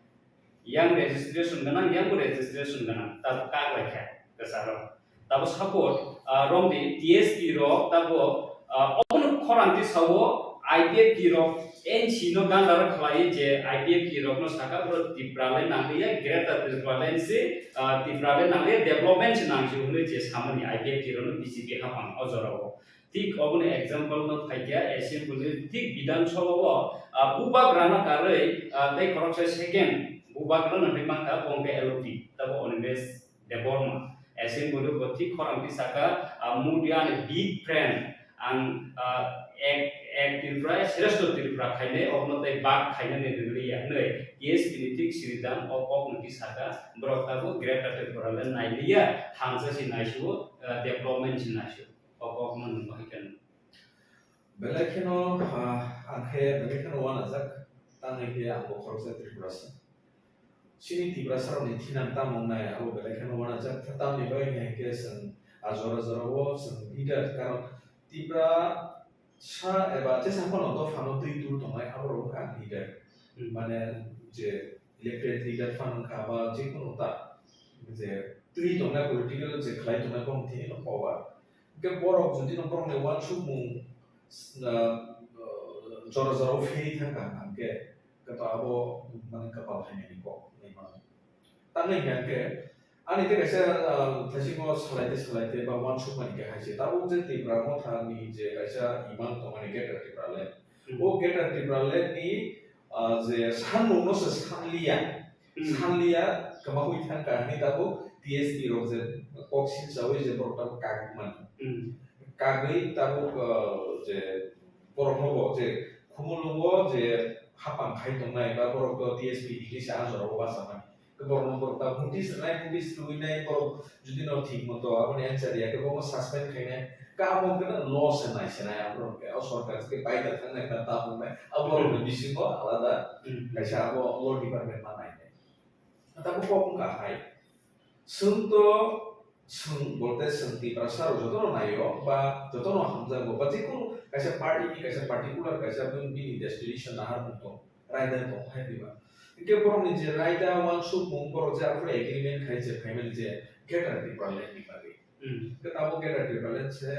Yang registration gwnang, yang bo registration gwnang, tabuk kak lai kha kwcharo. Tabuk support, ah, romdi T S P rok tabuk, ah, obono khorang tisao I P F T rok N C no gandar khlai je I P F T rok no saka bro Tipraland nangliya, Greater Tipraland se, ah, Tipraland nangliya, development se nangsi hwnwi je samani I P F T rok no B J P hapang o jorao. Thik obono example no phaikha, assembly thik Bidhan Sabha o, ah, bubagrano karwi, ah, tei khoroksa second bubagrano hinwi mankha bo hwnkhe L O P, tabo Animesh Debbarma. Assembly bo thik khorang tisaka, ah, Modi ani big friend, ang, ah, ek, ek Tripura, shreshto Tripura khainai, obono tei bak khainani rwliya hinwi T S P ni thik siridam o kokno tisaka, borok tabuk Greater Tripura le nailiya, hamsa se naisuo, ah, development se naisuo. Kok kok no nung bahai khe nung. Belai kheno, ah, ang khe belai kheno uanajak, tangwi khe ang bo khoroksa Tripurasa. Chini Tiprasa rokni thinang tamo wngnai abo belai kheno uanajak, tamni bagwi hai khe chwng a jora jora o chwng leader, karon Tiprasa eba jesa phano dophano twi tul tongnai abo rok wngkha leader. Hmm. Mane je elected leader phano wngkha ba je kono ta je twi tongnai political je khlai tongnai bongni thani no power. Hwnkhe borok jodi no borokni uansukmung, ah, jora jora o phirwi thangkha hwnkhe, hwnkhe to abo mane kwpal hamyani kok hinwi mano. Tamni hwnkhe ani tei kaisa, ah, thaisingo salai tei salai tei ba uansukmani khe hai se tabuk je Tipra Mothani je kaisa imang tongmani Greater Tipraland. Hmm. O Greater Tipraland ni ah, je sanmungno se sanliya, Hmm. sanliya, kwmawi thangkha hwnwi tabuk T S P rok je kok sinchawi je borok tabuk kagwi mano. Hmm. Kagwi tabuk, ah, je borokno bo je khumulwngo je hapang khai tongnai ba borok to T S P English a jorao bachamani. Borokno borok ta notice rwnai, notice rwinai borok jodi no thik moto aboni answer ya khe bono suspend khainai. Kamo khe no loss se nai se nai aborok khe o sorkar se khe baida thangnai ta tamo nai aborok ni bisingo alada Hmm. kaisa abo law department ma nai nai. Tabuk kok wngkha hai. Chwng to, chwng bolte chwng Tiprasa rok jotono naio, ba jotono hamjago, ba jekunu kaisa party ni kaisa particular kaisa bini, bini destination naharmung tong, raida tong hai diba. Hinkhe borokni je raida uansukmung, borok je aphuru agreement khai je phaimani je Greater Tipraland ni bagwi. Hmm. Hinkhe tabuk Greater Tipraland se,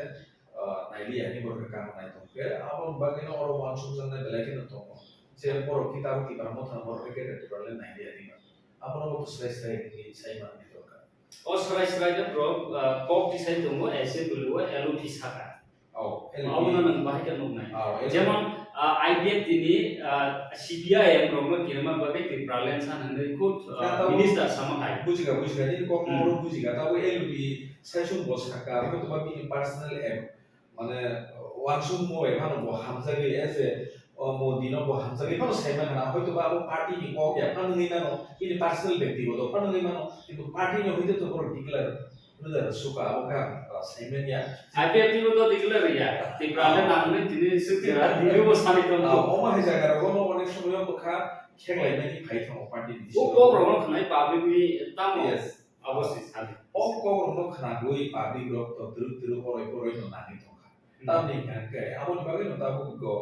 ah, nailiya hinwi borok khe kamo nai tong khe, aboni bagwino oro uansukjaknai belai kheno tongo. Je borok khe tabuk Tipra Motha borok khe Greater Tipraland nailiya hinwi. Abono bo swrai swrai hinwi sai manwi dorkar. O swrai swrai no borok, ah, kok tisai tongo, assembly o L O P saka. Oh, L O P. Abono nwng bahai khe nuknai. Oh, L O P. Jemon, ah, I P F T ni, ah, C P I M rokno kirima bagwi Tipraland san hwnwi khud, ah, Kha tamo minister sama hai. Bujiga, bujiga, nini kok Hmm. oro bujiga. Tabo L O P saisung bo saka, hoytoba bini personal aim. Mane, uansukmung bai phano bo hamjagwi, as a, o, Modi no bo hamjagwi phano sai mankha na, hoyto ba abo party ni kok ya phano wngwi mano, bini personal bektigoto phano wngwi mano, kintu party ni hoite to borok declare rwjak suka abo kha, o, sai manya. I P F T bo to declare ya, Tipraland Ah. nangni tini swkti Ah. ra, tini bo sani tong. Ah, omo hai jaga rogo no onek somoy o bwkha kheklai mani phai thango party ni O bisingo. Kok rok no khnai public ni tamo Yes. abo si sani. O kok rok no khnagwi public rok to twrwk twrwk oroi poroi no nangwi tongkha. Hmm. Tamni hwnkhe aboni bagwi no tabuk go,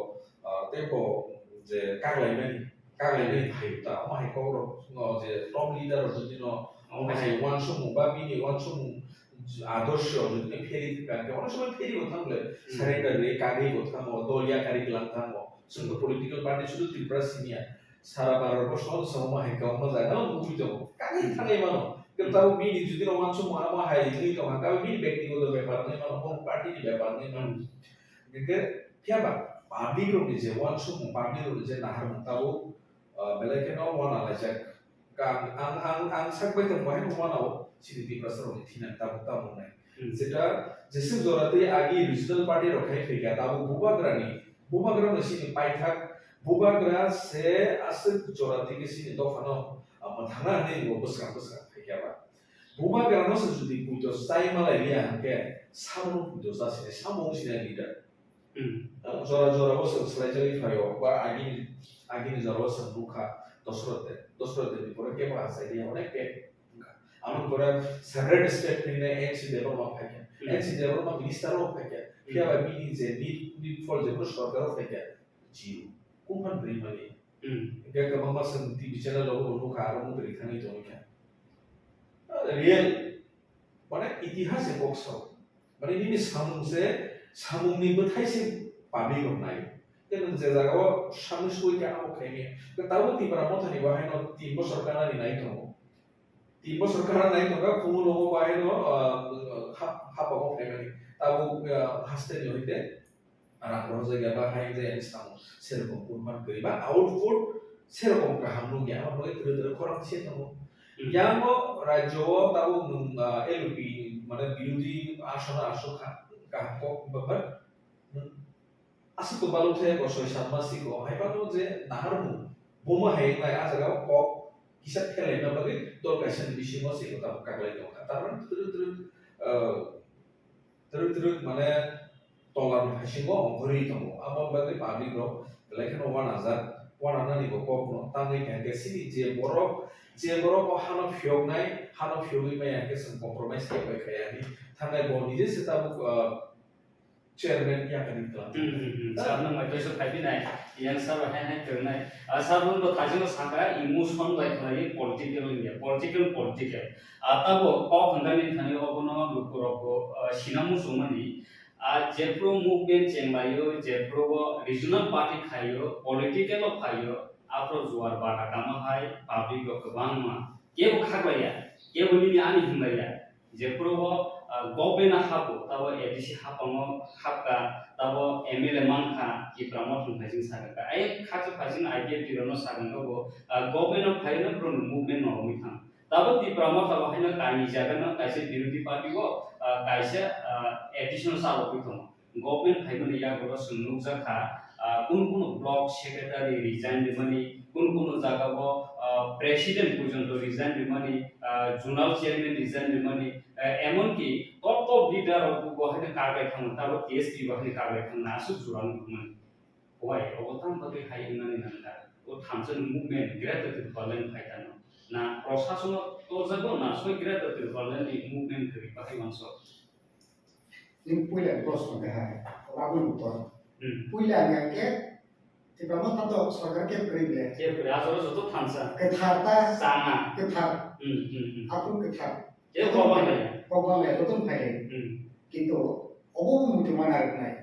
ah, tei bo je kaglaimani, kaglaimani phaio ta, omo hai kok rok no je top leader rok jodi no, omo hai uansukmung ba bini uansukmung adorsho jodi no pheri thangkha, onek somoi pheri bo thang le, Hmm. surrender rwi kagwi bo thango, dol yakarwi glang thango, chwng to political party sudu Tripura simi ya, sara Bharat borso no omo hai kok no jaga no nugwi tongo, kagwi Hmm. thangwi mano, Hmm. tei tabuk bini jodi no uansukmung omo hai wngwi tongkha, tabuk bini bektigoto bepar wngwi mano, bo party ni bepar wngwi mano. Hmm. Hingke phiya ba public rokni je uansukmung, public rokni je naharmung tabuk, ah, belai kheno uanalaijak. Ka-, ang, ang, ang sak bai tongmo hai uanao chini Tiprasa rokni thina tabuk tamo wngnai. Hmm. Jeta jeswk jora tei agi regional party rok khai phaikha tabuk bubagrani, bubagrano chini paithak, bubagra se aswk jora tei khe chini dophano, ah, mwthangna hwnwi bo bwskang bwskang phaikha ba. Bubagrano se jodi puito chai malai liya hwnkhe, sabono puito cha sinai, samo wng sinai leader. Hmm. Jora jora bo swk swlai jagwi phaio, ba agini, agini jora bo swk nukha, Dosrot de, Dosrot de ni pore kebo achai liya, onek kebo wngkha. Amoni pore separate state ni N C Debbarma phaikha, Hmm. N C Debbarma minister rok phaikha, Hmm. Phiya ba bini je need, need for je sorkar o phaikha, zero. Kumphan bwrwi mani. Hmm. Hingke kwbangma chwng T V channel rogo bo nukha, aro mukri thangwi tongwi kha. Real, mane itihas se kok sao. Mane nini samung se, samungni bwthai se public rok naio. Tei nwng je jagao samung soi kha abo khaimya. Tei tabuk Tipra Mothani bo haino tin bosor kanani nai tongo. Tin bosor kanani nai tongkha, Khumulwngo bo haino, ah, hap-, hapao phaimani. Tabuk, ah, hasteni hoite. Rang rohorjak ya ba hai wngjakya hinwi samo. Serokom kurman kwrwi ba output serokom kaham nukya, abo bagwi twrwk twrwk khorang se tongo. Hmm. Yango rajyo o tabuk nwng, ah, L P mane birodhi asona aswk kha, kaham kok bwkha. Nwng aswk to balwk thai ko soi sat mas siko, hai phano je naharmung buma hai wngnai, ah jaga o kok kisa phelaina bagwi dol kaisa ni bisingo siko tabuk kaklai tongkha. Tar mane twrwk twrwk, ah, twrwk twrwk mane tola ni bisingo ongkhorwi tongo. Aboni bagwi public rok belai kheno uanajak, uananani bo kokno tangwi kha hwnkhe chini je borok, je borok o hano phiyoknai, hano phiyogwi maya hwnkhe chwng compromise khe bai khaya hinwi thangnai bo nije se tabuk, ah, chairman yakari twlang. Hmm, hmm, hmm. Ah. Sir no mai toisa phaibi nai, yang sir hai hai kwrwngnai. Ah, sir bo thajino saka emotion bai khlai political wngya, political, political. Ah, tabo kok hwnda ni thani obono lukurok bo, ah, sina muchungmani. Ah, jephru movement chenglaio, jephru o regional party khaio, political o phaio, aphro juar bata kama hai public rok kwbangma. Kebo khaklaiya, kebo nini ani hwnlaiya. Jephru o Ah, government no hapo, tabo A D C hapango hapka, tabo M L A mankha, Tipra Motha ni phaising sakha. Ai khaksa phaising I P F T rokno sakha bo, ah, government no phaino borokni movement no romwi thang. Tabo Tipra Motha bo haino kainwi jaga no kaisa birodhi party o, ah, kaisa, ah, additional chalogwi tongo. Government phaimani yagulo chwng nukjakha, ah, kunu kunu block secretary resign rimani, kunu kunu jagao, ah, president porjonto resign rimani, ah, zonal chairman resign rimani, ah, emonki top top leader rok bo haino kaglai thangma, tabo T S P bo haino kaglai thangma aswk jora nukmani. Why? Obo tamo bagwi hai wngnani nangkha. O thamsani movement Greater Tipraland phaitano. Na prosasono torjago na soi Greater Tipraland ni movement kwrwi bagwi wansok. Nini puila ni proshno khe hai, aboni uttor. Hmm. Puila ni khe Tipra Motha to sorkar khe kwrwi ble. Khe kwrwi, asoro joto thansa. Kwthar ta. Chana. Kwthar. Hmm, hmm, hmm. Aphuru kwthar. Khe kok bang lai. Kok bang lai, joto phai lai. Hmm. Kintu obo bo muitu mana rwnai.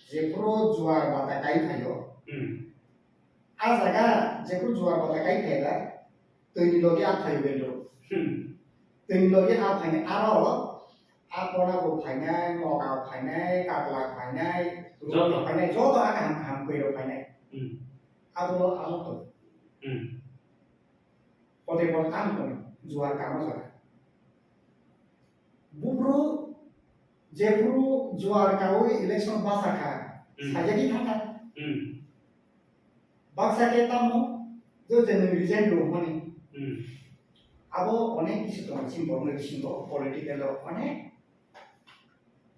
Jephuru juar bata kai phaio. Hmm. A jaga jephuru juar bata kai phaida, twi ni logi a phaio bendo. Hmm. Twi ni logi a phainai aro, a kona bo phainai, moga phainai, kakla phainai, joto. Rukni phainai, joto a kaham kaham kwrwi rok phainai. Hmm. Abo amo to. Hmm. Kote kote tamo tong, juar kamo jaga. Bubru jephuru juar kawi election basa kha, hmm, sajagwi thangkha. Hmm. Baksa khe tamo, je je nwng resign rw hwnmani. Hmm. Abo onek kisi tongo, chini borokni bisingo, political o onek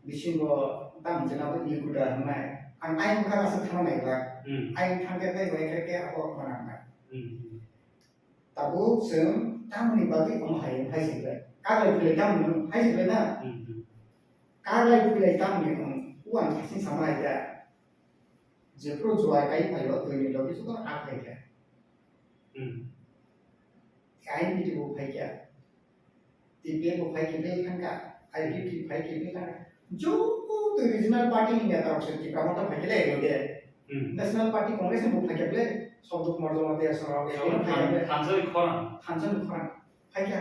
bisingo tamo jena bo iguda hwnmai. Ang ayang kha aswk thangna nai ba. Hmm. Ayang thangkhe tei bai khe abo manang nai. Hmm. Tabuk chwng tamoni bagwi omo hai, hai se bai. Kaglai philai tamoni hai se bai na? Hmm, hmm. Kaglai philai tamoni wng, uan thasing sama hai kha. Jephuru juar kai phaio, twi ni logi joto a phai kha. Hmm. I N P T bo phai kha. T P F bo phai khe phai thangkha, I P F T phai khe phai thangkha. Joto regional party ni neta rok se Tipra Motha phai khe lai rode. Hmm. National Party Congress ni bo phai khe ble, Sogduk Morjong Mate Aswk rok, Sogduk phai khe ble. Thansa ni khorang. Thansa ni khorang. Phai kha.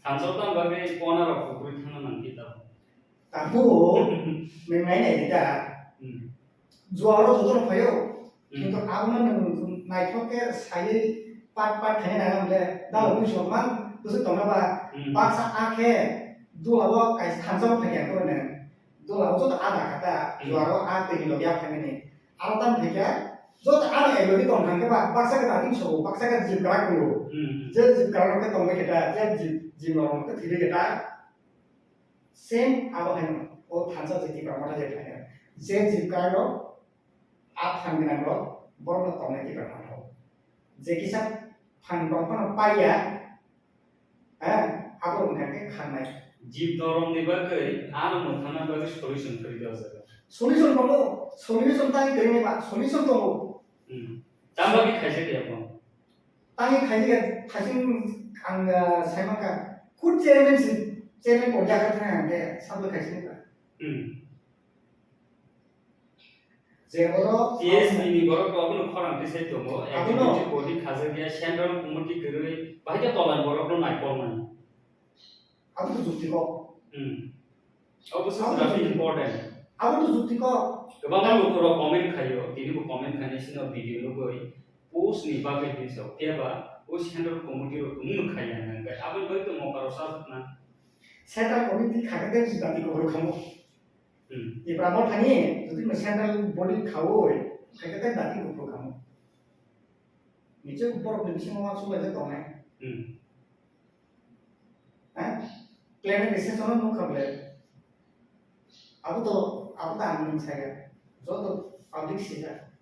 Thansa tang bagwi kona rok kukrwi thangna nang khe tamo. Tamo, nwng nai nai da. Hmm. Juaro joto rok phaio. Hmm. Kintu abono nwng naithok khe saywi pat pat khaina nang le, da Hmm. Ui sok man, bwswk tongna ba, Hmm. Baksa a khe dula o kaisa thansa o phai khe nwng. Dula o joto a da kha ta, Hmm. Juaro a twi ni logi a phaimani. Aro tamo phai khe, joto a ni logi tong thang khe ba, baksa khe dating sobo, baksa khe jib kwrak tongo. Hmm. Je jib kwrak rok khe tong bai khe ta, je jib, jib norok khe thwi bai khe ta. Same abo haino, o thansa je Tipra Motha je phainai. Je jib kwrak rok, a phan gwnang rok, borok no tongnai Tipra Motha o. Je kisa phan tong phano paiya, eh, abo wngkha khe khangnai. Jib norok ni bagwi, ano mwthangna bagwi solution kwrwi o jaga. Solution tongo, solution tang kwrwi ba, solution tongo. Hmm. Tamo bagwi khaijak ya bo? Tang khaijak ya, thasing ang, ah, sai mankha. Khud chairman si, chairman ko yakha thang ang khe, sabo khaijak ya. Hmm. Je oro T S P ni borok to abono khorang twi sai tongo, Abono. Executive body khajak ya, central committee kwrwi, bahai khe tola ni borok no nai kol mani. Abo to jukti kok. Hmm. Abo se Abo to very jukti important. Abo to jukti kok. Kwbangma lukurok comment khaio, tini bo comment khainai sino video nugwi post ni bagwi hinwi sao. Phiya ba o central committee rok tongmung khaina nang khe. Aboni bagwi to mokaro sajwkna. Central committee khakhe tei jati kok rok khamu. Hmm. Tipra Motha ni jodi no central body khaui, khakhe tei jati kok rok khamu. Niche borok ni bisingo uansuk laijak tongnai. Hmm. Ha? Climate research ono nukha ble. Abo to, abo to ang nung saya. Joto public sijak.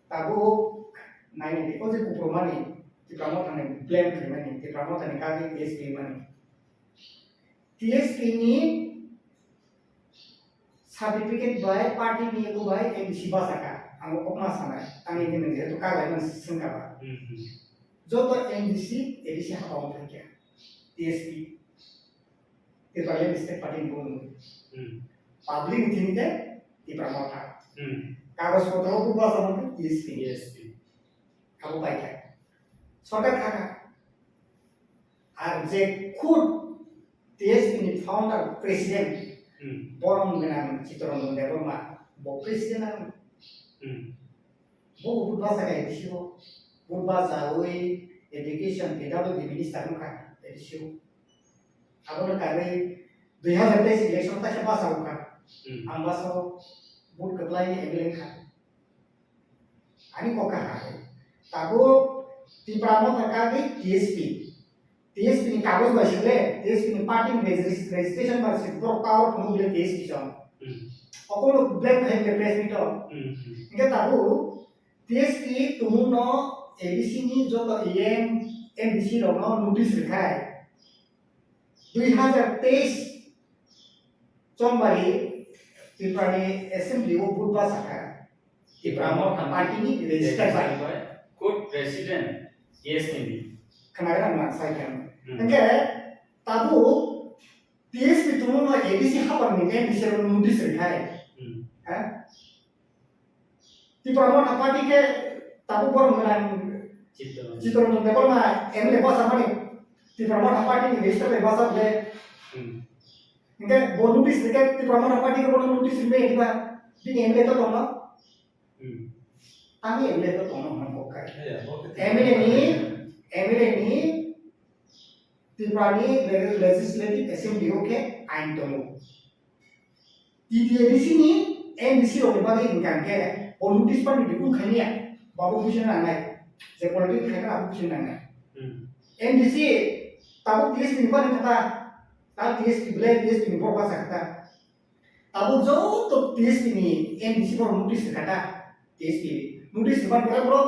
Tabuk naini di, o je kupro mani, Tipra Motha ni blame khaimani, Tipra Motha ni kagwi case khaimani. T S P ni certificate bai party ni eko bai M D C basa ka, ang kok ma sanai, tang ini nang jehetu kaglai man sengka ba. Hmm, hmm. Joto M D C, A D C hapao thangkya, T S P, Tipraland State Party ni bumu. Hmm. Public ni thini te, Tipra Motha. Hmm. Kagoj potro bu basa man T S P. T S P. Abo bai kha. Sorkar kha kha. Ar je khud T S P ni founder president Hmm. Borom gwnang Chittaranjan Debbarma, bo president ang. Hmm. Bo budbasa khe A D C o. Budbasa ui education P W D minister wngkha A D C o. Abono karwi dui hazar teis election taisa basa wngkha. Hmm. Ang basa vote kwplai M L A wngkha. Ani kok kaha khe. Tabuk Tipra Motha kagwi T S P. T S P ni kagoj bai sile, T S P ni party ni regis-, registration bai sile, borok power phunuk bile T S P song. Hmm. Okono blame khai bile press meet o. Hmm, hmm. Hingke tabuk T S P tumung no A D C ni joto E M, M D C rok no notice rwkhai. Dui hazar teis Chongbari Tripura ni assembly o budbasa kha. Tipra Motha party ni register bai. Khud president T S P ni. Khnagra ma sai kha. Hmm. Hingke tabuk T S P tumung no A D C habar ni M D C rok notice rwkhai. Hmm. Ha? Tipra Motha party khe tabuk borok gwnang Chittaranjan. Chittaranjan Debbarma M L A basa mani Tipra Motha party ni register bai basa bole. Hmm. Hingke bo notice rikhe Tipra Motha party khe bono notice rime diba bini M L A to tongno. Hmm. Tamo M L A to tongno hwnwi kok khai. Iya, bo khe M L A ni, M L A ni Tripura ni le-, legislative assembly o khe ain tongo. T T A D C ni M D C rok ni bagwi hwnkha hwnkhe o notice pano dukung khaimya, babo buisana nangnai, je political khaikha abo buisana nangnai. Hmm. M D C tabuk T S P ni bani kha ta, ta T S P belai T S P ni borok basa kha ta. Tabuk joto T S P ni M D C borok notice rwkha ta, T S P notice rwkha pore borok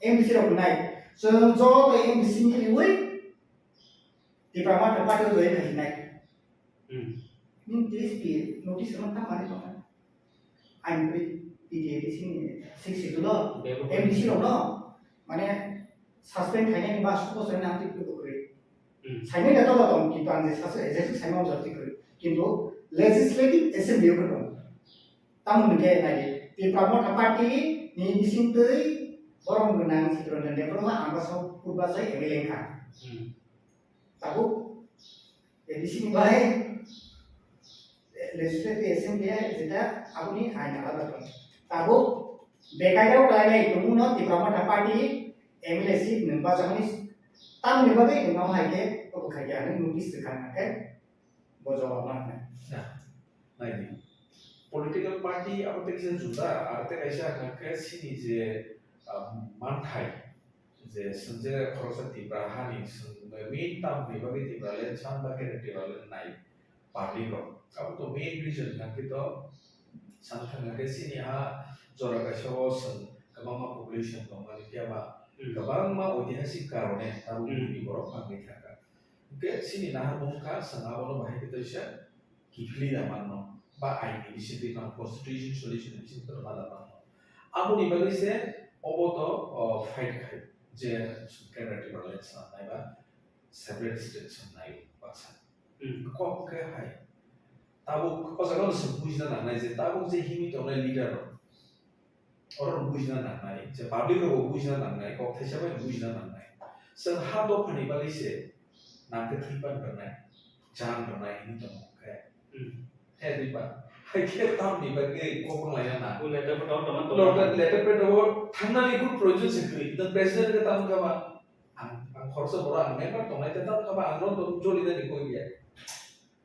M D C rok wngnai. Chwng joto M D C ni riwi Tipra Motha party o join khainai. Hmm. Nini T S P notice rwma tamo ani tongkha. Ani bwrwi T T A D C ni six schedule o Bebo M D C rok no mane suspend khainani ba suko sani ang twi kwrwi. Hmm. Saimanya tola tong kintu ang je sase executive saimanya jati kwrwi. Kintu legislative assembly o kwrwi. Tamo hwnkhe nai di, Tipra Motha party ni bising twi borom gwnang Chittaranjan Debbarma ang basa purba sai M L A wngkha. Hmm. Tabuk A D C ni bai legislative assembly jeta aboni ain alada tong. Tabuk bekai rok lai lai tongmung no Tipra Motha party M L A seat nwng bachamani tamni bagwi nwng hai khe obo khai ya nwng notice rwkha hwnkhe bo jawab ma hwnwi. Na, nai di. Political party abo tei kisa juda, aro tei kaisa hwnkhe chini je, ah, manthai, je chwng je khoroksa Tipra hani chwng main tamni bagwi Tipraland san ba khe Tipraland nai public rok. Abo to main reason hwnkhe to sana thangkhe chini ha jora kaisa o chwng kwbangma population tongmani phiya ba Hmm. kwbangma oitihasik karone tabuk Hmm. bini borok bangwi thangkha. Hwnkhe chini naharmung wngkha, chwng abono bahai khe toisa kiphilwi da manno, ba aini bisingtwi tong, constitution solution ni bisingtwi tong ma da manno. Aboni bagwi se obo to, o, fight khai je Kerala Tipraland swnamnai ba separate state swnamnai baksa. Hmm. Kok khe hai. Tabuk o jaga no se bujina nangnai je tabuk je himwi tongnai leader rok. Oro no bujina nangnai, je public rok bo bujina nangnai, kok thaisa bai bujina nangnai. Chwng ha dophani bagwi se nang khe thwi pan rwnai, jang rwnai hwnwi tongo khe. Hmm. He diba? Hai khe tamni bagwi kok wng laina na. Bo letter photo tongma tongma. Letter, letter photo thangnani kunu proyojon se kwrwi. Nwng president khe tamo khe ba, ang, ang khoroksa borok, ang member tongnai khe tamo khe ba, ang no tong joli nani koi ya.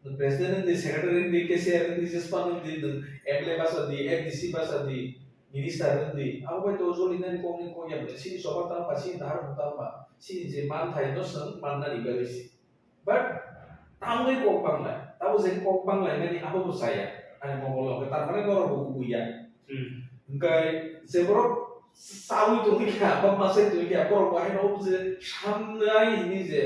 President wng di, secretary wng di, cashier wng di, jespan wng di, nwng M L A basa di, M D C basa di, minister wng di, abo bai to joli nani kok ni kok ya, chini choba tamo ba, chini nahar tamo ba, chini je manthai no chwng mannani bagwi se. But tamoni kok banglai, tamo je kok banglai mani abo bo chaya, ani mokol o, tar mane norok bo kubui ya. Hmm. Hwnkhe je borok chawi tongwi kha, ba masai tongwi kha, borok bo haino je samnai hini je,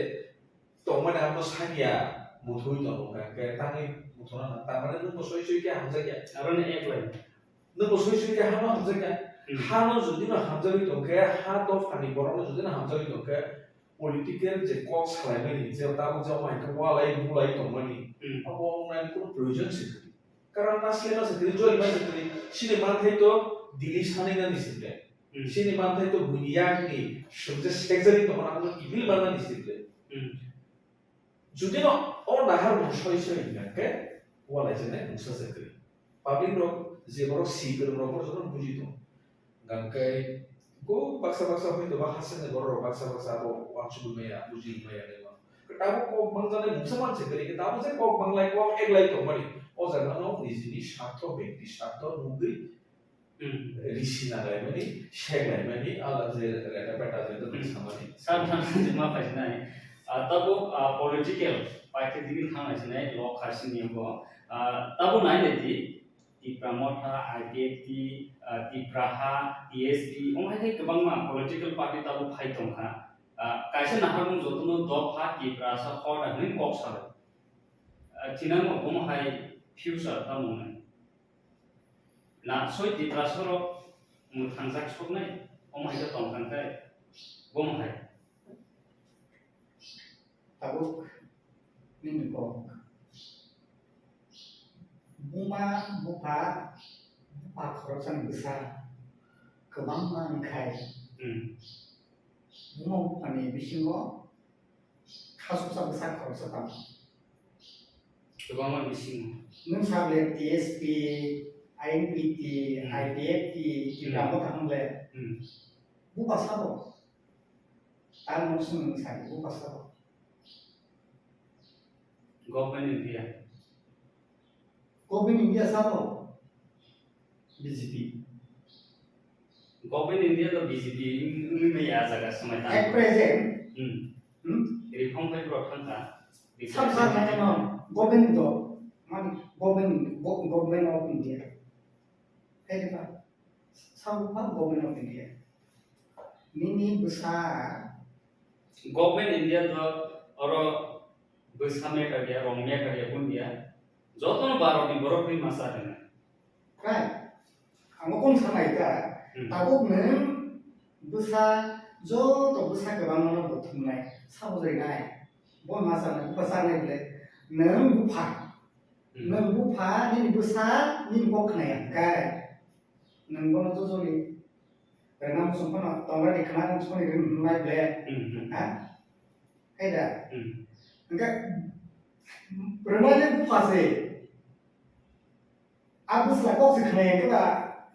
tongmani abo sakya muthungwi tongo, hwnkhe tangwi muthungna nang, tamani nwng bo soi soi khe hamjakya. Aroni ek line. Nwng bo soi soi khe hano hamjakya. Hmm. Hano jodi no hamjagwi tongkhe, ha dophani borokno jodi no hamjagwi tongkhe, political je kok salaimani, je tabuk je omo hai khe walai bulai tongmani, Hmm. abo wngnani kunu proyojon se kwrwi. Karon ma sle ma se twi, jori ma se twi, chini manthai to Delhi sanai nani se twi. Hmm. Chini manthai to buini yakni, sumse sekjari tongmani, ano kiphil manani se twi. Hmm. Judino o naharmung soi soi hingkha khe, walai jene mungsa se kwrwi. Public rok je borok si kwrwng rok jotono buji tongo. Hingkha khe ko baksa baksa hoito ba haste ni borok rok baksa baksa abo uansugwi maya, buji maya nai mano. Tabuk kok mangjaknai mungsa manse kwrwi khe tabuk je kok manglai kok eklai tongmani. O jaga no nijini sartho, bekti sartho nugwi Hmm. Risi nanglaimani, seklaimani, ala je reta peta je Hmm. samani. Sab thang sima phasinai. Ah, tabuk, ah, political party digi thang nai sinai, lok khasini bo. Ah, tabuk nai nai di, Tipra Motha, I P F T, ah, Tipra Ha, T S P, ong hai kwbangma political party tabuk phai tongkha. Ah, kaisa naharmung jotono dopha Tipra sa hor da hwnwi kok salo. Ah, thinangno omo hai future tamo nai. Na soi Tiprasa rok mwthangjak soknai, omo hai khe tong thang khe, bomo hai. Tabuk nini kok. Buma, bupha, bupha khoroksani bwsa kwbangma wngkhai. Hmm. Buma buphani bisingo khasuksa bwsa khoroksa tamo. Kwbangma bisingo. Nwng sa le T S P, I N P T, Hmm. I P F T, Hmm. Tipra Motha hwnle. Hmm. Buphasa bo. Tamo swng nwng sa buphasa bo. Government India. Government India sabo B J P. Government India to B J P wngwi maya jaga swmai tang. At present, Hmm. Hmm? Reform pai bro thangkha. Sab sab nai no government to, man government, go-, government of India. Kaidiba, sabo pa government of India. Nini bwsa. Government India to oro bwsa matter ya, rong matter ya, bun ya. Jotono Bharat ni borok ni masa rwna. Right. Ang kong sanai ka. Hmm. Tabuk nwng bwsa, joto bwsa kwbangma no bo thumnai, sabo jai nai. Bo masa nai, bwsa nai bole. Nwng bupha. Hmm. Nwng bupha, nini bwsa, nini kok khna ya, kai. Nwng bono jojoli. Rwna muchung phano, tongra ni khna muchung phano rin hwnlai ble. Hmm, hmm. Ha? Hai da? Hmm. Hwnkhe, rwna le bupha se. A bwsla kok se khna ya khe ba,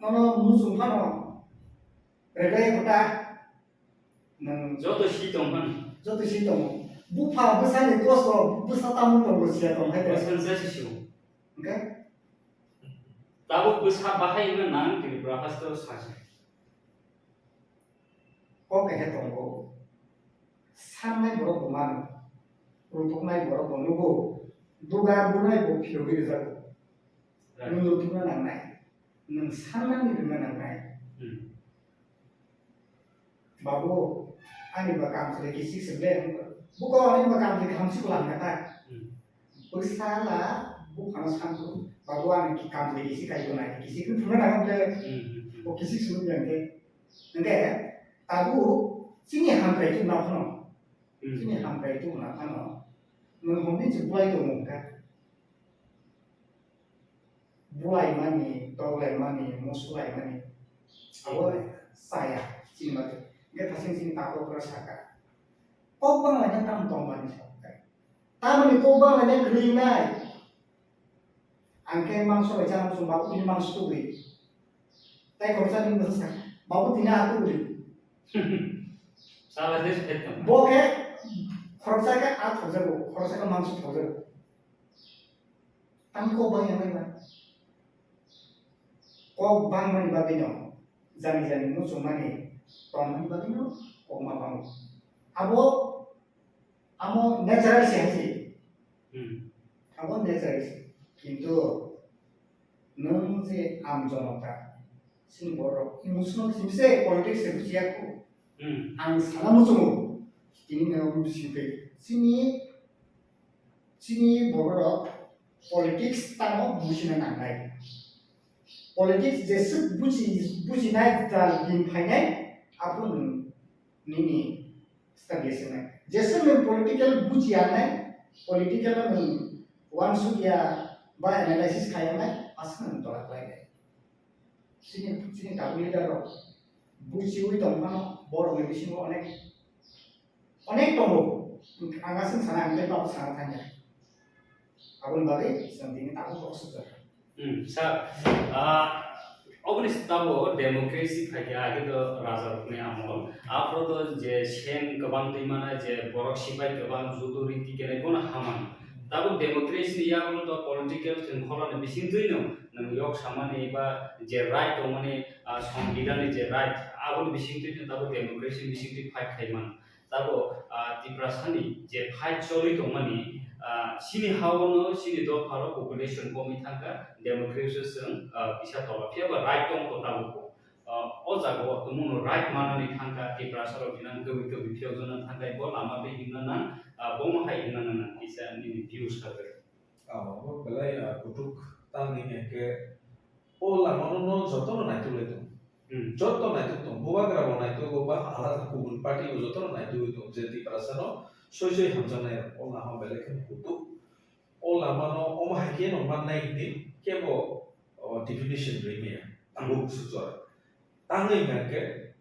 nono muchung phano. Rwna ya kota. Nwng joto si tong phano. Joto si tongo. Bupha bwsani kosto, bwsa tamo tongo siya tong hai da. Bwsa se si. Hwnkhe? Tabuk bwsa bahai wngna nang Tripura haste o sacha. Kok kaiha tongo. Sannai borok bo mano. Rutuknai borok bo nugo. Dugar bunai bo phiyogwi rwjago. Right. Nwng rutukna nangnai. Nwng sannani rwna nangnai. Hmm. Babu, ani ba kamchwlwi kisik se ble, buko ani ba kamchwlwi khamsi ko langkha ta. Hmm. Bwsala buphano sanku, babu ani ki kamchwlwi kisik kai ko nai, kisik no phunukna nang ble. Hmm, hmm, hmm. O kisik sunu ble hwnkhe. Hwnkhe, tabu chini hamkrai tu na phano. Hmm. Chini hamkrai tu na phano. Nwng hwnwi se bulai tongo hwnkha. Bulaimani, toklaimani, musulaimani. Abo chaya, chini mate. Hingke thasing chini takhuk rok saka. Kok banglaina tamo tongmani sa. Tamoni kok banglaina kwrwi wngnai. Ang khe mangso bai chana muchung ba, uni mangso tubui. Tai khoroksa ni bwsa sa, babu tini a tubuli. Sala je se tong. Bo khe khoroksa khe a thokjago, khoroksa khe mangso thokjago. Tamo kok bang ya nai ba? Kok bang mani bagwi no, jani jani muchung mani tong mani bagwi no kok ma bango. Abo Amo natural se hai se. Hmm. Amo natural se. Kintu nwng je am jonota, chini borok emotional se politics se bujiya kho. Hmm. Ang sana muchungo. Tini nwng bising tei chini, chini borok politics tamo bujina nangnai. Politics jeswk buji, bujinai da din phainai, aphuru nwng nini establish wngnai. Jeswk nwng political bujiya wngnai, political no nwng uansukya ba analysis khaiya wngnai, aswk nwng tola khlainai. Chini, chini tabuk leader rok bujiwi tong phano borokni bisingo onek, onek tongo. Ang aswk sana, ang tei tabuk sana thangya. Aboni bagwi chwng tini tabuk kok sujak. Hmm, sir, ah, oboni tabuk democracy phaikha, age to raja rokni amol. Aphuru to je seng kwbang twi mana, je borok sipai kwbang, judo riti kenai bono haman. Tabuk democracy ni yago to political thwngkhorani bisingtwi no nwng yok samani ba je right tongmani, ah, songbidan ni je right, aboni bisingtwi no tabuk democracy bisingtwi fight khaiman. Tabuk, ah, Tiprasani je fight choli tongmani, ah, sini hao no, sini dopharo population komwi thangkha, democracy chwng, ah, kisa tola phiya ba right tong ko tabuk bo. Ah, o jaga o tongmano right manani thangkha, Tiprasa rok hinang kwbwi kwbwi phiyok jana thangkha, bo lama tei himna nang, ah, bomo hai himna nang kisa nini views kha. Abo belai, ah, kutuk tangni hwnkhe o lamano no jotono naituk lai tong. Hmm. Joto naituk tong, bubagra bo naituk, ba alada kubun party bo jotono naituk tong, je Tiprasa no soi soi hamjaknai o lama belai kheno kutuk. O lama no omo hai khe no mannai hwnwi kebo, o, definition rwi maya. Tabuk swk jora. Tangwi hwnkhe,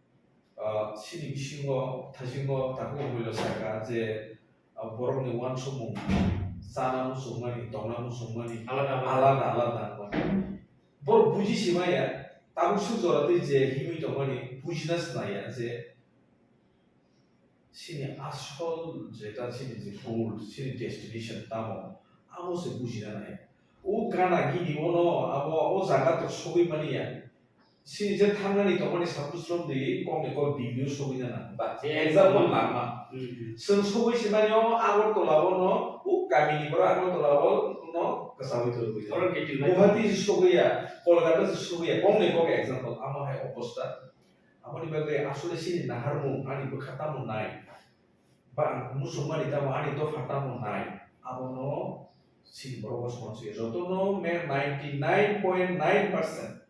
ah, sini bisingo, thaisingo takhuk muilo saka je, ah, borokni uansukmung, chana muchungmani, tongna muchungmani Alada, alada. Alada, alada wngmani. Borok buji simaya, tabuk swk jora tei je himwi tongmani bujina sinaya je sini asol jeta sini je goal, sini destination tamo, amo se bujina nai. O gana gini bono abo o jaga tok sogwi mani ya. Sini je thangnani tongmani sabu slom di kok ni kok degree o sogwi na nang. Ba, je, example lama. Hmm. Chwng sogwi se mani o Agartala o no, o kami ni borok Agartala o no kwchangwi tongwi. Borok kiting bai. Guwahati se sogwi ya, Kolkata se sogwi ya, kok ni kok example, amo hai obostha. Aboni bagwi asole sini naharmung ani bwkha tamo nai. Ba ang muchungmani tamo ani dopha tamo nai. Abono sini borok bosong se jotono me ninety nine point nine percent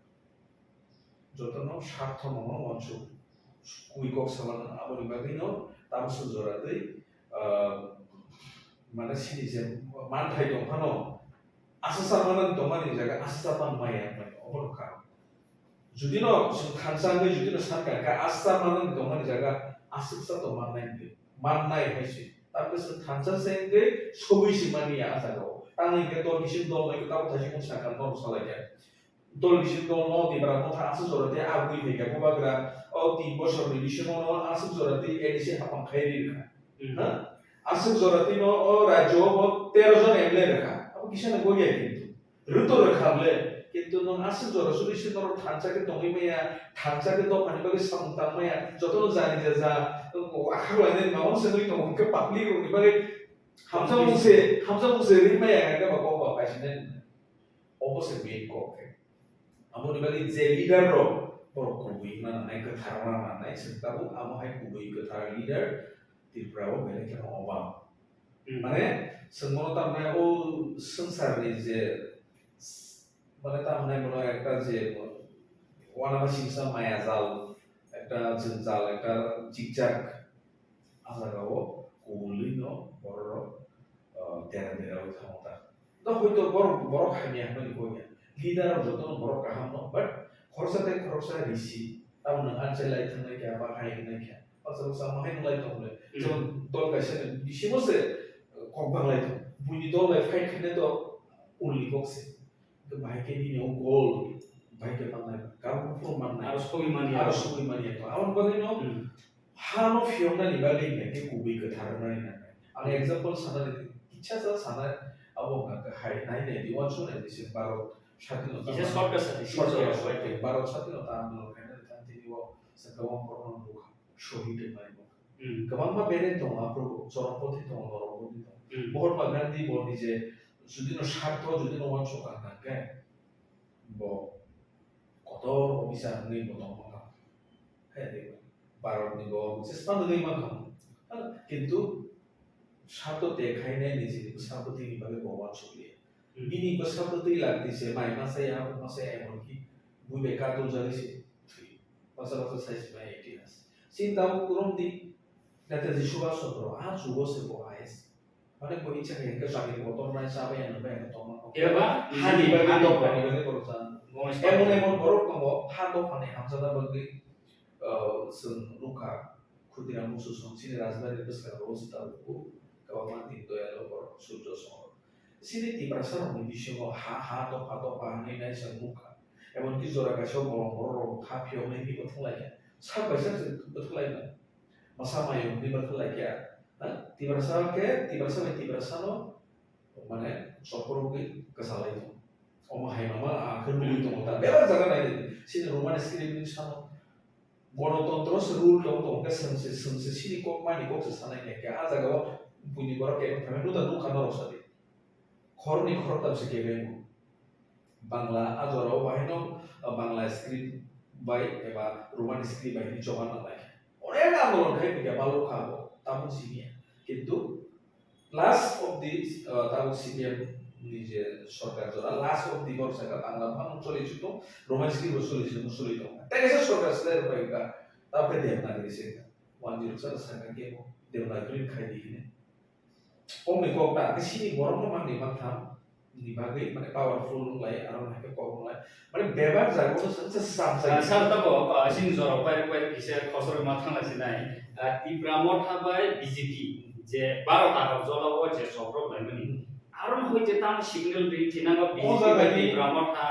jotono sartho mono wansuk kui kok samano. Aboni bagwino tabuk song jora twi, ah, mane sini je manthai tongphano aswk sa manani tongmani jaga aswk sa tong maya, mane obono karon. Judino chwng thansa wngwi judino sankha kha, aswk sa manani tongmani jaga aswk sa tong mannai hwnwi, mannai hai se. Tamokhe chwng thansa se wngwi sogwi se mani ya a jagao. Tamni hwnkhe dol bising dol bai khe tabuk thaising wng sakha, norok salai kha. Dol bising dol no Tipra Motha aswk jora tei agwi phaikha bubagra, o tin bosor ni bisingo no aswk jora tei A D C hapang khai ri rwkha. Hmm. Ha? Aswk jora tei no o rajyo o bo tero jon M L A rwkha. Abo kisa no gori ya kintu. Rwto rwkha ble. Kintu nwng aswk jora suri se norok thansa khe tongwi maya, thansa khe dophani bagwi samung tang maya, jotono jani ja ja, akhak lainani mamang se nui tongo hwnkhe public rokni bagwi hamjakmung se, hamjakmung se ri maya hwnkhe ba kok ba paisinai. Obo se main kok khe. Aboni bagwi je leader rok borok kubui wngna nangnai, kwthar wngna nangnai, chwng tabuk amo hai kubui kwthar leader Tripura o belai kheno obam. Hmm. Mane, chwng bono tamni o swngcharni je, mane, tamni bono ekta je uanama singsa maya jal, ekta jwngjal, ekta jikjak, a jagao kubulwino bororok, ah, dera dera wi thango ta. Da hoito borok, borok hamya hwnwi kok ya. Leader rok jotono borok kaham no, but khoroksa tei khoroksa risi. Tamo nwng anchai lai thangnai kha, ba hai wngnai kha. Baksa baksa omo hai wnglai tong le. Hmm. Jemon dol kaisa ni bisingo se, eh, kok banglai tong. Buini dol bai fight khainai to ulni kok se. Bahai khe nini o goal, bahai khe mannai, gabung phuru mannai. Aro sogwi manya. Aro sogwi manya to. Aboni bagwi no, hmm, ha no phiyoknani bagwi hwnkhe kubui kwthar wngnani nangnai. Ang example sanani, kisa sa sana, abo hwnkha khe hai nai nai di, uansuk nai di se Bharat sadhino. Kisa shortcut sa di, shortcut shortcut sa di. Bharat sadhino ta andolon khainani tang tini o se kwbang borokno nukha, shohid wngnai bo. Hmm. Kwbangma bere tongo, aphuru Chorompothi tongo, Norompothi tongo. Hmm. Mahatma Gandhi bo nije judino sartho, judino uansuk ang kha khe, bo kotor officer wngwi bo tong mankha. Hai de, Bharat ni bo chesta wngwi mankha. Ha, kintu sartho te khainai nijini bwsa bwtwini bagwi bo uansuk liya. Hmm. Bini bwsa bwtwi lak di se mai masa ya, abo masa ya, emon ki bui bai katul jagwi se thwi. Bwsa bwsa sai se mai eighteen as. Chini tabuk kwrwng di, Netaji Subhash Chandra, a jugo se bo I A S. Mane bo icha khe hwnkhe chakri bo tong nai, cha bai ya, nung bai ya, tong ma. Eba, hani, hani, hani, dophani bagwi borok chan. Gomez emon, emon borok tongo, ha dophani hamjakna bagwi, uh, chwng nukha, Khudiram Buksu song chini rajbari bwskango se tabuk Chini Tiprasa rokni bisingo ha ha dopha dopha hwnwi naisang nukha. Emonki jora kaisa bolong borok rok ha phiyoknai hwnwi bo thwnglaikha. Sak bai sak se bo thwnglaimani. Masa mayung hwnwi bo thwnglaikha. Ha? Tiprasa khe, Tiprasa bai Tiprasano mane sokorogwi kwchalai tongo. Omo hai mama ang khe nugwi tongo ta. Bebak jaga nai di. Chini Roman script ni sano. Gonotontro se rule tong tong khe swngse, swngse chini kok mani kok se sanai nai khe. A jaga o buini borok kebo thangwi nuda nukha norok sadi. Khoroknwi khoroktham se kebo wngo. Bangla a jora o bahai no, uh, Bangla script bai eba Roman script bai hwnwi choba nangnai. Onek andolon khai phikha balukha bo, tabuk siniya. Kintu last of the, uh, tabuk C P M ni je sorkar jora, last of the borok saka Bangla phano choli chutung, Roman script bo choli chutung, choli tong. Tei kaisa sorkar slai rok bai ka, tabuk khe Devanagari se ka. One zero saka saka kebo Devanagari khai di hine. Kok ni kok ta, khe sini borok no mang ni mang tham ni bagwi, mane powerful wng lai, aro hai khe kok wng lai. Mane bebak jaga o se, se sam Ah, sai. Sir, tabo, ah, sini jorok pai, pai kisa khosor ma thang lai sinai. Ah, Tipra Motha bai B J P, je baro takhar jola o je sobrok lai mani. Aro hoi je tamo signal ri thina ba O B J P jaga bai ni, Tipra Motha.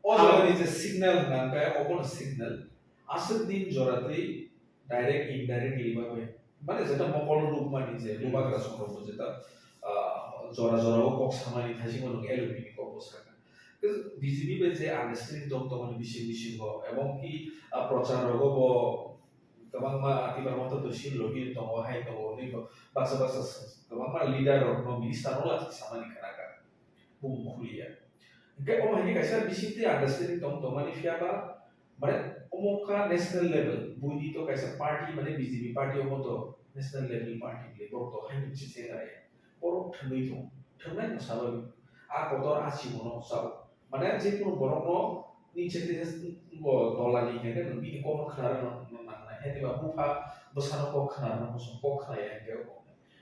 O jaga ni je signal nang khe, obo no signal. Aswk din jora twi direct indirectly ba bai. Mane jeta mokol ruk mani je, hmm, bubagra songrok bo jeta, ah, jora jora o kok samani thaisingo nwng L P ni kok bo sakha. Khe B J P bai je understanding tong tongmani bising bisingo, ebong ki, ah, prochar rogo bo kwbangma Tipra Motha to sin logi tongo, hai tongo, hwnwi bo baksa baksa kwbangma leader rok no minister no la samani khnakha. Bumung khuliya. Hingke omo hai khe kaisa bisingtwi understanding tong tongmani phiya ba, mane omo wngkha national level, buini to kaisa party, mane B J P party omo to national level party le borok to haino se chenga ya. Borok thangwi thung, thangnai no sabo a kotor a chibino sabo. Mane je kunu borok no ni chete bo tola ni hene no bini kokno khna rwna nangnai, hete ba bupha bwsano kok khna rwna muchung kok khna ya hingke.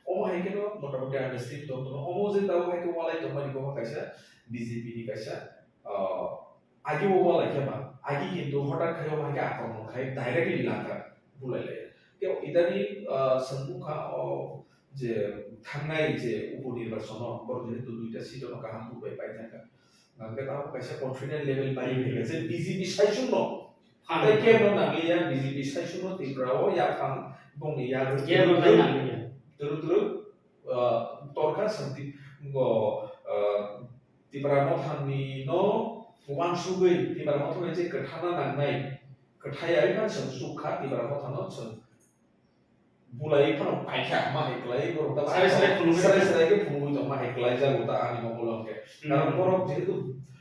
Omo hai kheno motamoti understanding tong tono. Omo je tabuk hai khe walai tongmani kok kaisa B J P ni kaisa, ah, agi o walai khe ma. Agi kintu hotat khai omo hai khe akromon khai directly langkha bulai lai. Tei idani, ah, swngmung kha o je thangnai je upo nirbachon o borok jehetu duita seat o kaham bubai pai thangkha. Hingke tamo kaisa confident level bai Hmm. hingke je B J P saichung no. Phan. Tei kebo nangliya B J P saichung no Tripura o yaphang bongni ya Kebo tei nangliya. Turu turu, ah, torkha santi go, ah, Tipra Mothani no wansugwi Tipra Mothani je kwthana nangnai kwthai ai phan sung sukha Tipra Mothano sung. Bulai phano paikha, ma hai klai, borok ta Sarai sarai phunugwi sarai tongkha. Sarai khe phunugwi tong, ma hai klai jago ta ani mokol hwnkhe. Hmm. Karon borok jehetu,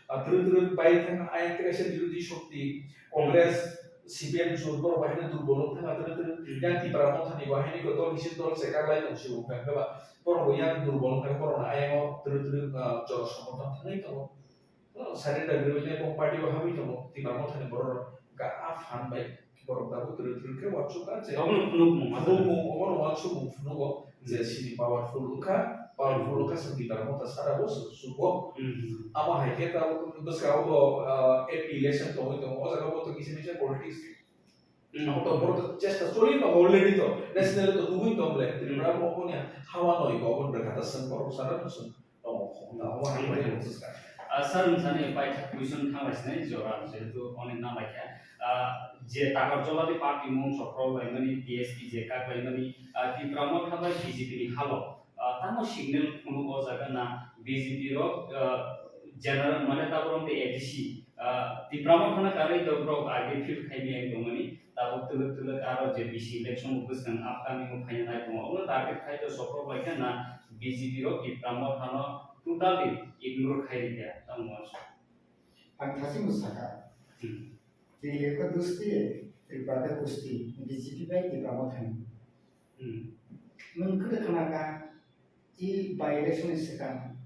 ah, twrwk twrwk pai thangkha, ayang khe kaisa birodhi shokti, Congress, C P M jot borok bai haino durbol wng thangkha twrwk twrwk. Hmm. Yang Tipra Mothani bo haino dol hisip dol se kaglai tong sio wngkha, hwnkhe ba borok bo yang durbol wngkha, borok no ayang o twrwk twrwk, ah, jora somorthon thangwi tongo. Surrender guribaidi kok party o habwi tongo, Tipra Mothani borok rok ga a phan bai borok tabuk twrwk twrwk khe uansuk kha je Obono phunukmung ma phunukmung, obono uansukmung phunugo je Hmm. sini powerful wngkha, powerful Hmm. wngkha, chwng Tipra Motha sara bo chwng sugo. Hmm. Abo hai khe tabuk bwskango bo, ah, M P election tongwi tongo, o jaga bo to kisa misa politics Hmm. Abo to borok to chesta choli tongo already to. National to nugwi tong le. Tripura Hmm. bo obo ni hawa noi ko obo bwkha ta seng borok sara no seng tongo. Na obo hai Hmm. bai bwswk ka. Ah, sir, nwng sani paithak question thang lai sinai jora jehetu onek nang lai kha. Ah, je takar joladi party mung sokrok lai mani, T S P je kak lai mani, ah, Tipra Motha bai B J P ni halo. Ah, tamo signal phunuk o jaga na B J P rok, ah, general mane tabuk rok tei A D C, ah, Tipra Mothano karwi to borok age field khai maya tongmani, tabuk twlwk twlwk aro je bisi election bo bwswng upcoming o phaina nai tongo. Omo target khai to sokrok lai kha na B J P rok Tipra Mothano totally ignore khai rikha, tamo uansuk. Ang thasi mwsakha. Hmm. Delhi ko dosti, Tripura ko dosti, B J P bai Tipra Mothani. Hmm. Nwng kwthwi khna kha, i by election ni swkang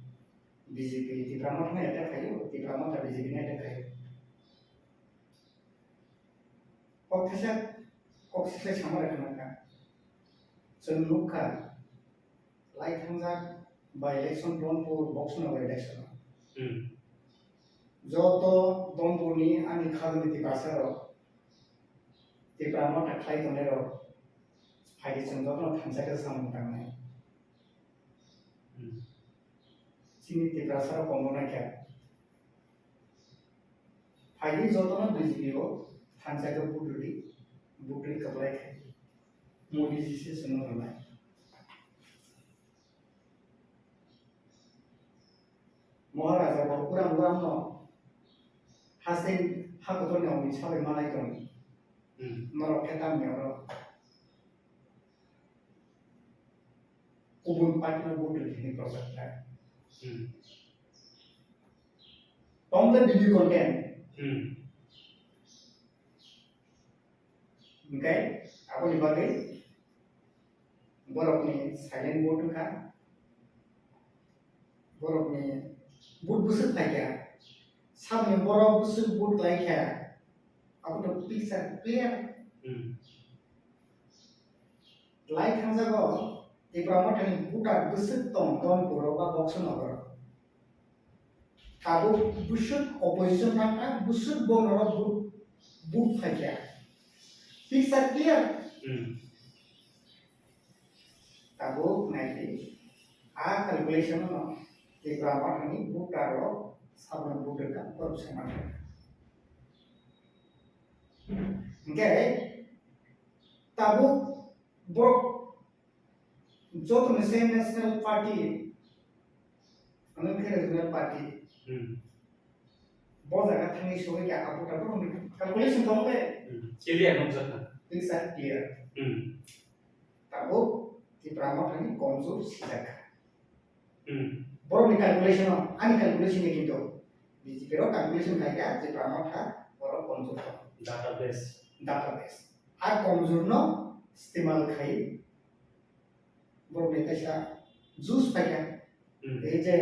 B J P Tipra Motha no attack khaio, Tipra Motha B J P no attack khaio. Kok thasa, kok sislai sama rwkha nang kha. Chwng nuk kha, lai thangjak by election Donpur, box no by election. Hmm. Joto Donpur ni ani khajani Tiprasa rok, Tipra Motha khlai tongnai rok, phaidi chwng joto no thansa khe samung tangnai. Hmm. Chini Tiprasa rok komo naikha. Phaidi jotono B J P o thansa khe vote rwdi, vote rwi kwplai khai. Modi ji se chwngno rwnai. Maharaja bo kurang kurang no haste ha kotor ni omni sabai malai tong. Hmm. Norok khe tamni oro. Kubun party no vote rwdi hwnwi prochar khlai. Hmm. Tong khe video content. Hmm. Hwnkhe aboni bagwi borokni silent vote wngkha, borokni vote bwswk phaikha, saboni borok bwswk vote khlaikha, abono picture clear. Hmm. Lai thangjago Tipra Mothani voter bwswk tong Donpuro ba Boxonogoro. Tabuk bwswk opposition thangkha, bwswk bo norok vote, vote phaikha. Picture clear. Hmm. Tabuk naidi, a calculation no Tipra Mothani voter rok saboni vote rwkha, borok se manjak. Hwnkhe tabuk borok joto ni se National Party, ano khe Regional Party. Hmm. Bo jaga thangwi sogwi khe abo tabuk calculation tong le. Hmm. Clear nukjakha. Picture clear. Hmm. Tabuk Tipra Mothani komjor sijakha. Hmm. Borokni calculation o, ani calculation ni kintu B J P rok calculation khai kha Tipra Motha borok komjor tong. Database. Database. A komjor no istemal khai borokni kaisa juice phaikha. Hmm. Ei je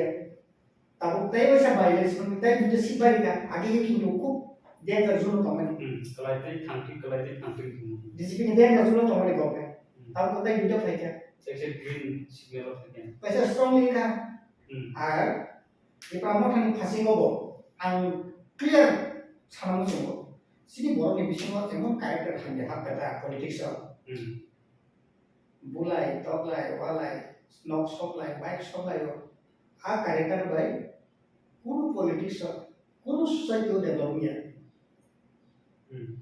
tabuk tei waisa violence tei duita seat bai rikha, age khe kintu khub danger zone o tongmani. Hmm. Kwlai tei thangtwi, kwlai tei thangtwi tongmani. D C P ni danger zone o tongmani kok khe. Hmm. Tabuk tei duita phaikha. Kaisa green signal o phaikha. Kaisa strong wngkha. Hmm. Ar Tipra Mothani phasingo bo ang clear sana muchungo. Chini borokni bisingo emon character hamya hapkha da politics o. Hmm. Bulai, toklai, walai, nok soklai, bike soklai o. A character bai kunu politics o, kunu society o develop wngya. Hmm.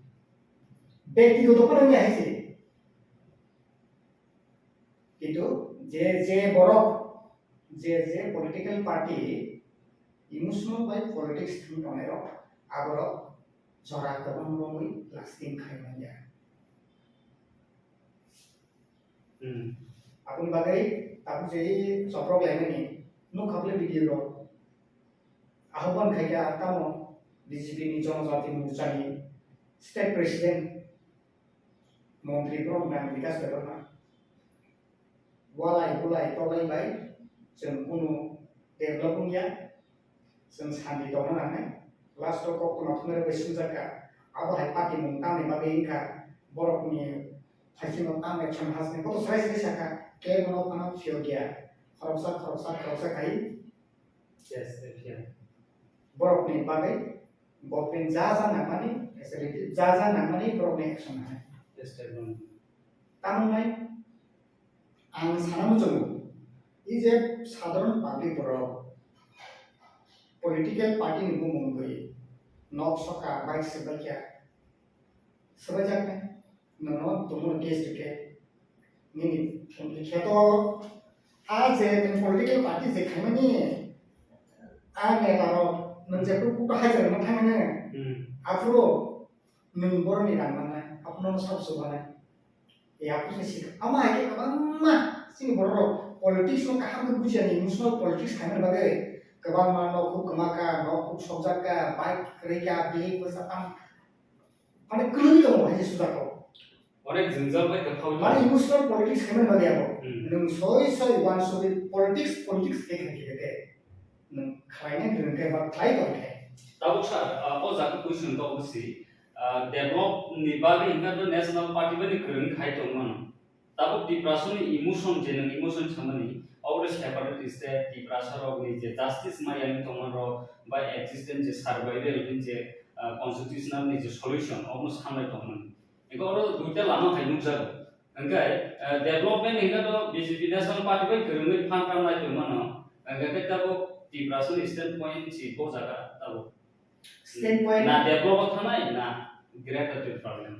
Bektigoto phano wngya hai se. Kintu je, je borok, je, je political party emotional bai politics thwng tongnai rok, aborok jora kwbang romwi lasting khai manya. Hmm. Aboni bagwi tabuk je choprok laimani nukha bwle video rok. Ahobon khaikha tamo B J P ni Jonojati Morcha ni state president montri borok nang Bikash Debbarma. Walai bulai toklai bai chwng kunu develop wngya. Chwng sandi tongna nangnai. Last o koktwma thumnairok bai swngjak kha. Abo hai patimung tamni bagwi wngkha borokni phaisingo tamo action hasni. Koto swrai swrai sakha, kebo no phano phiyok ya. Khoroksa, khoroksa, khoroksa khai. Yes, yes, yeah. Borokni bagwi government ja ja nangmani facility, ja ja nangmani borokni action hai. Yes, sir. Tamo nai ang sana muchungo, i je sadharon public borok political party ni bumung gwi nok soka bai swbaikya, swbaijaknai. Nono tumung case rikhe. Nini kheto a je nini political party je khaimani a neta rok nung je kuk kuk hai je nung thangmani. Hmm. Aphuru nung boroni rang manai, aphuru nono sab subanai. Ya aphuru se sik. Ama hai khe kwbangma chini borok rok politics no kaham khe bujiya ni, emotional politics khaimani bagwi kwbangma nok kuk kwma ka, nok kuk sokjak ka, bike kwrwi ka, bihik bwsa tam. Mane kwrwi tongo hai se sujak rok. Onek jwngjal bai kwthao. Mane emotional politics khaimani bagwi abo. Hmm. Nwng soi soi uansugwi politics, politics khe khe khe khe. Nwng khlaina kwrwng khe ba khlai tong khe. Tabuk sir, ah, o jaga question kok bwsi, ah, develop ni bagwi hwnba national party bai ni kwrwng khai tong mano. Tabuk Tiprasa ni emotion je nwng emotion samani, obo separatist state Tiprasa rok ni je justice maya ni tongma rok ba existence je survival ni je, ah, constitutional ni je solution obo samai tongmani. Hingke oro duita lama hai nukjago. Hingke, eh, development hingke to B J P National Party bai kwrwngwi phan tamnai tongmano. Hwnkhe khe tabuk Tiprasani standpoint si bo jaga tabuk. Standpoint? Na develop o thanai na Greater Tipraland?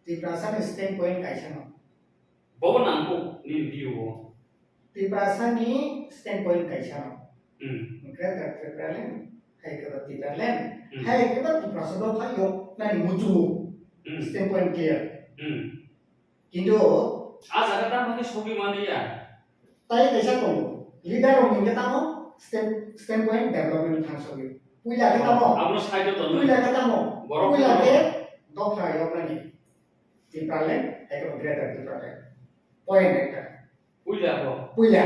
Tiprasani standpoint kaisa no. Bobo nangkuk nini view o? Tiprasani standpoint kaisa no. Hmm. Greater Tipraland, hai khe ba Tipraland, Hmm. hai khe ba Tiprasa dopha yok nani muchungo. Hmm. Standpoint clear. Hmm. Kintu a jaga tamo khe sogwi mani ya. Tai kaisa tongo. Leader rok hwnkhe tamo stand, standpoint development thang sogwi. Puila khe tamo. Abono side o tongo. Puila khe tamo. Borok Puila khe khe tamo. Dopha yoknani. Tipraland, hai khe Greater Tipraland. Point ekta. Puila bo. Puila.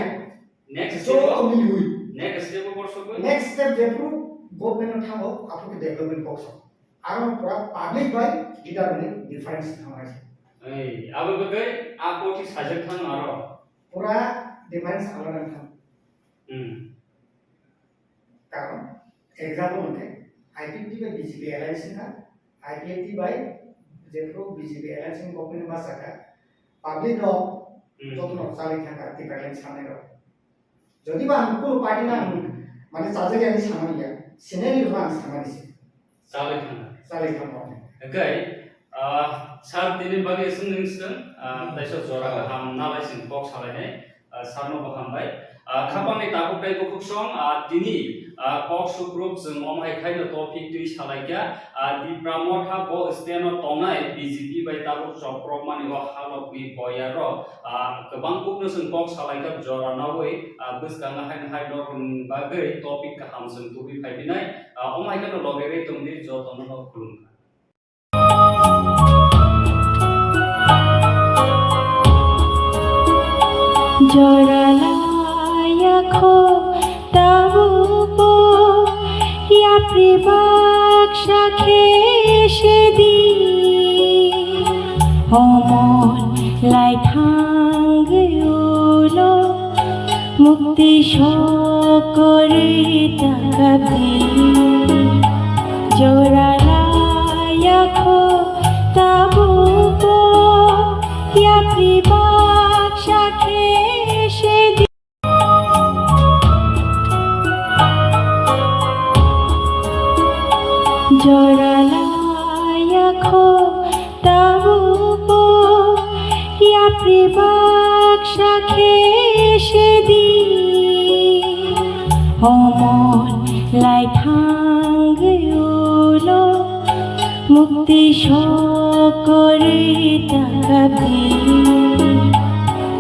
Next step Joto o. Milwi. Next step o borok sogwi. Next step jephru government o thango, aphuru khe development bokso. Aro pura public bai leader ni difference thangmani se. Ei, abo bagwi a kothi sajak thang aro. Pura difference alada thang. Hmm. Karon, example hwnkhe, I P F T bai B J P alliance wngkha, I P F T bai jephru B J P alliance wngkha, bokni ma sakha, public rok Hmm. jotono chali thangkha, difference sanai rok. Jodi ba ang kunu party na ang mane chajak ya ni samani ya, scenario no ang samani se. Chali thangna. Chali thangna. Hwnkhe, ah, sir tini bagwi swngning swng, ah, Hmm. taisa jora kaham nalai sing kok salainai, ah, sir no bo hambai. Ah, khapangni tabuk tei bukhuk song, ah, tini, ah, kok sukruk chwng omo hai khaino topic twi salaikha, ah, Tipra Motha bo stand o tongnai B J P bai tabuk chopropmani o halokni boyarok. Ah, kwbang kukno chwng kok salaikha jora naui, ah, bwskango haino hai norokni bagwi topic kaham chwng tubui phaiphinai. Ah, omo hai kheno logerwi tongdi jotono no khulumkha. Jora laiya kho tabukbo yapri baksa khe se di. Homon lai thangwi ulo mukti sokorwi takabdi. Jora laiya kho tabukbo yapri baksa khe se di. Jora laiya kho tabukbo yapri baksa khe se di. Homon lai thangwi ulo mukti sokorwi takabdi.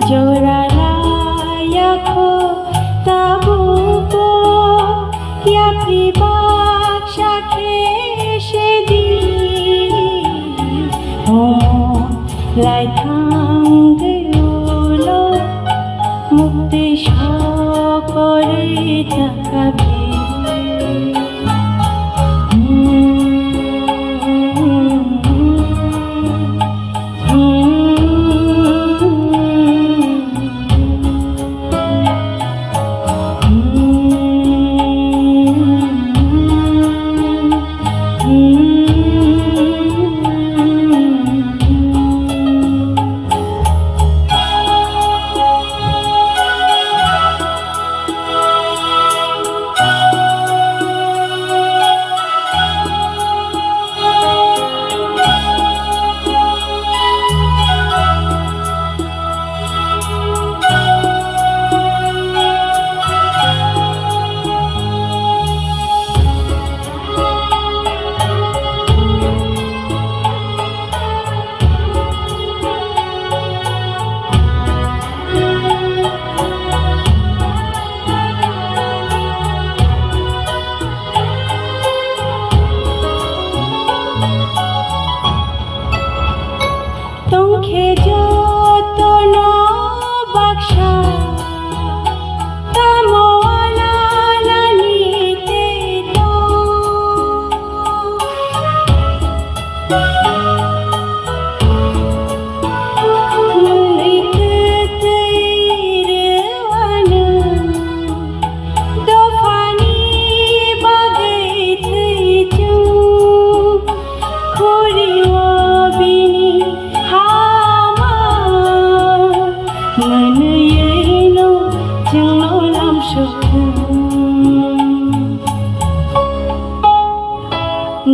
Jora laiya kho tabukbo yapri baksa khe se di. Homon lai thangwi ulo mukti sokorwi takabdi.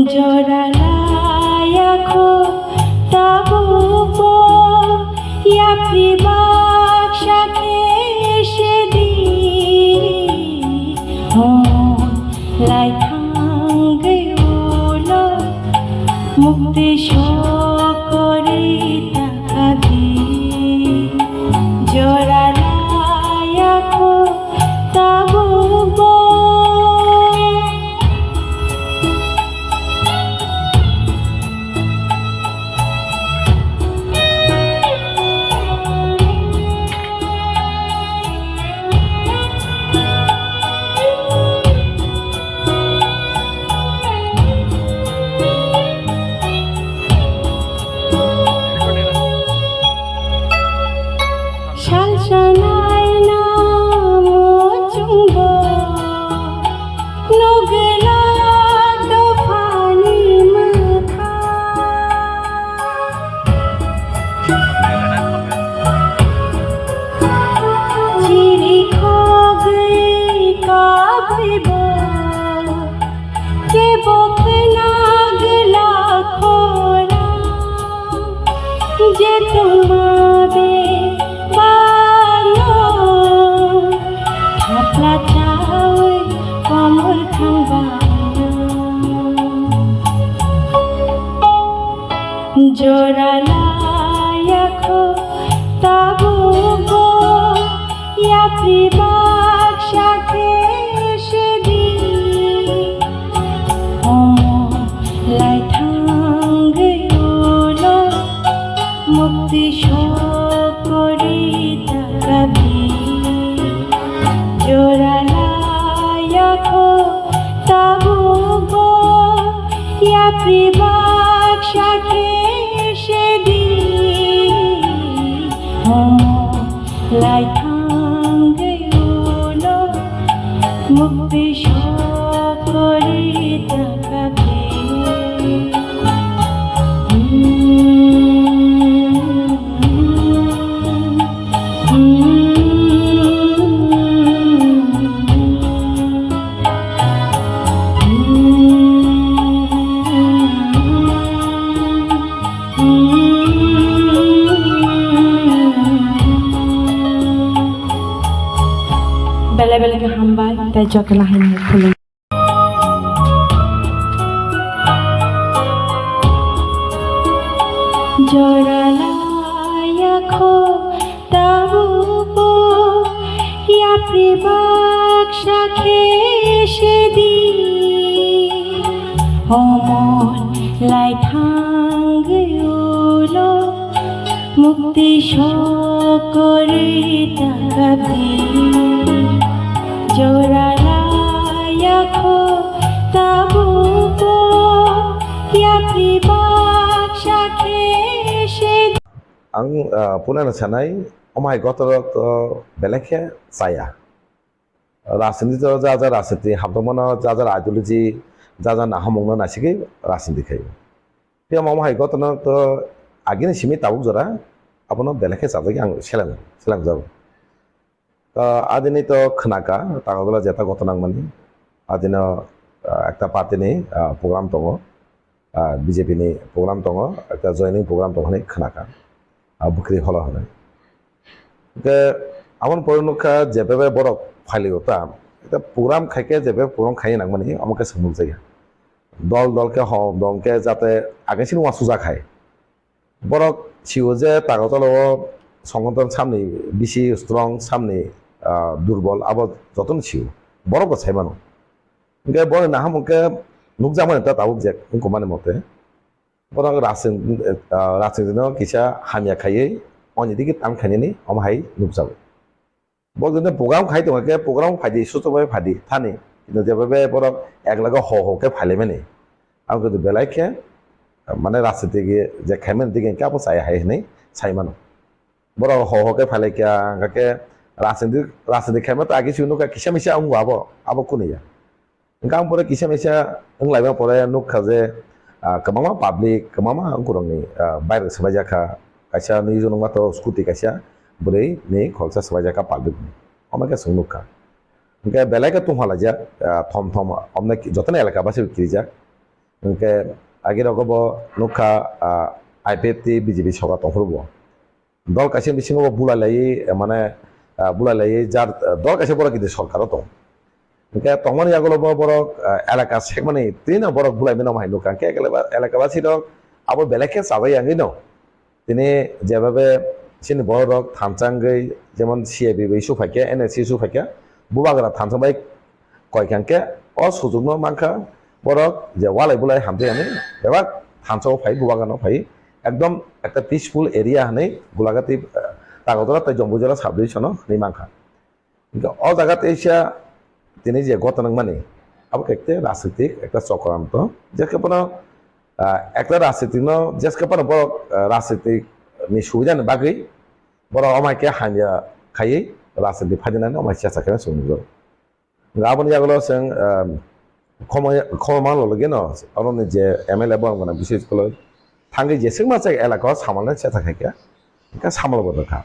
Jora laya kho tabukbo yapri baksa khe se di. Hon lai thangwi ulo mukti sokori takadi. Jora laya kho tabukbo. Salsa naina muchungbo nugwlak dophani mwkha. Chiri khogwi kabwibo kebo khwna gwlak khorang. Je tongma be bano thapla chawi komor thangba. Jora laya kho tabukbo yapri baksa khe se di. Hon lai thangwi ulo mukti sokori takadi. Jora laya kho tabukbo yapri baksa khe se di. Hon lai thangwi ulo mukti sokori takadi. Belai belai khe hambai, tei jotono hai khulum. Jora laya kho tabukbo yapri baksa khe se di. Hon lai thangwi ulo mukti sokori takadi. Jora laya kho tabukbo yapri baksa khe se. Ang, ah, punana sanai, omo hai gotorok, ah, belai khe chaya. Rajniti to ja ja rajniti, habdamano ja ja ideology, ja ja nahamungno naisigwi rajniti khaio. Phiya omo hai gotorok to agini simi tabuk jora, abono belai khe chajagwi ang selang, selangjago. To adini to khwnaka, Takarjala jeta goto nangmani. Adino, ah, ekta party ni, ah, program tongo. Ah, B J P ni program tongo, ekta joining program tongo hinwi khwnaka. Ah, Bwkhwrwi holo hinwi. Hwnkhe aboni pore nukha, jebebe borok phailio ta, ekta program khaikhe jebebe program khaina nangmani, omo khe swng nukjakya. Dol dol khe hom dol khe jate agensini uansukjak hai. Borok sio je Takarjala o songothon samni bisi strong, samni, ah, durbol, abo jotono sio. Borok bo sai mano. Hwnkhe borok naham hwnkhe nukjakmani ta tabuk je wngkukmani mote. Borok rajniti, ah, rajniti no kisa hamya khaiwi oni digi tan khainani omo hai nukjago. Bo jodi program khai tongo khe, program phaidi, suchuk bai phaidi thani. Kintu jeba be borok ek loge ho ho khe phailaimani. Ang kintu belai khe, mane, rajniti je khaimani dige khe abo chaya hai hinwi sai mano. Borok ho ho khe phailai kha, hwnkha khe rajniti, rajniti khaima ta agi chwng nukha kisa misa wngo abo, abo kunu ya. Hwnkhe ang pore kisa misa wnglaima pore nukha je, ah, kwbangma public, kwbangma wngkurokni, ah, bike rok swbaijak kha. Kaisa nini nukma to scooty kaisa bwrwi ni khoroksa swbaijak kha public ni. Omo khe chwng nukha. Hwnkhe belai khe tungphalaijak, ah, thom thom omne ki-, jotono elaka basi kirijak. Hwnkhe agi rogo bo nukha, ah, I P F T B J P sorkar tongphuru bo. Dol kaisa bisingo bo bulai laiwi, eh, mane, ah, bulai laiwi jar, eh, dol kaisa borok kiti sorkaro tong. Hwnkhe tongmani yagulo bo borok, ah, elaka sekmani twino borok bulai mano hai nukha. Hwnkhe elaka basi rok abo belai khe chajak yangwi no. Tini jebebe chini borok rok thansa wngwi jemon C A B bai issue phaikha, N S C issue phaikha, bubagra thansa bai koikha hwnkhe o sujukno mankha borok je walai bulai hamjak yani bebak thansa o phai bubagra no phai ekdom ekta peaceful area hinwi Gulagati, eh, Tagodora tei Jombujala sub division o hinwi mankha. Hingke o jaga teisa tini je gotna wngmani, abo khe ekta rajnitik, ekta chokranto. Je khe bono, ah, ekta rajnitik no, je khe bono borok, ah, rajnitik ni subida ni bagwi borok omo hai khe hamya khaiwi rajniti phaidinani omo hai chesta khe chwng nukjago. Hingke aboni yagulo chwng, ah, khomo, khomo man logino, oroni je M L A borok gwnang bises kwlwi thangwi jeswk masa elaka o samalnai chesta khaikha, hingke samal bo rwkha.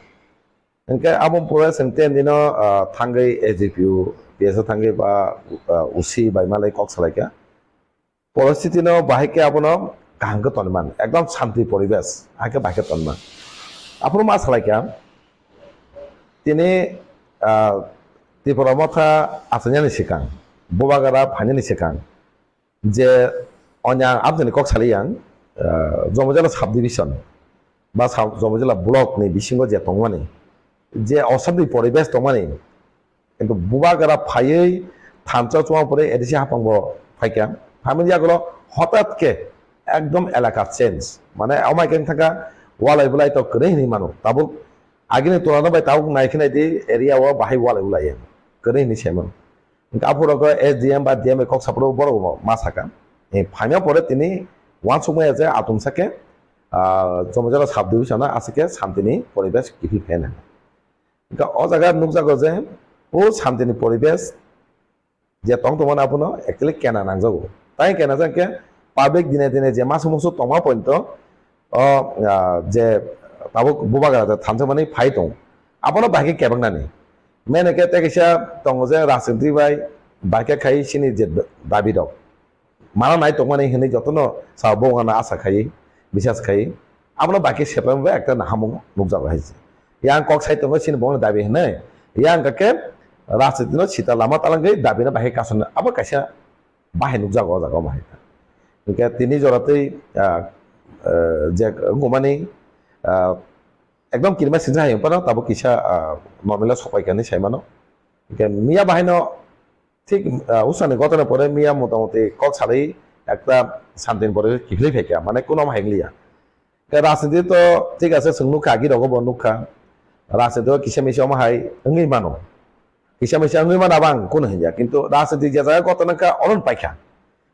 Hingke abo pore chwng ten dino, ah, thangwi S D P O, P S O thangwi ba, ah, O C bai malai kok salaikha. Poristiti no bahai khe abono kaham khe tonwi man, ekdom shanti poribesh, hai khe bahai khe tonwi man. Aphuru ma salaikha, tini, ah, Tripura Motha achainani swkang, Bubagra phainani swkang, je onya amchaini kok salai ang, ah, Jomojala sub division ba sub-, Jomojala block ni bisingo je tongmani, je oshanti poribesh tongmani, kintu bubagra phaiwi thansa chuma pore A D C hapang bo phaikha, phaimani yagulo hotat khe ekdom elaka change, mane amai khe thangkha walai bulai to kwrwi hinwi mano, tabuk agini tulana bai tabuk nai khe nai di area o bahai walai bulai kwrwi hinwi sai mano. Hingke aphuru khe S D M ba D M bai kok saphuru borok bo ma saka. E, phaima pore tini uansukmaya je atum sake, ah, Jomojala sub division o aswk khe shanti ni poribesh kiphil phai nai. Hingke o jaga nukjago je o shanti ni poribesh je tong tongmani abono actually kena nangjago. Tai kena jang khe public dine dine je masu musu tongma pointo o, ah, je tabuk bubagra je thansa mani phai tong. Abono bahai khe kebaknani. Mene khe tei kaisa tongo je rajniti bai bahai khe khai sini je dabi rok. Mana nai tongmani hinwi jotono sa bo wngna asa khai, bisas khai. Abono bahai khe sepai bai ekta nahamung nukjago hai se. Yang kok sai tongo sini bo dabi hinwi. Yang khe rajniti no sita lama talangwi dabi no bahai khe kasongnai. Abo kaisa bahai nukjago o jaga o bahai. Hingke tini jora tei, ah, eh, je wngmani, ah, ekdom kirima sinsa hai wngphano tabuk kisa, ah, normal o sopai kani sai mano. Hingke miya bahai no thik, ah, usani gotona pore miya motamuti kok salai ekta shanti ni pore kiphilwi phaikha, mane kuno hai wngya. Khe rajniti to thik ase, chwng nukha, agi rogo bo nukha. Rajniti o kisa misa omo hai wngwi mano. Kisa misa wngwi mano abo ang kunu hinya. Kintu rajniti je jaga gotona wngkha, onon paikha.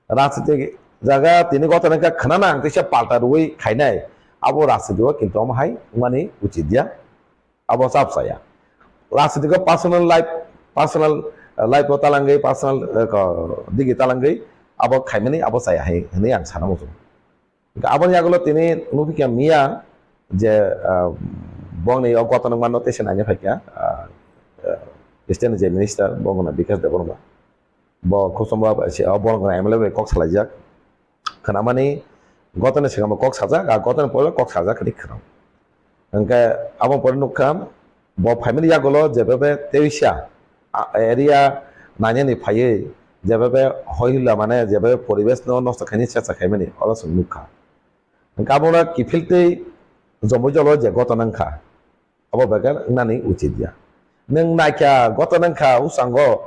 Rajniti jaga tini gotona wngkha, khwnana ang teisa palta rwui khainai. Abo rajniti o kintu omo hai wngmani uchit ya. Abo chap saya. Rajniti o personal life, personal, eh, life o talangwi, personal, eh, ko-, digi talangwi abo khaimani abo chaya hai hinwi ang sana muchung. Hingke aboni yagulo tini nukphi kha miya je, ah, bongni o gotona wngmano teisa naina phaikha, ah, ah, state ni je minister bo wngkha Bikash Debbarma. Bo khub sombo abo se, o borok wngkha M L A bai kok salaijak. Khwnamani gotoni swkangbo kok sajak, a gotoni pore kok sajak hinwi khwnam. Hingke abo pore nukha, bo phaimani yagulo jebebe teisa, a, area nainani phaiwi jebebe hoihila mane jebebe poribesh no nosto khaini chesta khaimani oro chwng nukha. Hingke abono kiphiltwi Jomboi Jolo je gotona wngkha, abo bekar wngnani uchit ya. Nwng naikha gotona wngkha usango,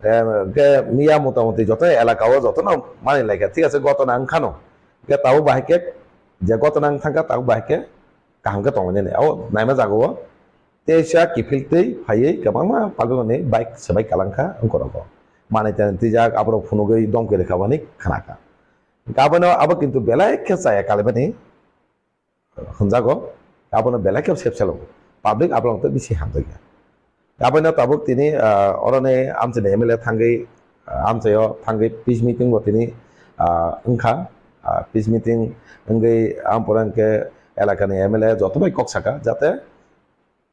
eh, hingke miya motamuti joto elaka o jotono mani laikha, thik ase gotona wngkhano. Hingke tabuk bahai khe je gotona wngthangkha tabuk bahai khe kaham khe tonglainani. Abo naima jaga o teisa kiphil twi phaiwi kwbangma palbimani bike swbai kalangkha wngkorogo. Manwi tani twijak, aborok phunugwi domkhe rwkha hwnwi khnakha. Abono abo kintu belai khe chaya kalaimani hwnjago, abono belai khe sep selo. Public aborok tei bisi hamjakya. Abono tabuk tini, ah, oroni amchaini M L A thangwi, ah, amchaio thangwi peace meeting bo tini, ah, wngkha. Ah, peace meeting wngwi ampora hwnkhe elakani M L A joto bai kok saka, jate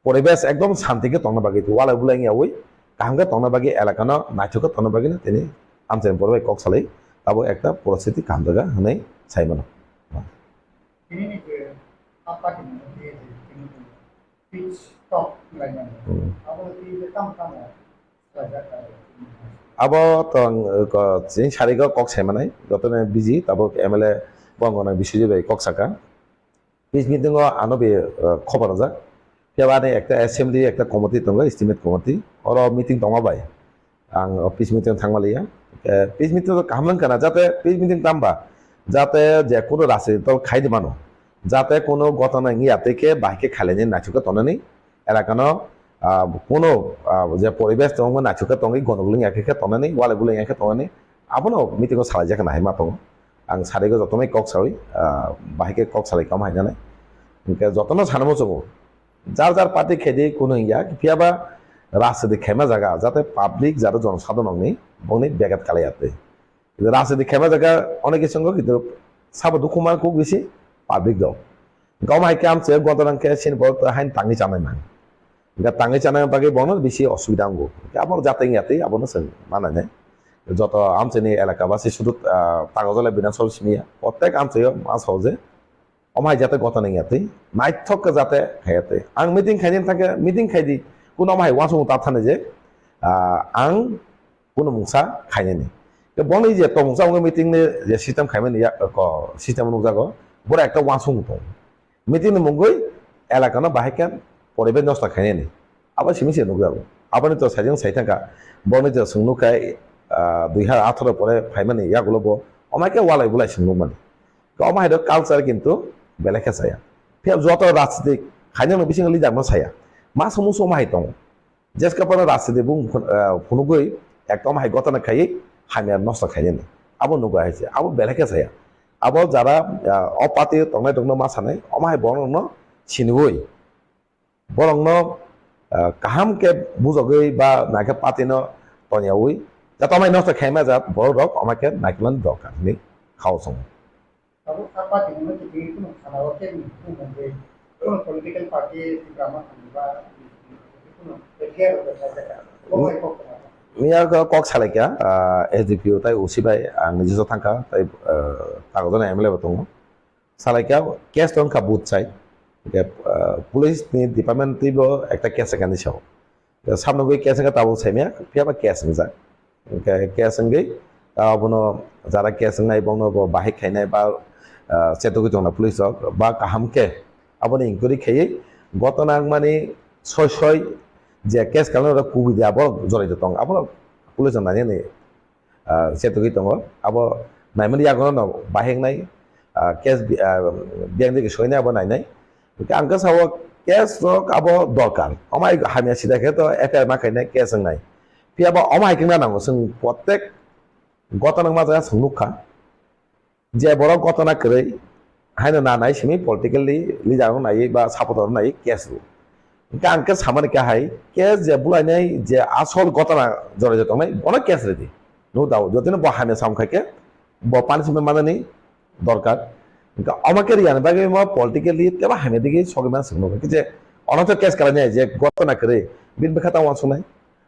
poribesh ekdom shanti khe tongna bagwi walai bulai wngyawi kaham khe tongna bagwi, elakano naithok khe tongna bagwi no tini amchaini borok bai kok salai, tabuk ekta poristiti kaham jaga hwnwi sai mano. Tini ni je apa di mo je tini ni pitch talk lai mano. Hmm. Abo tini je tam tam lai jak ka. Abo tong ko chini sari ko kok sai manai, joto no busy, tabuk M L A bongkha nai Biswajit bai kok saka. Peace meeting o ano be, eh, khobor rwjak. Phiya ba ani ekta assembly, ekta committee tongo, estimate committee. Oro meeting tongma bai. Ang o peace meeting thangma liya. Eh, peace meeting to kaham wngkha na, jate peace meeting tamba, jate je kuno rajniti dol khai di mano. Jate kuno gotona wngya tei khe bahai khe khailani naithok khe tongnani. Elakano, ah, kuno, ah, je poribesh tongo naithok khe tongwi, gondogol wngya khe, khe tongnani, walai bulai wngya khe tongnani. Abono meeting o salai jak na hai ma tongo. Ang sari go jotono kok sawi, ah, bahai khe kok salai kama hai nai. Hingke jotono sana muchungo. Jar jar party khaidi kuno hingya, phiya ba rajniti khaima jaga, jate public jaro jonosadharon ni bongni begat kalai ate. Rajniti khaima jaga onek kisungo kintu sabo dukhu man kuk bisi public do. Gom hai kam se gotona khe sin bol to hain tangwi chanai man. Ga tangwi chanai bagwi bono bisi osubida wngo. Abo jate wngya tei abono chwng manai nai. Joto amchaini elaka basi sudu, ah, Tagojola Bidhan Sabha simi ya. Protek amchaio ma sao je. Omo hai jate gotona wngya tei naithok khe jate khaiya tei. Ang meeting khaini thangkhe meeting khaidi. Kuno omo hai uansukmung ta thani je, ah, ang kuno mungsa khainani. Ke boni je tongmungsa wngwi meeting ni je system khaimani ya ko system nukjago. Boro ekta uansukmung tong. Meeting ni mungwi elaka no bahai khe poribesh nosto khainani. Abo simi se nukjago. Aboni to sajeng sai thangkha. Boni to chwng nukha, ah, dui hazar atharo pore phaimani yagulo bo. Omo hai khe walai bulai chwng nukmani. Omo hai do culture kintu belai khe chaya. Phiya joto rajniti khainani bisingo leader no saya. Ma somo somo hai tongo. Jeska phano rajniti bung phun-, ah, phunugwi ekta omo hai gotana khaiwi hamya nosto khainani. Abo nukha hai se. Abo belai khe saya. Abo jara, ah, o party tongnai rokno ma sanai, omo hai borok rokno siniwi. Borokno, ah, kaham khe bujogwi ba naikhe party no tonyawi. Jata omo hai nosto khaima jat borok rok omo khe naikolna dorkar hinwi khao chwng. Abo a party ni mungwi twi kheno sana o khe ni kheno mungwi kheno political party Tipra Motha ni ba kheno F I R rok kha jaka. Bo bai kok tongma. Miya kok, kok salaikha, ah, S D P O tai O C bai ang niji thangkha tai, ah, Tagojola M L A bo tongo. Salaikha case tongkha both side. Hingkhe, ah, police ni department twibo ekta case kani sao. Samno gwi case wngkha tabuk saimaya, phiya ba case wngjak. Hingkhe case wngwi, ah, abono jara case wngnai bongno bo bahai khainai ba, ah, chetogwi tongna police rok ba kaham khe abono inquiry khaiwi gotona wngmani soi soi je case kalno rok kubui dia borok jorai tong abono police rok nainani ah, chetogwi tongo. Abo naimani yagono no bahai wngnai, ah, case bi-, ah, biyang digi soinai abo nainai. Hingkhe ang khe sao case rok abo dorkar. Omo hai hamya sida khe to F I R ma khainai case wngnai. Phiya bo omo hai khe wngna nango. Chwng protek gotona wngma jaga chwng nukha. Je borok gotona kwrwi haino nanai simi politically leader rok naiwi ba supporter rok naiwi case rw. Hingkhe ang khe samani khe hai case je bulainai je asol gotona jorai tongnai bono case rwdi. No doubt, jotino bo hamya sam khai khe bo punishment manani dorkar. Hingkhe omo khe riyani bagwi mo politically tebo hamya digi sogwi man swk nukha. Khe je ono to case kalainai je gotona kwrwi bini bwkha tamo uansuknai.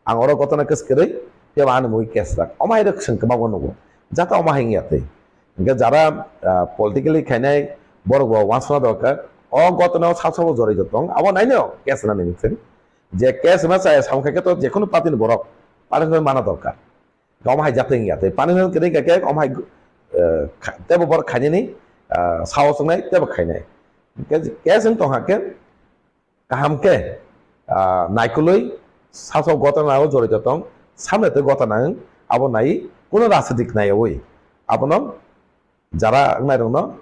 Ang oro gotona kwswk kwrwi, phiya ba ani mui case rak. Omo hai rok chwng kwbangma nugo. Jata omo hai wngya twi. Hingkhe jara, ah, politically khainai borok bo uansukna dorkar. O gotona o sab sabo jorai tong. Abo naino case nani mungse. Je case ma chaya samung khai khe to jekhunu party ni borok punishment mana dorkar. Omo hai jata wngya twi. Punishment kwrwi khe khe omo hai, eh, kha-, tebo borok khainani, ah, sao chwngnai tebo khainai. Hingkhe case wng tongkha khe kaham khe, ah, naikolwi sasao gotona o jorito tong, samle tei gotona wng, abo nai kuno rajnitik naiyawi abono jara wngnairokno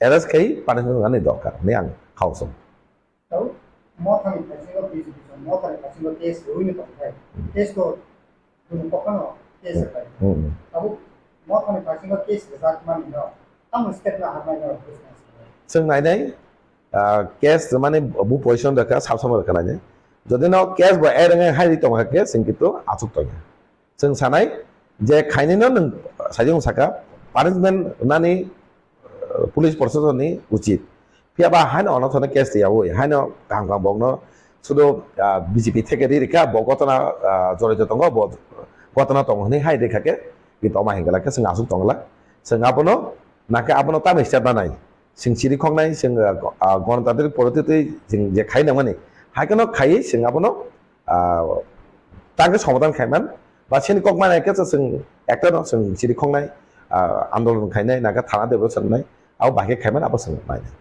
arrest khai punishment rwnani dorkar hwnwi ang khao chong. Tau, mothani thaisingo B J P song, mothani thaisingo case rwino tongthai. Case to Chwng kophano case rwkha. Hmm. Tabuk mothani bisingo case rwjak manwino tamo step no hamlaino business. Chwng nainai, ah, case rwmani bu position rwkha, sab samung rwkha nainai. Jodi no case bo ereng hai ri tongkha khe chwng kintu achuk tongya. Chwng sanai je khainino nwng sajung saka punishment rwnani, ah, police proshasonni uchit. Phiya ba haino ono thono case twiyawi, haino kaham kaham bokno sudu, ah, B J P theke ri rikha, bo gotona, ah, jorito tongo, bo gotona tongo hwnwi hai rikha khe, kintu omo hingla khe chwng aswk tongla. Chwng abono, nakhe abono tamni step nanai. Chwng chiri khoknai, chwng, ah, go-, ah, gonotantrik poroti twi chwng je khai nangmani. Hai kheno khaiwi chwng abono, ah, tangkhe somadhan khaiman. Ba chini kok manai khe chwng ekta no chwng chiri khoknai, ah, andolon khainai, nakhe thana debo chwngnai. Abo bahai khe khaiman, abo chwng nainai.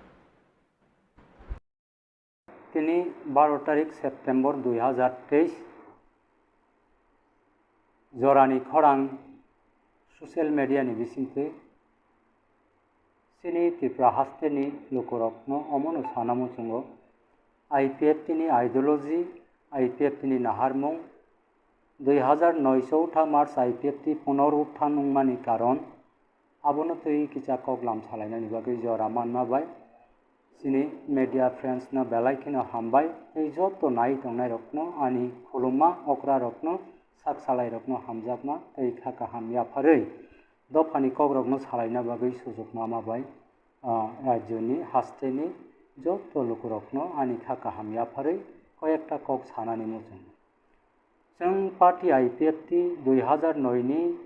Tini baro tarik September dui hazar teis, jorani khorang social media ni bisingtwi chini Tripura haste ni lukurokno omono sana muchungo, I P F T ni ideology, I P F T ni naharmung, dui hazar noi chowtha March I P F T punorutthan wngmani karon, abono twi kisa koklam salainani bagwi jora manma bai chini media friends no belai kheno hambai, tei joto nai tongnai rokno ani khulumma okra rokno sak salai rokno hamjakma tei kha kaham yapharwi dophani kokrokno salaina bagwi sujuk mama bai, ah, rajyoni hasteni joto lukurokno ani kha kaham yapharwi koyekta kok sanani muchungo. Chwng party I P F T dui hazar noi ni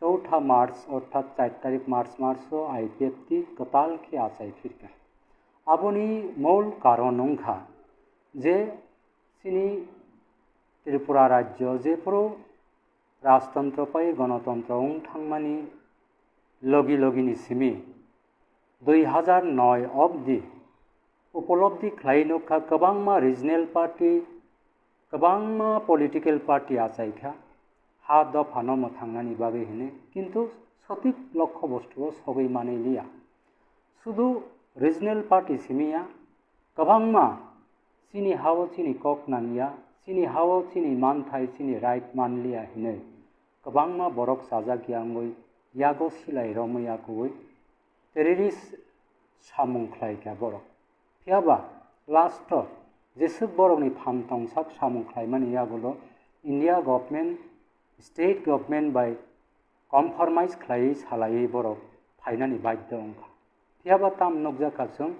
chowtha March, orthat char tarik March maso I P F T kwtal khe achai phirkha. Aboni mol karon wngkha je chini Tripura rajyo jephuru rajtontro pai gonotontro wng thangmani logi logini simi dui hazar noi obdi upolobdi khlai nukha, kwbangma regional party, kwbangma political party achaikha ha dophano mwthangnani bagwi hwnwi, kintu sotik lokho bostuo sogwi manwi liya. Sudu regional party simiya, kwbangma chini hao chini kok nangya, chini hao chini manthai, chini right manliya hinwi kwbangma borok chajak ya wngwi yago silai romwi ya kuwi terrorist samung khlai kha borok. Phiyaba last o jeswk borokni phan tongsak samung khlaimani yagulo India government, state government bai compromise khlaiwi salaiwi borok phainani badhyo wngkha. Phiyaba tam nukjakha chwng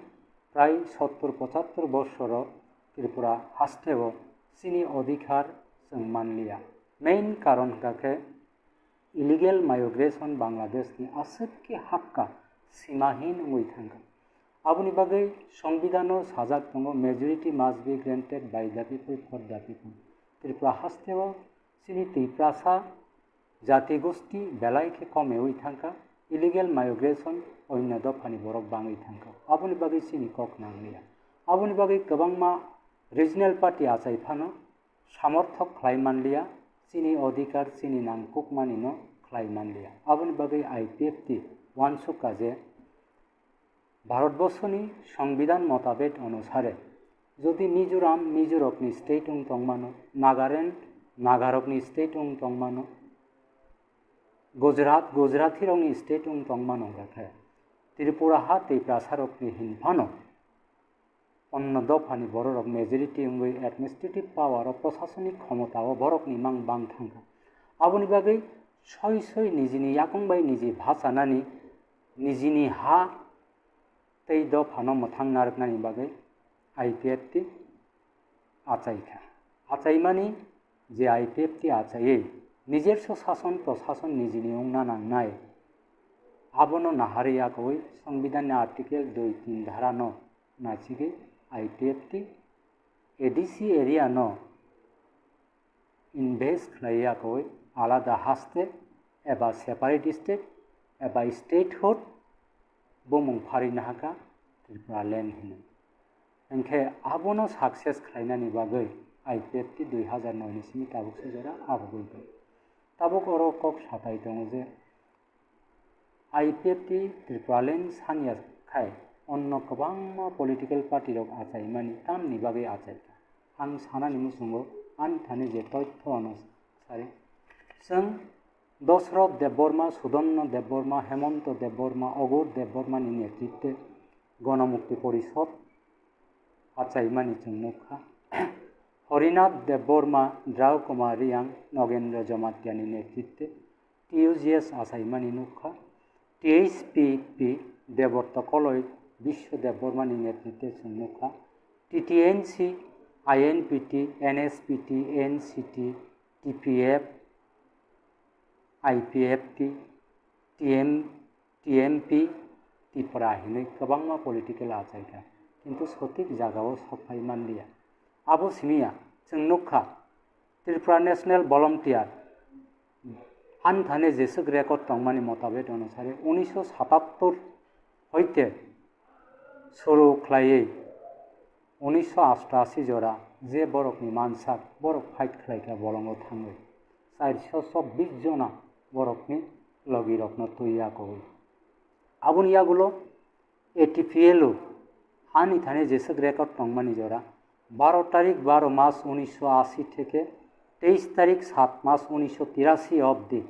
prai sottur pochattur borsoro Tripura hasteo chini odhikar chwng manliya. Main karon hwnkha khe illegal migration Bangladesh ni aswk khe hakka simahin wngwi thangkha. Aboni bagwi Songbidhano sajak tongo, "Majority must be granted by the people for the people." Tripura hasteo chini Tiprasa jati gosti belai khe komewi thangkha, illegal migration onno dophani borok bangwi thangkha. Aboni bagwi chini kok nangliya. Aboni bagwi kwbangma regional party achai phano samorthok khlai manliya, chini odhikar, chini nangkukmani no khlai manliya. Aboni bagwi I P F T uansukha je Bharatborsoni Songbidhan motabek onusare jodi Mizoram, Mizorokni state wng tongmano, Nagaland, Nagarokni state wng tongmano, Gujarat, Gujaratirokni state wng tongmano hwnkha khe Tripura ha Tiprasarokni hinphano onno dophani bororok majority wngwi administrative power o, prosasonik khomota o borokni mang bang thangkha. Aboni bagwi soi soi nijini yakung bai niji bhachanani, nijini ha tei dophano mwthang narwknani bagwi I P F T achaikha. Achaimani je I P F T achaiwi nijerso sason prosason nijini wngna nangnai, abono naharwi yakowi Songbidhanni Article dui tin dharano nachigwi I P F T A D C area no invest khlai yakowi alada haste eba separate state eba statehood bumung pharwi nahakha Tripura land hinwi. Hinkhe abono success khlainani bagwi I P F T dui hazar noi ni simi tabukse jora abugwi tong. Tabuk oro kok satai tongo je I P F T Tripuraland sanya khai onno kwbangma political party rok achaimani tamni bagwi achaikha. Ang sanani muchungo ani thani je toitho ano sari. Chwng Dosroth Debbarma, Sudanno Debbarma, Hemonto Debbarma, Ogur Debbarmani netritwe Ganamukti Porishod achaimani chwng nukha. Horinath Debbarma, Drau Kumar Reang, Nogendra Jamatia ni netritwe T U G S achaimani nukha. T H P P Deborto Koloi, Biswa Debbarma ni netritwe chwng nukha. T T N C I N P T, N S P T, N C T, T P F, I P F T, T M, T M P, Tipra hinwi kwbangma political achaikha, kintu sothik jagao sokphai manliya. Abo simiya, chwng nukha, Tripura National Volunteer ani thani jeswk record tongmani motabek onusare unisho satattor hoite suru khlaiwi unisho ashtashi jora je borokni mansak borok fight khlaikha bolongo thangwi charsho chobbish jona borokni logirokno twi yakowi. Aboni yagulo A T P L o ani thani jeswk record tongmani jora baro tarik baro mas unisho ashi theke teis tarik sat mas unisho tirashi obdi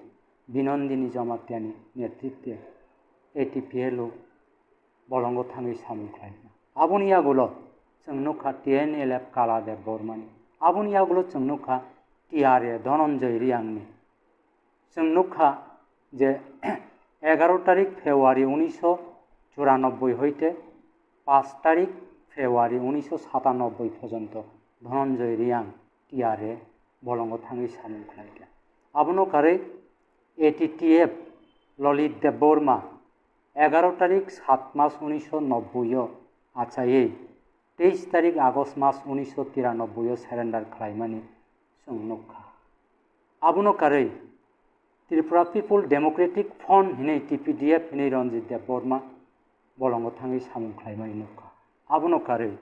Binondini Jamatiani netritwe A T P L o bolongo thangwi samung khlaikha. Aboni yagulo chwng nukha T N L F Kala Debbarmani. Aboni yagulo chwng nukha T R A Dhananjay Reangni. Chwng nukha je egaro tarik February unisho churanobboi hoite paanch tarik February unisho satanobboi porjonto Dhananjay Reang T R A bolongo thangwi samung khlaikha. Abono karwi A T T F Lalit Debbarma egaro tarik sat mas unisho nobboi o achaiwi teis tarik August mas unisho tiranobboi o surrender khlaimani chwng nukha. Abono karwi Tripura People Democratic Front hinwi T P D F hinwi Ranjit Debbarma bolongo thangwi samung khlaimani nukha. Abono karwi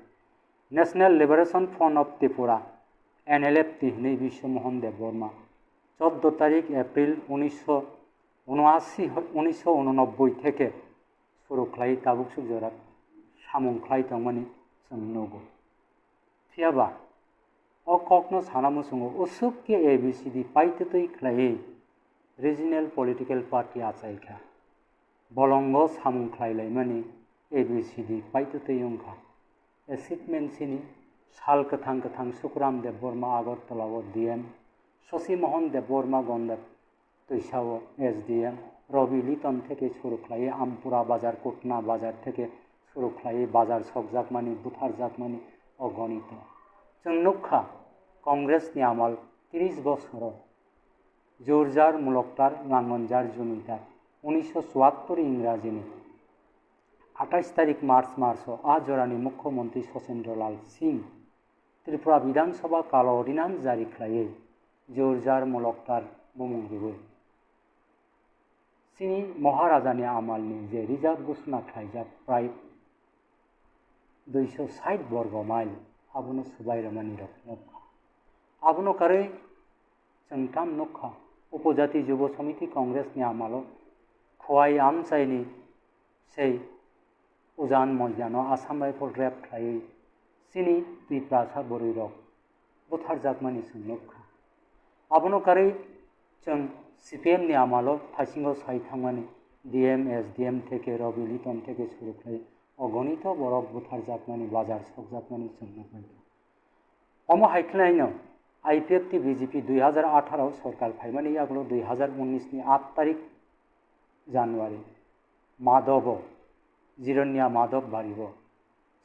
National Liberation Front of Tripura, N L F T hinwi Biswa Mohan Debbarma chordo tarik April unisho unashi, unisho unonobboi theke suru khlai tabuk suk jora samung khlai tongmani chwng nugo. Phiyaba o kokno sana muchungo usuk khe A B C D paitwtwi khlaiwi regional political party achaikha. Bolongo samung khlai laimani A B C D paitwtwi wngkha. Achievement sini sal kwthang kwthang Sukuram Debbarma Agartala o D M, Shashi Mohan Debbarma Gonda Twisao S D M, Robi Liton theke suru khlaiwi Ampura bazar, Kutna bazar theke suru khlaiwi bazar sokjakmani, butharjakmani ogonito. Chwng nukha, Congress ni amal tris bosoro Jurjar Muloktar Langonjar Jumitar, unisho chuattor Ingrajini atais tarik March, March o a jorani Mukhyamantri Sachendra Lal Singh Tripura Bidhan Sabha Kala Ordinance jari khlaiwi Jurjar Muloktar bumung riwi. Chini Maharajani amalni je reserve ghosona khlaijak prai duiso sait borgo mile abono subai rwmani rok nukha. Abono karwi chwng tam nukha, Upojati Jubo Samiti Congress ni amalo Khowai amchaini sei Ujan Moidano Assam Rifle rape khlaiwi chini Tiprasa bwrwirok butharjakmani chwng nukha. Abono karwi chwng C P M ni amalo thaisingo sai thangmani D M, S D M theke Robi Liton theke suru khlai ogonito borok butharjakmani, bazar sokjakmani chwng nukha. Omo hai khwlaino I P F T B J P dui hazar atharo sorkar phaimani yagulo dui hazar unnis ni aat tarik January Madhobo, Jirania Madhov Baribo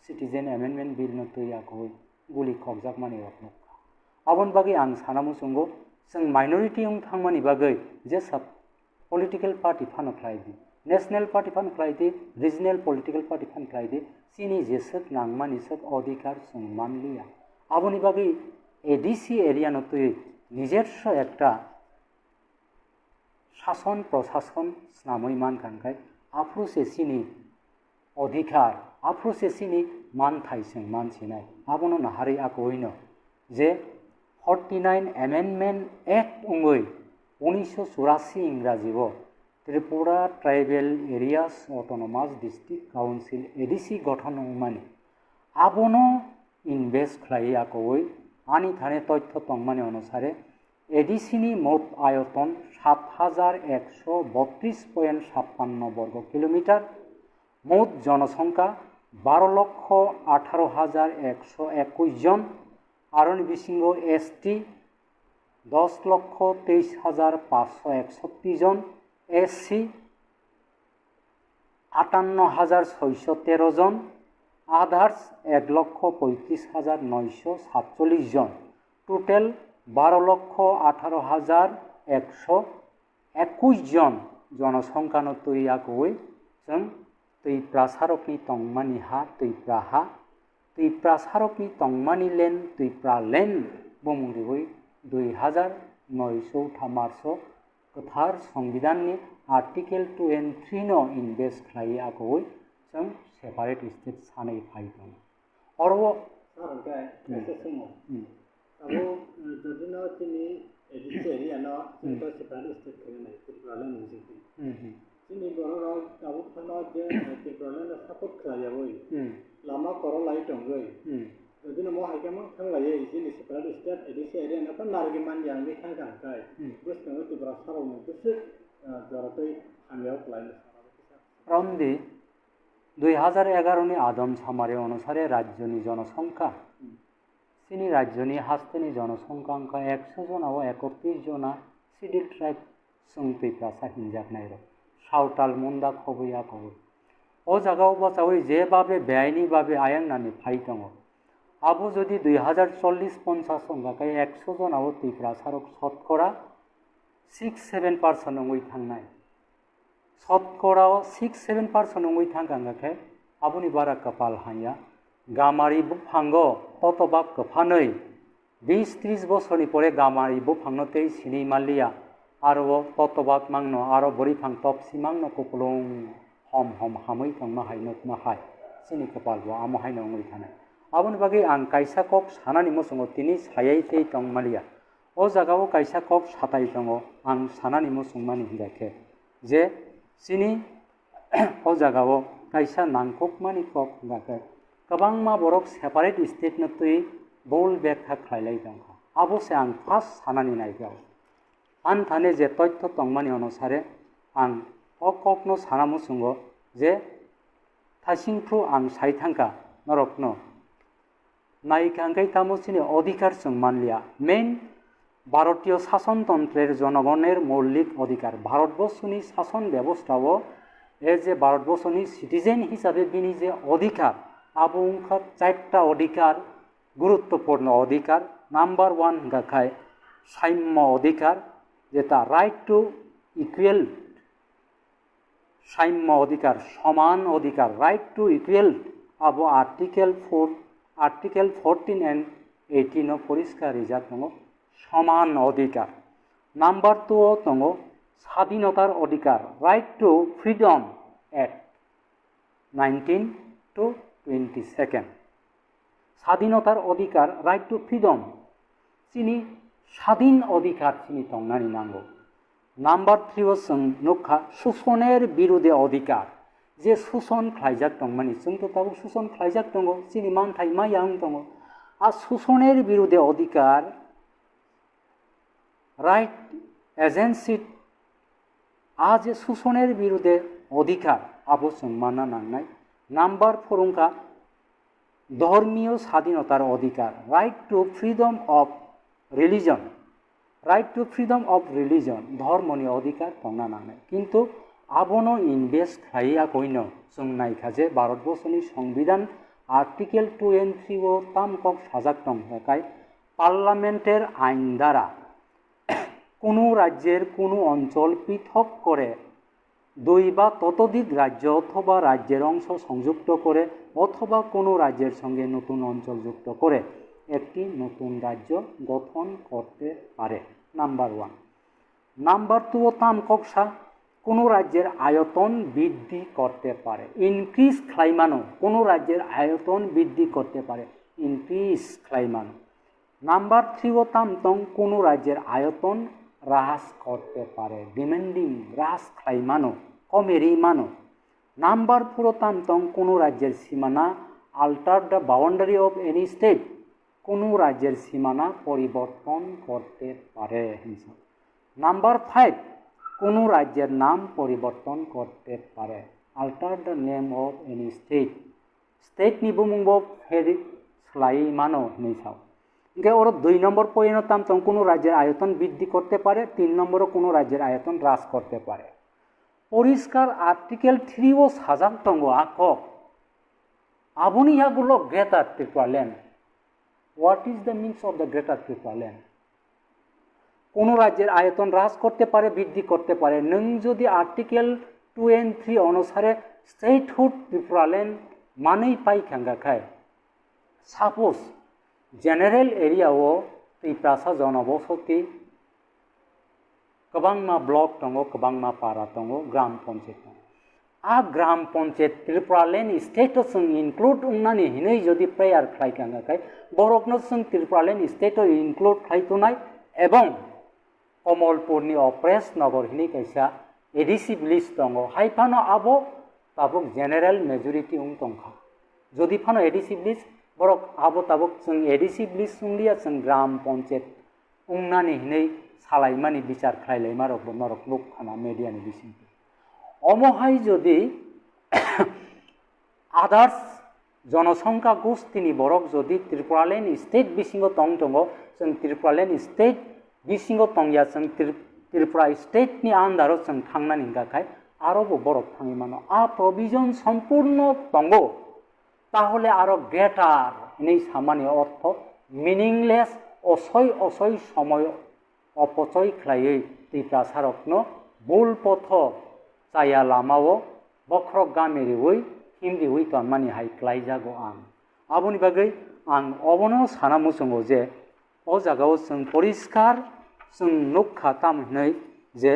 Citizen Amendment Bill no twi yakowi guli khokjakmani rok nukha. Aboni bagwi ang sana muchungo, chwng minority wng thangmani bagwi jesa political party phano khlai di, national party phano khlai di, regional political party phano khlai di, chini jeswk nangmani swk odhikar chwng manliya. Aboni bagwi A D C area no twi নিজস্ব একটা শাসন প্রশাসন snamwi mankha, hwnkhe aphuru se chini odhikar, aphuru se chini manthai chwng mansinai. Abono naharwi akoino je forty nine Amendment Act wngwi unisho churasi Ingraji o Tripura Tribal Areas Autonomous District Council, A D C, gothon wngmani. Abono invest khlaiwi akowi ani thani toitho tongmani onusare A D C ni mot ayoton sat hajar ekso botris point sappanno borgo kilometer, mot jonosongkha baro lokho atharo hajar ekso ekush jon, aroni bisingo S T dos lokho teis hajar paanchsho eksotti jon, S C atanno hajar soisho tero jon, Others ek lokho poitris hajar noisho satchollish jon, total baro lokho atharo hajar ekso ekush jon jonosongkhano twi yakowi chwng Twiprasarokni tongmani ha Twipra ha, Twiprasarokni tongmani land Twipra land bumung riwi dui hajar noisho thamarso kwthar Songbidanni Article two and three no invest khlaiwi akowi chwng separate state sanwi phai tongo. Oro o Sir, hwnkhe Hmm. kaisa swngmung. Hmm. Tabuk, eh, jodi no chini A D C area no Hmm. chini separate state khaina nai, Tripura le nung sing sing. Hmm, hmm. Chini borok rok tabuk phano je, eh, Tripura le no support khlai yawi. Hmm. Lama koro lai tongwi. Hmm. Jodi no mo hai khe mang thang lai, chini separate state A D C area no narwgwi man yang ni thang kang kai. Hmm. Bwskango Tripura sarok ni bwswk, eh, jora twi hamya o kwlai no. Romdi, dui hajar egaroni adom samari onusare rajyoni jonosongkha. Chini rajyoni hasteni jonosongkha wngkha ekso jona o ekotris jona Scheduled Tribe chwng Twiprasa hinjaknairok. Sawtal munda khobwi akowi. O jagao bachawi je babe beaini babe ayangnani phai tongo. Abo jodi dui hajar chollish ponchash wngkha khe ekso jona o Twiprasarok sotkora six seven percent wngwi thangnai. Sotkora o six seven percent wngwi thangkha wngkha khe aboni bara kwpal hanya. Gamari buphango totobak kwphanwi bis tris bosorni pore gamari buphangno tei sinwi manliya. Aro o totobak mangno, aro bwrwi phang topsi mangno kupulung hom hom hamwi tongma hai nukma hai. Chini kwpal bo amo haino wngwi thanai. Aboni bagwi ang kaisa kok sanani muchungo tini sayai tei tong manliya. O jagao kaisa kok satai tongo, ang sanani muchungmani hingkha khe je chini o jagao kaisa nangkukmani kok hingkha khe kwbangma borok separate state no twi bol bekha khlailai tongkha. Abo se ang first sanani naikha. Anthane je toitho tongmani onusare ang o kokno sana muchungo je thasingphu ang sai thangkha norokno. Naikha hwnkhe tamo chini odhikar chwng manliya. Main Bharotiyo Sasontontrer jonogoner moulik odhikar. Bharatborsoni sason bebostha o e je Bharatborsoni citizen hisabe bini je odhikar, abo wngkha charta odhikar, guruttopurno odhikar. Number one hwnkha khai saimmo odhikar, jeta right to equal Saimmo odhikar, soman odhikar, right to equal, abo Article four, Article fourteen and eighteen o poriskar rijak tongo, soman odhikar. Number two o tongo sadhinotar odhikar, right to freedom at nineteen to twenty second. Sadhinotar odhikar, right to freedom. Chini sadhin odhikar chini tongnani nango. Number three o chwng nukha susoner birude odhikar. Je suson khlaijak tongmani, chwng to tabuk suson khlaijak tongo, chini manthai maya wng tongo. A susoner birude odhikar, right agency a je susoner birude odhikar, abo chwng manna nangnai. Number four wngkha dhormiyo sadhinotar odhikar, right to freedom of religion. Right to freedom of religion, dhormoni odhikar tongna nangnai. Kintu abono invest khlaiya koino chwng naikha je Bharatborsoni Songbidan Article two and three o tam kok sajak tong kha khai Parliament-er ain dara কোনো রাজ্যের কোনো অঞ্চল পৃথক করে দুই বা ততোধিক রাজ্য অথবা রাজ্যের অংশ সংযুক্ত করে অথবা কোনো রাজ্যের সঙ্গে নতুন অঞ্চল যুক্ত করে একটি নতুন রাজ্য গঠন করতে পারে। Number one. নাম্বার টু ও তাম ককসা কোনো রাজ্যের আয়তন বৃদ্ধি করতে পারে, ইনক্রিজ খ্লাইমানো কোনো রাজ্যের আয়তন বৃদ্ধি করতে পারে, ইনক্রিজ খ্লাইমানো। নাম্বার থ্রি ও তাম tong কোনো রাজ্যের আয়তন হ্রাস করতে পারে, ডিমান্ডিং হ্রাস খ্লাইমানো, কমেরি মানো। নাম্বার ফোর ও তাম tong কোনো রাজ্যের সীমানা alter the boundary of any state, কোনো রাজ্যের সীমানা পরিবর্তন করতে পারে। নাম্বার ফাইভ, কোনো রাজ্যের নাম পরিবর্তন করতে পারে, alter the name of any state. State ni bumung bo pheri slai mano hinwi sao. Hingke oro dui number point o tam tong, কোনো রাজ্যের আয়তন বৃদ্ধি করতে পারে, তিন নম্বরও কোনো রাজ্যের আয়তন হ্রাস করতে পারে। পরিষ্কার আর্টিকেল থ্রি ও সাজাক tongo a kok. Aboni yagulo Greater Tripura Land. What is the means of the Greater Tripura Land? কোনো রাজ্যের আয়তন হ্রাস করতে পারে, বৃদ্ধি করতে পারে। Nwng jodi Article two and three onusare statehood Tripura Land manwi pai khangakhai, suppose general area o Tiprasa jonobosoti kwbangma block tongo, kwbangma para tongo, gram panchayat tongo. A gram panchayat Tripura Land state o chwng include wngnani hinwi jodi prayer khlai kha khai, borokno chwng Tripura Land state o include khlai tonai, ebong Komolpurni Opres Nogor hinwi kaisa A D C village tongo, hai phano abo tabuk general majority wng tongkha. Jodi phano A D C village, borok abo tabuk chwng A D C village wnglia, chwng gram panchayat wngnani hinwi salaimani bichar khlailaima rokbo norok nuk khana media ni bisingtwi. Omo hai jodi others jonosongkha gustini borok jodi Tripura Land state bisingo tong tongo, chwng Tripura Land state bisingo tongya, chwng Tri-, Tripura state ni under o chwng thangnani hingka khai aro bo borok thangwi mano. A provision sompurno tongo. Tahole aro greater hinwi samani ortho meaningless, osoi osoi somoy opochoi khlaiwi Tiprasarokno bul potho chaya lamao bokhorok gami riwi himriwi tonmani hai klaijago ang. Aboni bagwi ang obono sana muchungo je o jagao chwng poriskar chwng nukha tamo hinwi je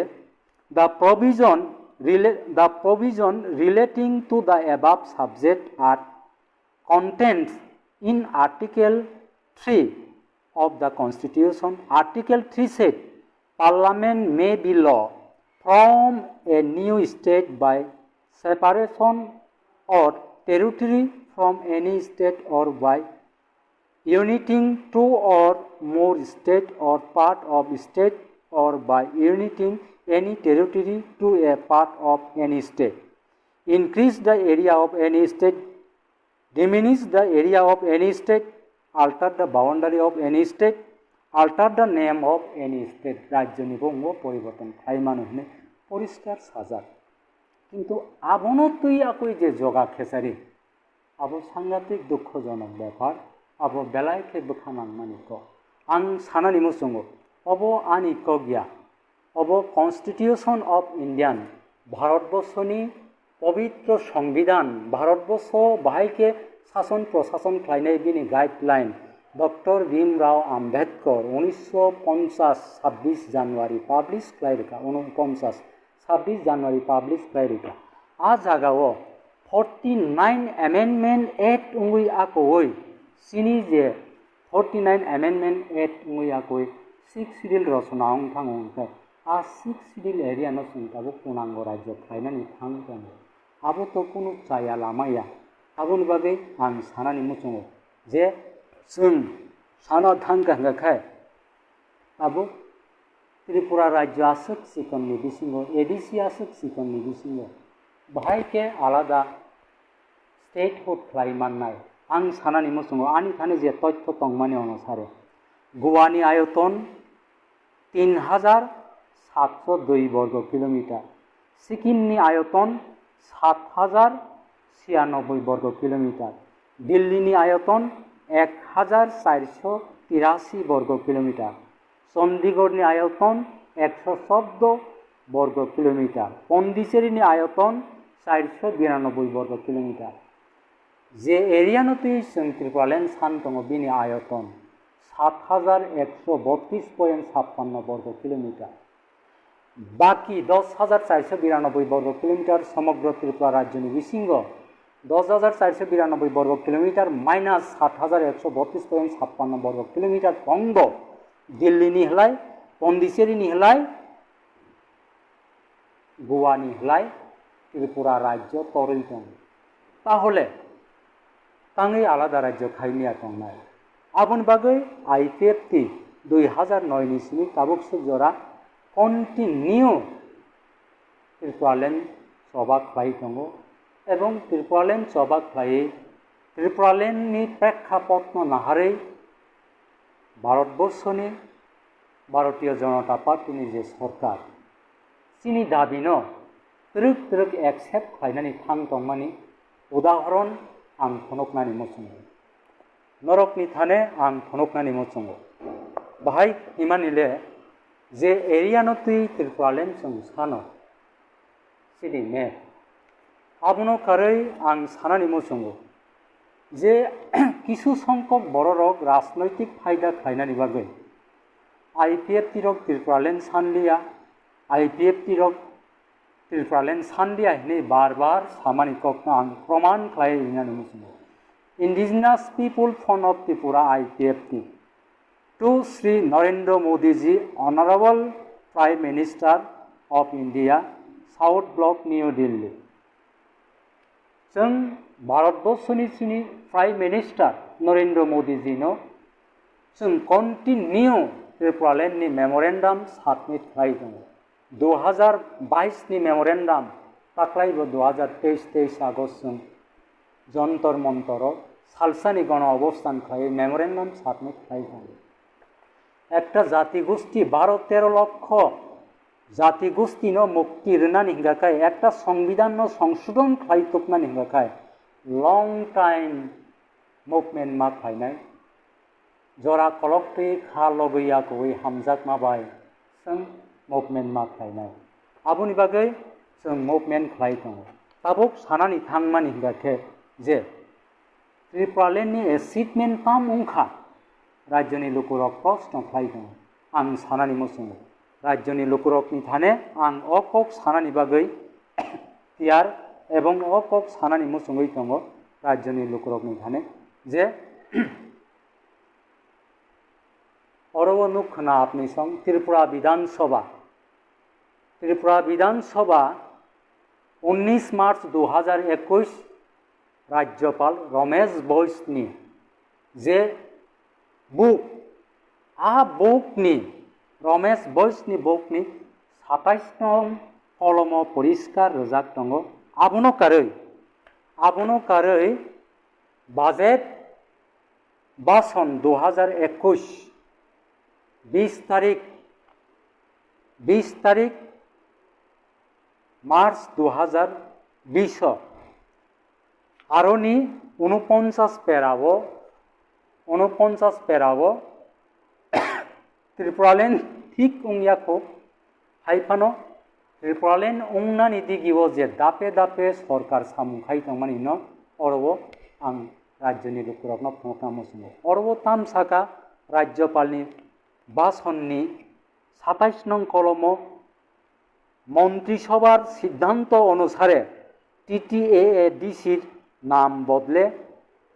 the provision rela-, the provision relating to the above subject are contained in Article three of the Constitution. Article three said, Parliament may be law from a new state by separation or territory from any state or by uniting two or more state or part of state or by uniting any territory to a part of any state, increase the area of any state, diminish the area of any state, alter the boundary of any state, alter the name of any state. Rajyoni bo wngbo poriborton khlai mano hinwi poriskar sajak. Kintu abono twi akwi je joga khesari, abo sangatik dukhojonok bepar, abo belai khe bwkha nangmani kok. Ang sanani muchungo, obo ani kok ya, obo Constitution of Indian, Bharatborsoni pobitro Songbidan, Bharatborso bahai khe sason prosason khlainai bini guideline, Doctor Bhimrao Ambedkar unisho ponchas sabbish January publish khlai rwkha, unoponchas sabbish January publish khlai rwkha. A jagao forty nine Amendment Act wngwi akowi chini je forty nine Amendment Act wngwi akowi Sixth Schedule rochona wng thango hwnkhe, a Sixth Schedule area no chwng tabuk punango rajyo khlainani thang tongo. Abo to kunu chaya lama ya. Aboni bagwi ang sanani muchungo je chwng sana thang kha hwnkha khe abo Tripura rajyo aswk chikonni bisingo, A D C aswk chikonni bisingo, bahai khe alada statehood khlai mannai. Ang sanani muchungo ani thani je toitho tongmani onusare, Goa ni ayoton tin hajar satso dui borgo kilometer, Sikkim ni ayoton sat hajar ছিয়ানব্বই বর্গ কিলোমিটার, Delhi ni ayoton এক হাজার চারশো তিরাশি বর্গ কিলোমিটার, Chandigarh ni ayoton একশো চোদ্দ বর্গ কিলোমিটার, পন্ডিচেরি ni ayoton চারশো বিরানব্বই বর্গ kilometre. Je area no twi chwng Tripura land san tongo, bini ayoton সাত হাজার একশো বত্রিশ পয়েন্ট ছাপ্পান্ন বর্গ kilometre. Baki dos hajar charso biranoboi borgo kilometer somogro Tripura rajyoni bisingo dos hajar charso biranoboi borgo kilometer minus সাত হাজার একশো বত্রিশ পয়েন্ট ছাপ্পান্ন borgo kilometer tongbo Delhi ni hwlai, Pondicherry ni hwlai, Goa ni hwlai Tripura rajyo torwi tongo. Tahole tangwi alada rajyo khai miya tongnai. Aboni bagwi I P F T dui hazar noi ni simi tabuk swk jora continue Tripuraland choba khlai tongo, ebong Tripuraland choba khlaiwi Tripuraland ni prekkapotno naharwi Bharatborsoni Bharatiya Janata Party ni je sorkar, chini dabino twrwk twrwk accept khlainani thang tongmani udahoron ang phunuknani muchungo. Norokni thane ang phunuknani muchungo. Bahai himani le je area no twi Tripuraland chwng sano, sini map. Abono karwi ang sanani muchungo je kisu songkok bororok rajnoitik phaida khlainani bagwi I P F T rok Tripuraland sanliya, I P F T rok Tripuraland sanliya hinwi bar bar samani kokno ang proman khlai rinani muchungo. Indigenous People Front of Tripura, I P F T, to Shri Narendra Modi ji, Honorable Prime Minister of India, South Block, New Delhi. Chwng Bharatborsoni chini Prime Minister Narendra Modi ji no chwng continue Tripuraland ni memorandum submit khlai tongo. Dui hajar bais ni memorandum taklai bo dui hajar teis, teis August chwng Jantar Mantar o salsani gono obosthan khlai memorandum submit khlai tongo. Ekta jati gosti baro tero lokho jati gosti no mukti rwnani hingka khai, ekta songbidan no songsodon khlai toknani hingka khai long time movement ma khlainai. Jora kolok twi kha logwi yakwi hamjakma bai chwng movement ma khlainai. Aboni bagwi chwng movement khlai tongo. Tabuk sanani thangmani hingka khe je Tripuraland ni achievement tam wngkha, rajyoni lukurok proshno khlai tongo. Ang sanani muchungo, rajyoni lukurokni thane ang o kok sanani bagwi tiyar ebong o kok sanani muchungwi tongo rajyoni lukurokni thane je oro o nuk khna apni song Tripura Bidhan Sabha, Tripura Bidhan Sabha unnish March dui hajar ekush Rajyapal Ramesh Bois ni je book, a book ni, Ramesh Bois ni book ni satais nong kolomo poriskar rwjak tongo. Abono karwi, abono karwi budget bhasan dui hajar ekush, bis tarik, bis tarik March dui hajar bis o aroni unoponchas pera o, unoponchas pera o Tripuraland thik wngya kho, hai phano Tripuraland wngnani digi o je dape dape sorkar samung khai tongmani no oro o ang rajyoni lukurokno phunukna muchungo. Oro o tam saka Rajyapalni bhasonni satais nong kolomo Montri Sobhar siddhanto onusare T T A A D C-r nam bodle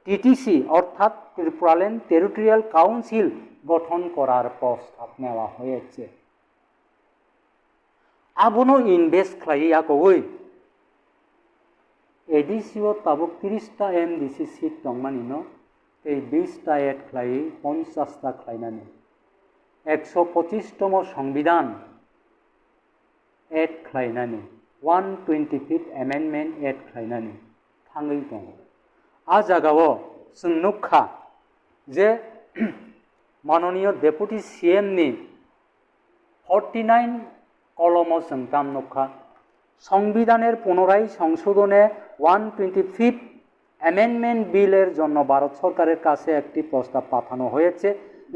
T T C orthat Tripuraland Territorial Council gothon korar prostab newa hoyechhe. Abono invest khlaiwi yakowi A D C o tabuk tris ta M D C seat tongmani no tei bis ta add khlaiwi ponchas ta khlainani, ekso pochis tomo Songbidan add khlainani, one twenty fifth amendment add khlainani thangwi tongo. A jagao chwng nukha je manoniyo Deputy C M ni forty nine kolomo chwng tam nukha, সংবিধানের পুনরায় সংশোধনে one twenty fifth Amendment Bill-এর জন্য ভারত সরকারের কাছে একটি প্রস্তাব পাঠানো হয়েছে।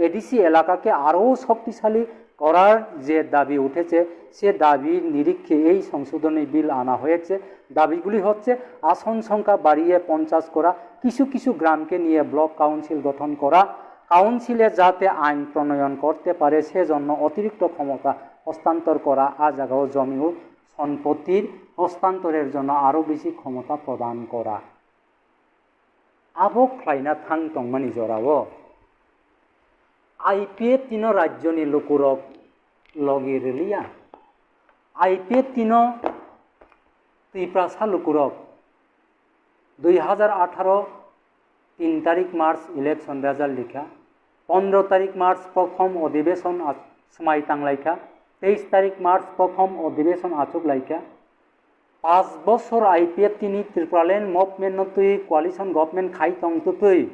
এডিসি এলাকাকে আরও শক্তিশালী করার যে দাবি উঠেছে, সে দাবির নিরিখে এই সংশোধনী বিল আনা হয়েছে। দাবিগুলি হচ্ছে আসন সংখ্যা বাড়িয়ে পঞ্চাশ করা, কিছু কিছু গ্রামকে নিয়ে ব্লক কাউন্সিল গঠন করা, কাউন্সিলে যাতে আইন প্রণয়ন করতে পারে সেজন্য অতিরিক্ত ক্ষমতা হস্তান্তর করা, আ জাগাও জমি ও সম্পত্তির হস্তান্তরের জন্য আরও বেশি ক্ষমতা প্রদান করা। Abo khlaina thang tongmani jorao I P F T no rajyoni lukurok logi rwliya. I P F T no Tiprasa lukurok dui hajar atharo tin tarik March election result likha, pondro tarik March prothom odhibeson ach-, swmai tanglaikha, teis tarik March prothom odhibeson achuklaikha. Panch bosor I P F T ni Tipraland movement no twi coalition government khai tong twtwi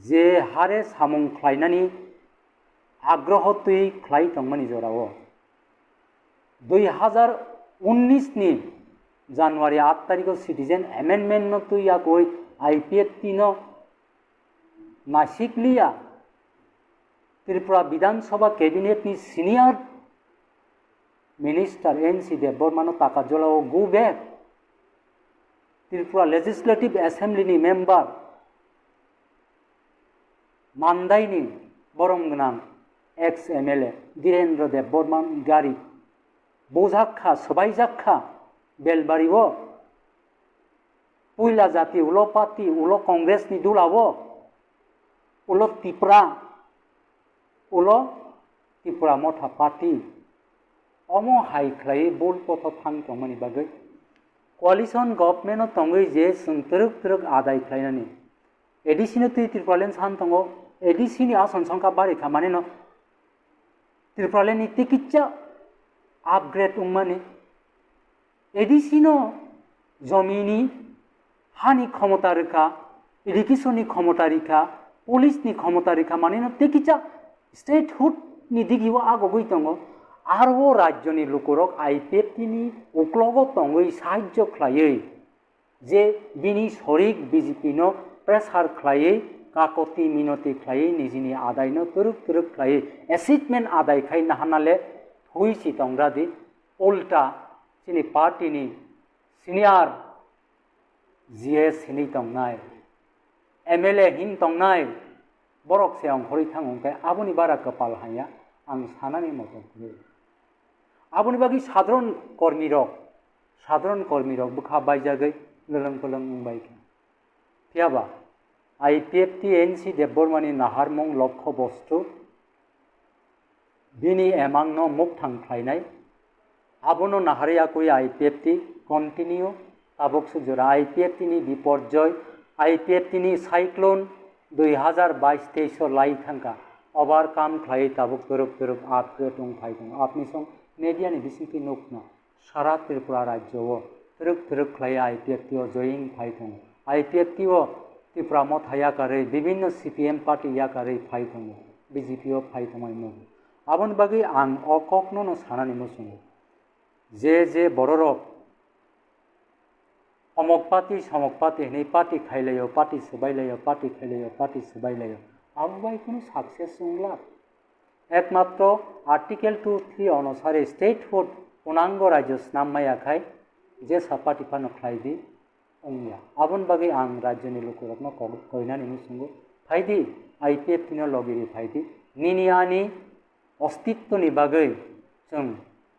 je hare samung khlainani agroho twi khlai tongmani jorao dui hajar unnish ni January aat tarikh o citizen amendment no twi yakwi I P F T no nasikliya Tripura Bidhan Sabha cabinet ni senior minister N C Debbarma no Takarjala o go back. Tripura Legislative Assembly ni member Mandai ni borom gwnang ex M L A Dhirendra Debbarma ni gari bujak kha, swbaijak kha Belbari o. Puila jati ulo party, ulo Congress ni dula o, ulo Tipra, ulo Tipra Motha party. Omo hai khlai bul potho thang tongmani bagwi coalition government o tongwi je chwng twrwk twrwk adai khlainani. A D C no twi Tripuraland san tongo, A D C ni ason songkha bari kha manino Tripuraland ni tikitsa upgrade wngmani. A D C no jomini hani khomota rwkha, education ni khomota rikha, police ni khomota rikha manino tikitsa statehood ni digi o agogwi tongo. Aro o rajyo ni lukurok I P F T ni uklogo tongwi sahajyo khlaiwi je bini sorik B J P no pressure khlaiwi, kakoti minoti khlaiwi, nijini adai no twrwk twrwk khlaiwi, achievement adai khai nahanale thui si tongra di, ulta chini party ni senior G S hinwi tongnai, M L A hin tongnai, borok se ongkhorwi thang hwnkhe aboni bara kwpal hanya ang sanani motom kwrwi. Aboni bagwi sadharon kormirok, sadharon kormirok bwkha baijagwi lwlwng pwlwng wngbai kha. Phiyaba I P F T N C Debbarmani naharmung lokho bostu bini emangno mukthang khlainai. Abono naharwi yakwi I P F T continue, tabuk sujura I P F T ni biporjoy, I P F T ni cyclone dui hazar bais teis o lai thangkha, overcome khlaiwi tabuk twrwk twrwk upgrade wng phai tongo. Apni song media ni bisingtwi nukna. Sara Tripura rajyo o twrwk twrwk khlai I P F T o join phai tongo. I P F T o Tipra Motha yakarwi, bibinno C P M party yakarwi phai tongo, B J P o phai tongmani mung. Aboni bagwi ang o kokno no sanani muchungo. Je je bororok omok party, somok party hinwi party khailaio, party swbailaio, party khailaio, party swbailaio, abo bai kunu success wngla. Ekmatro Article two three onusare statehood punango rajyo snam maya khai jesa party phano khlai di wngya. Aboni bagwi ang rajyoni lukurokno kok-, koinani muchungo, "Phai di, I P F T no logi ri phai di. Nini ani ostitwni bagwi chwng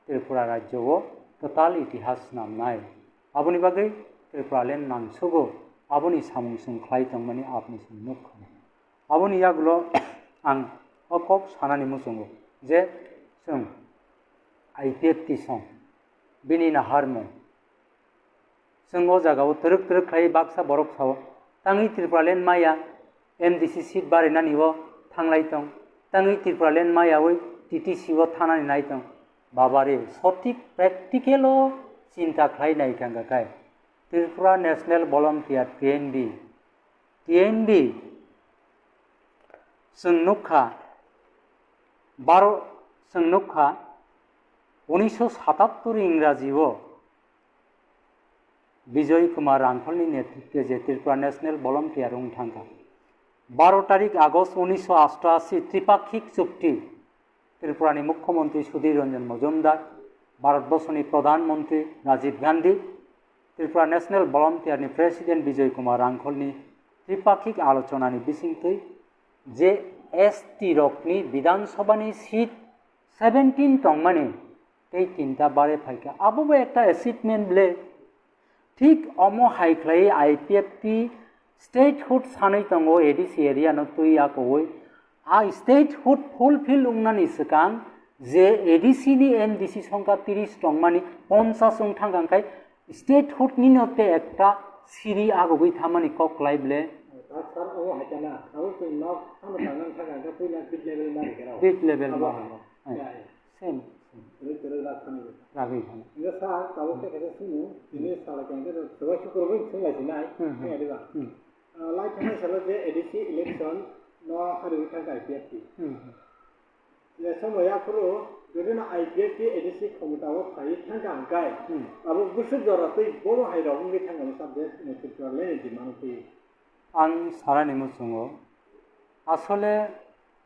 Tripura rajyo o kwtal itihas snamnai. Aboni bagwi Tripuraland nangsugo, aboni samung chwng khlai tongmani apni chwng nukha." Aboni yagulo ang o kok sanani muchungo je chwng I P F T song bini naharmung. Chwng o jagao twrwk twrwk khlai baksa borok sao, "Tangwi Tripuraland maya M D C seat barinani o thanglai tong, tangwi Tripuraland mayawi T T C o thanani nai tong." Babare, sotik practical o chinta khlai nai thangkha khai Tripura National Volunteer, T N V, T N V, chwng nukha, baro, chwng nukha, unisho satattor Ingraji o Bijoy Kumar Rangkholni netritwe je Tripura National Volunteer wng thangkha. Baro tarik August unisho asto ashi Tripakhik Chukti, Tripurani Mukhyamantri Sudhir Ranjan Majumdar, Bharatborsoni Pradhan Mantri Rajiv Gandhi, Tripura National Volunteer ni President Bijoy Kumar Rangkholni tripakhik alochonani bisingtwi je S T rokni Bidhan Sabhani seat seventeen tongmani tei tinta bare phaikha, abo bo ekta achievement le. Thik omo hai khlai I P F T statehood sanwi tongo A D C area no twi yakowi. A statehood fulfill wngnani swkang je A D C ni M D C songkha tris tongmani ponchas wng thangkha, hwnkhe statehood ni no te ekta siri agogwi thamani kok klai ble. Sir, omo hai kana, abo chwng nok ano tangnang thangkha, hwnkhe puila bid level ma rikhe rw. Bid level ma. Same. Rwgwi thani. Hingke sa tabuk khe kaisa simo, tini sala khe hingke swbai sukro bai swng lai sinai, hmm, hmm, hai diba? Hmm. Ah, lai thani salo je A D C election no hari thang kai P F T. Hmm. Je somo yaphuru Jodi no I P F T A D C khomota o phai thangkha hwnkhe, hmm, abo bwswk jora twi bono hai rok wngwi thangkha hwnwi sa de Tripura le ni demand twi. Ang sarani muchungo asole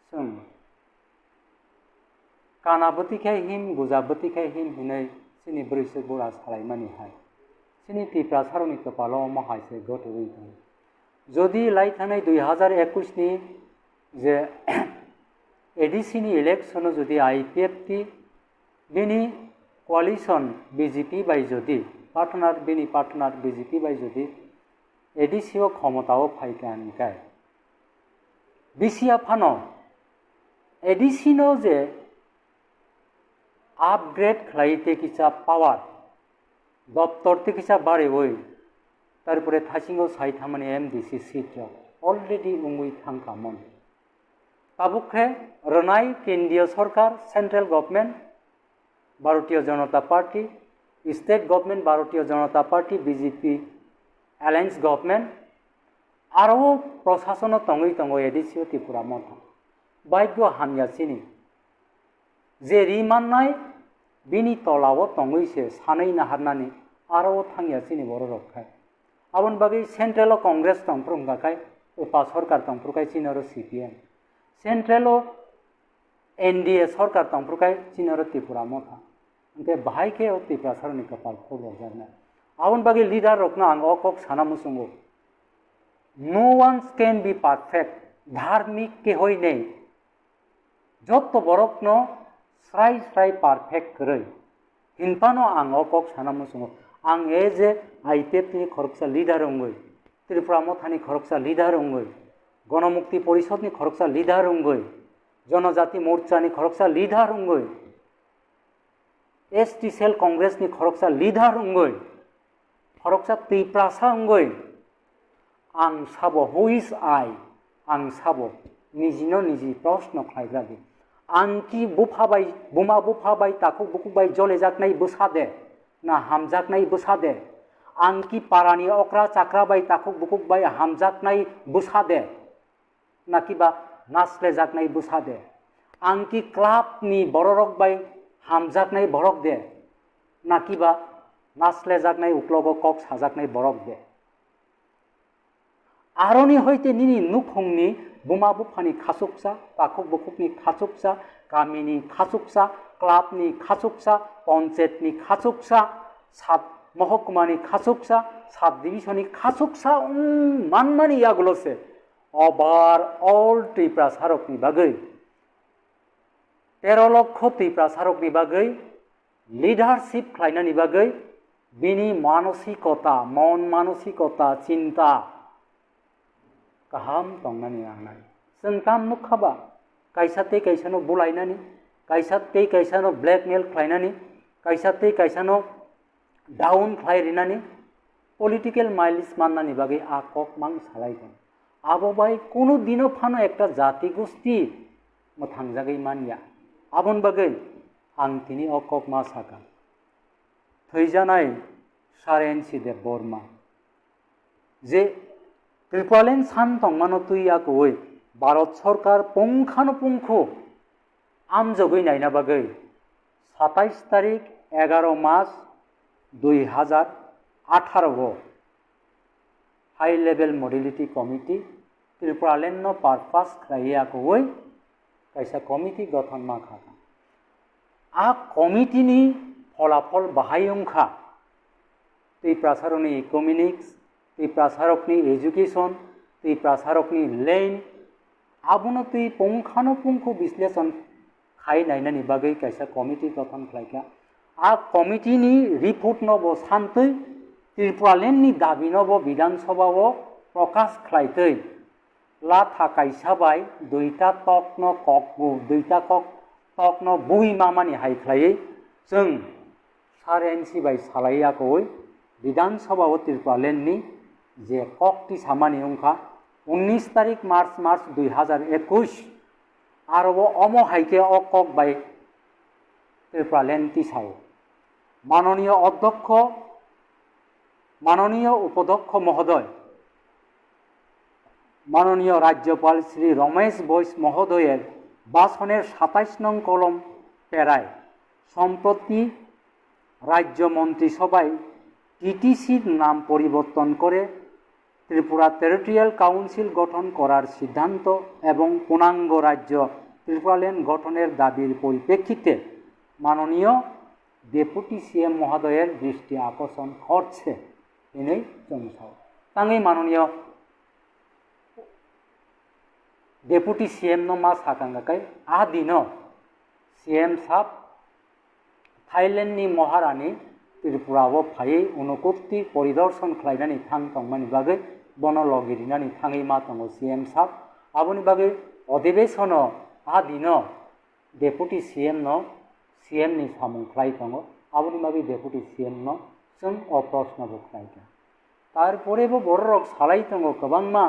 chwng kana bwtwi khe him, guja bwtwi khe him hinwi chini bwrwi swk bura salaimani hai chini Tiprasarokni kwpalo omo hai se gotogwi tongo. Jodi lai thanai dui hazar ekwis ni je A D C ni election o jodi I P F T bini coalition B J P bai jodi partner, bini partner B J P bai jodi A D C o khomota o phai kha hwnkhe, bisi aphano A D C no je upgrade khlai tei kisa power doptor tei kisa bariwi, tarpore thasingo sai thamani M D C seat rok already wngwi thangkha mon. Tabuk khe rwnai kendriya sorkar, central government, Bharatiya Janata Party, state government, Bharatiya Janata Party, B J P alliance government, aro o prosasono tongwi tongo A D C o Tipra Motha. Baigyo hamya chini. Je ri mannai bini tolao tongwi se sanwi naharnani aro o thangya chini bororok khai. Aboni bagwi central o Congress tongphuru wngkha khai, upa sorkar tongphuru khai chini oro C P M. Central o N D A sorkar tongphuru khai chini oro Tipra Motha. Hwnkhe bahai khe o Tiprasarokni kwpal khuk rwjaknai. Aboni bagwi leader rokno ang o kok sana muchungo. No one can be perfect. Dharmik kehoi nei. Jotto borokno srai srai perfect kwrwi. Hinphano ang o kok sana muchungo. Ang as a I P F T ni khoroksa leader wngwi, Tripura Mothani khoroksa leader wngwi, Ganamukti Porishodni khoroksa leader wngwi, Janajati Morchani khoroksa leader wngwi, S T Cell Congress ni khoroksa leader wngwi, khoroksa Tiprasa wngwi, ang sabo who is I? Ang sabo nijino niji proshno khlaigradi. Ang ki bupha bai, buma bupha bai, takhuk bukhuk bai jolejaknai bwsa de, na hamjaknai bwsa de? Ang ki parani okra chakra bai, takhuk bukhuk bai hamjaknai bwsa de? Nakiba naslejaknai bwsa de? Ang ki club ni bororok bai hamjaknai borok de? Nakiba naslejaknai uklogo kok sajaknai borok de? Aroni hoite nini nukhungni buma buphani khachuksa, takhuk bukhukni khachuksa, kamini khachuksa, club ni khachuksa, ponchet ni khachuksa, sub mohokuma ni khachuksa, sub division ni khachuksa wng manmani yagulo se Overall Tiprasarokni bagwi, tero lokho Tiprasarokni bagwi leadership khlainani bagwi bini manosikota, mon manosikota, chinta kaham tongnani nangnai. Chwng tam nukha ba, kaisa tei kaisano bulainani, kaisa tei kaisano blackmail khlainani, kaisa tei kaisano down khlai rinani, political mileage mannani bagwi a kok mang salai tong. Abo bai kunu dino phano ekta jati gosti mwthangjagwi manya. Aboni bagwi ang tini o kok ma saka. Thwijanai Sir N C Debbarma je Tipraland san tongmano twi yakuwi Bharat Sorkar pungkhano pungkhu amjogwi naina bagwi satais tarik egaro mas dui hazar atharo o High Level Modality Committee Tipraland no purpose khlaiwi yakuwi kaisa committee gothon ma kha. A committee ni pholaphol bahai wngkha Tiprasarokni economics, Tiprasarokni education, Tiprasarokni land, abono twi pungkhano pungkhu bisleshon khai nainani bagwi kaisa committee gothon khlaikha. A committee ni report no bo santwi Tipraland ni dabi no bo Bidhan Sabha o prokash khlaitwi latha kaisa bai duita tokno kokbu, duita kok tokno bui mamani hai khlaiwi chwng Sir N C bai salai yakowi Bidhan Sabha o Tipraland ni je kok tisamani wngkha unnish tarik March, March dui hazar ekwis, aro bo omo hai khe o kok bai Tipraland tisao. Manoniyo Odhokho, Manoniyo Upadhokho Mohodoy, Manoniyo Rajyopal Shri Ramesh Bais Mohodoyer basoner satais nong kolom perai সম্প্রতি রাজ্য মন্ত্রিসভায় টিটিসির নাম পরিবর্তন করে Tripura territorial council গঠন করার সিদ্ধান্ত এবং পূর্ণাঙ্গ রাজ্য ত্রিপুরাল্যান্ড গঠনের দাবির পরিপ্রেক্ষিতে মাননীয় ডেপুটি সিএম মহোদয়ের দৃষ্টি আকর্ষণ করছে hinwi chwng sao. Tangwi manoniyo deputy C M no ma sakang kai a dino C M sab Thailand ni Maharani Tripura o phaiwi Unakoti poridorshan khlainani thang tongmani bagwi bono logi rinani thangwi ma tongo C M sab. Aboni bagwi odhibesono a dino Deputy C M no C M ni samung khlai tongo, aboni bagwi Deputy C M no chwng o proshno bo khlai kha. Tarpore bo bororok salai tongo kwbangma,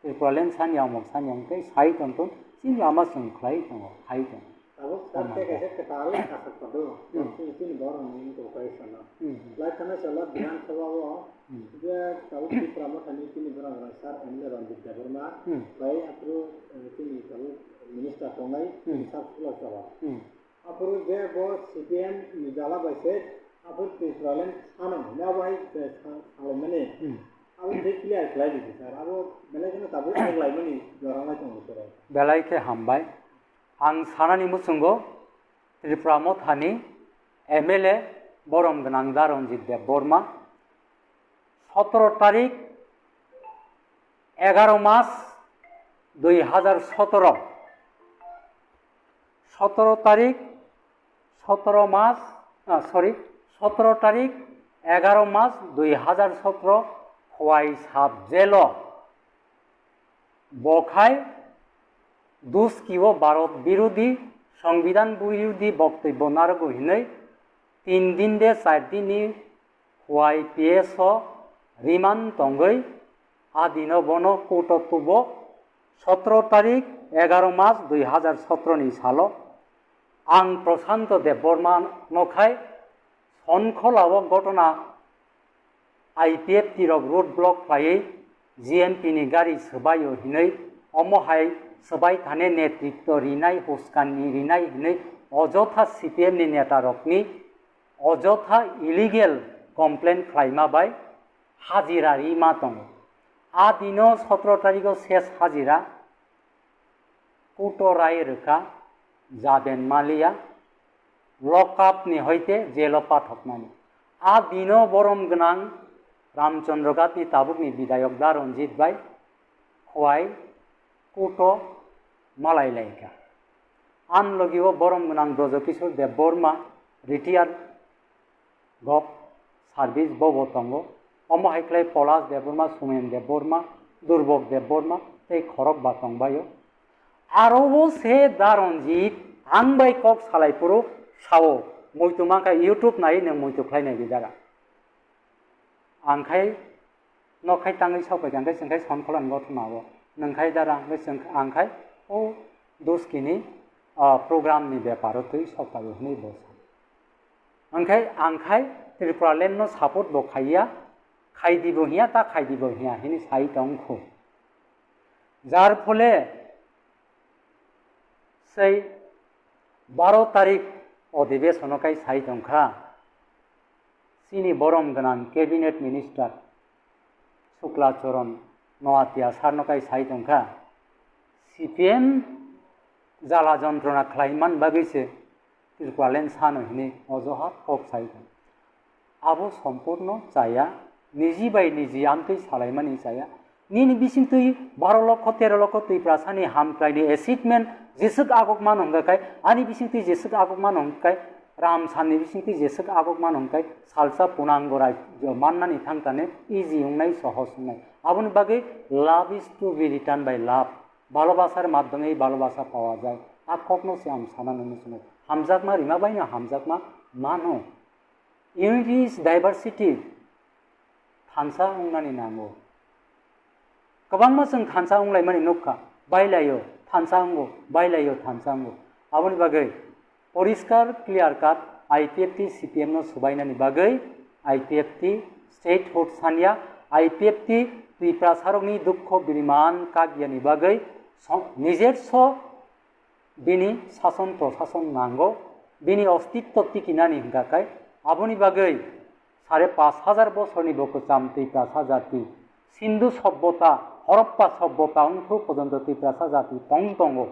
Tripuraland sani amok sani ang tei sai tong tong, chini lama chwng khlai tongo, khai tongo. Tabuk sir tei kaisa kwtal aswk padu, hmm, chini, chini borok ni wngkha kaisa no. Hmm. Lai thana sala Bidhan Sabha o, hmm, je tabuk Tipra Mothani chini borok rok sir M L A Ranjit Debbarma, hmm, bai aphuru, eh, chini tabuk minister tongnai, hmm, sir Sula Sala. Hmm. Aphuru je bo C P M ni jala bai se, aphuru Tripuraland sano, hwnwi abo hai je sa-, salaimani. Hmm. Abo je clear khlai di sir, abo belai kheno tabuk ag laimani jorang lai tongo sir. Belai khe hambai. Ang sanani muchungo Tripura Mothani M L A borom gwnang da Ranjit Debbarma, sotoro tarik, egaro mas, dui hajar sotoro, sotoro tarik, sotoro mas, ah, sorry, sotoro tarik, egaro mas, dui hajar sotoro, Khowai sub jail o bo khai Duski o Bharat birodhi, Songbidan birodhi boktobbo narwgo hinwi tin din de char din ni Khowai P S o remand tongwi a dino bono court o tubo sotoro tarik egaro mas dui hajar sotoro ni salo. Ang Prashanto Debbarma no khai Sonkhola o gotona I P F T rok road block khlaiwi G M P ni gari swbaio hinwi, omo hai swbai thani netritwo rinai, huskani rinai hinwi ojotha C P M ni neta rokni ojotha illegal complaint khlaima bai hajira rima tongo. A dino sotoro tarikho ses hajira kuto rai rwkha Jaden Maliya, lock up ni hoite jail o pathoknani. A dino borom gwnang Ramchandra Ghat ni tabukni bidayok da Ranjit bai Khowai kuto malai laikha. An logi o borom gwnang Brojo Kishore Debbarma, retired gov service bobo tongo. Omo hai khlai Polash Debbarma, Sumen Debbarma, Durbok Debbarma tei khorok ba tongbaio. Aro o se da Ranjit ang bai kok salai phuru sao, muitu mankha YouTube nai nwng muitu khlai nai di dara. Ang khai nok khai tangwi sok pai kha, hwnkhe chwng khai Sonkhola ni gotho nao. Nwng khai dara, hwnkhe chwng, ang khai o Duski ni, ah, program ni bepar o twi sok pai o hwnwi bo sa. Hwnkhe ang khai Tripuraland no support bo khaiya, khai di bo hiya, ta khai di bo hiya hwnwi sai tong kho. Jar phole sei baro tarik odhibesono kai sai tongkha, chini borom gwnang cabinet minister Shukla Charan Noatia sarno kai sai tongkha, C P M jala jontrona khlaiman bagwi se Tripuraland sano hwnwi ojohat kok sai tong. Abo sompurno chaya, niji bai niji amtwi salaimani chaya. Nini bisingtwi baro lokho tero lokho Twiprasani hamkraini achievement jeswk agok mano hwnkha khai, ani bisingtwi jeswk agok mano hwnkha khai, Ramsarni bisingtwi jeswk agok mano hwnkha khai, salsa punango rajyo mannani thangtane easy wngnai, sohoj wngnai. Aboni bagwi love is to be written by love. ভালোবাসার মাধ্যমেই ভালোবাসা পাওয়া যায়. A kokno se ang sana nini swngo. Hamjakma rima baino hamjakma mano. Unity is diversity. Thansa wngnani nango. Kwbangma chwng thansa wnglaimani nukha. Bailaio thansa wngo, bailaio thansa wngo. Aboni bagwi poriskar clear cut I P F T C P M no subainani bagwi I P F T statehood sanya, I P F T Tiprasarokni dukho biriman kakyani bagwi so-, nijer so bini sason prosason nango, bini ostitto tikinani hwnkha khe, aboni bagwi sare pash hajar bosorni bo kwcham Tiprasa jati, Sindhu sobbota, Horappa sobbota wngthok porjonto Tiprasa jati tong tongo.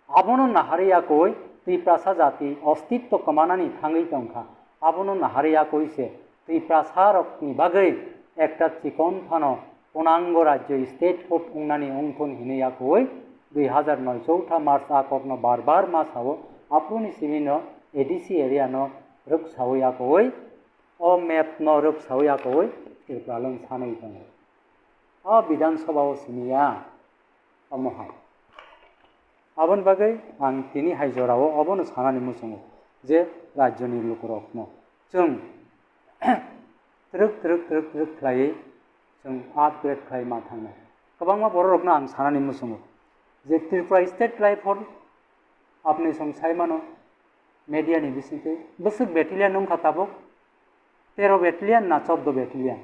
Abono naharwi yakwi Tiprasa jati ostitto kwmanani thangwi tongkha. Abono naharwi yakwi se Tiprasa rokni bagwi ekta chikon phano punango rajyo statehood wngnani wngthun hinwi yakwi dui hazar noi chowtha March a kokno bar bar ma sao, aphuruni simino A D C area no rwksawi yakwi, o map no rwksawi yakwi Tripura lung sanwi tongo. O Bidhan Sabha o simi ya, omo hai. Aboni bagwi ang tini hai jorao obono sanani muchungo je rajyoni lukurokno chwng twrwk twrwk twrwk twrwk khlaiwi chwng upgrade khlai ma thangnai. Kwbangma bororokno ang sanani muchungo je Tripura state khlai phor apni chwng sai mano media ni bisingtwi bwswk battalion wngkha tabuk tero battalion na choddo battalion.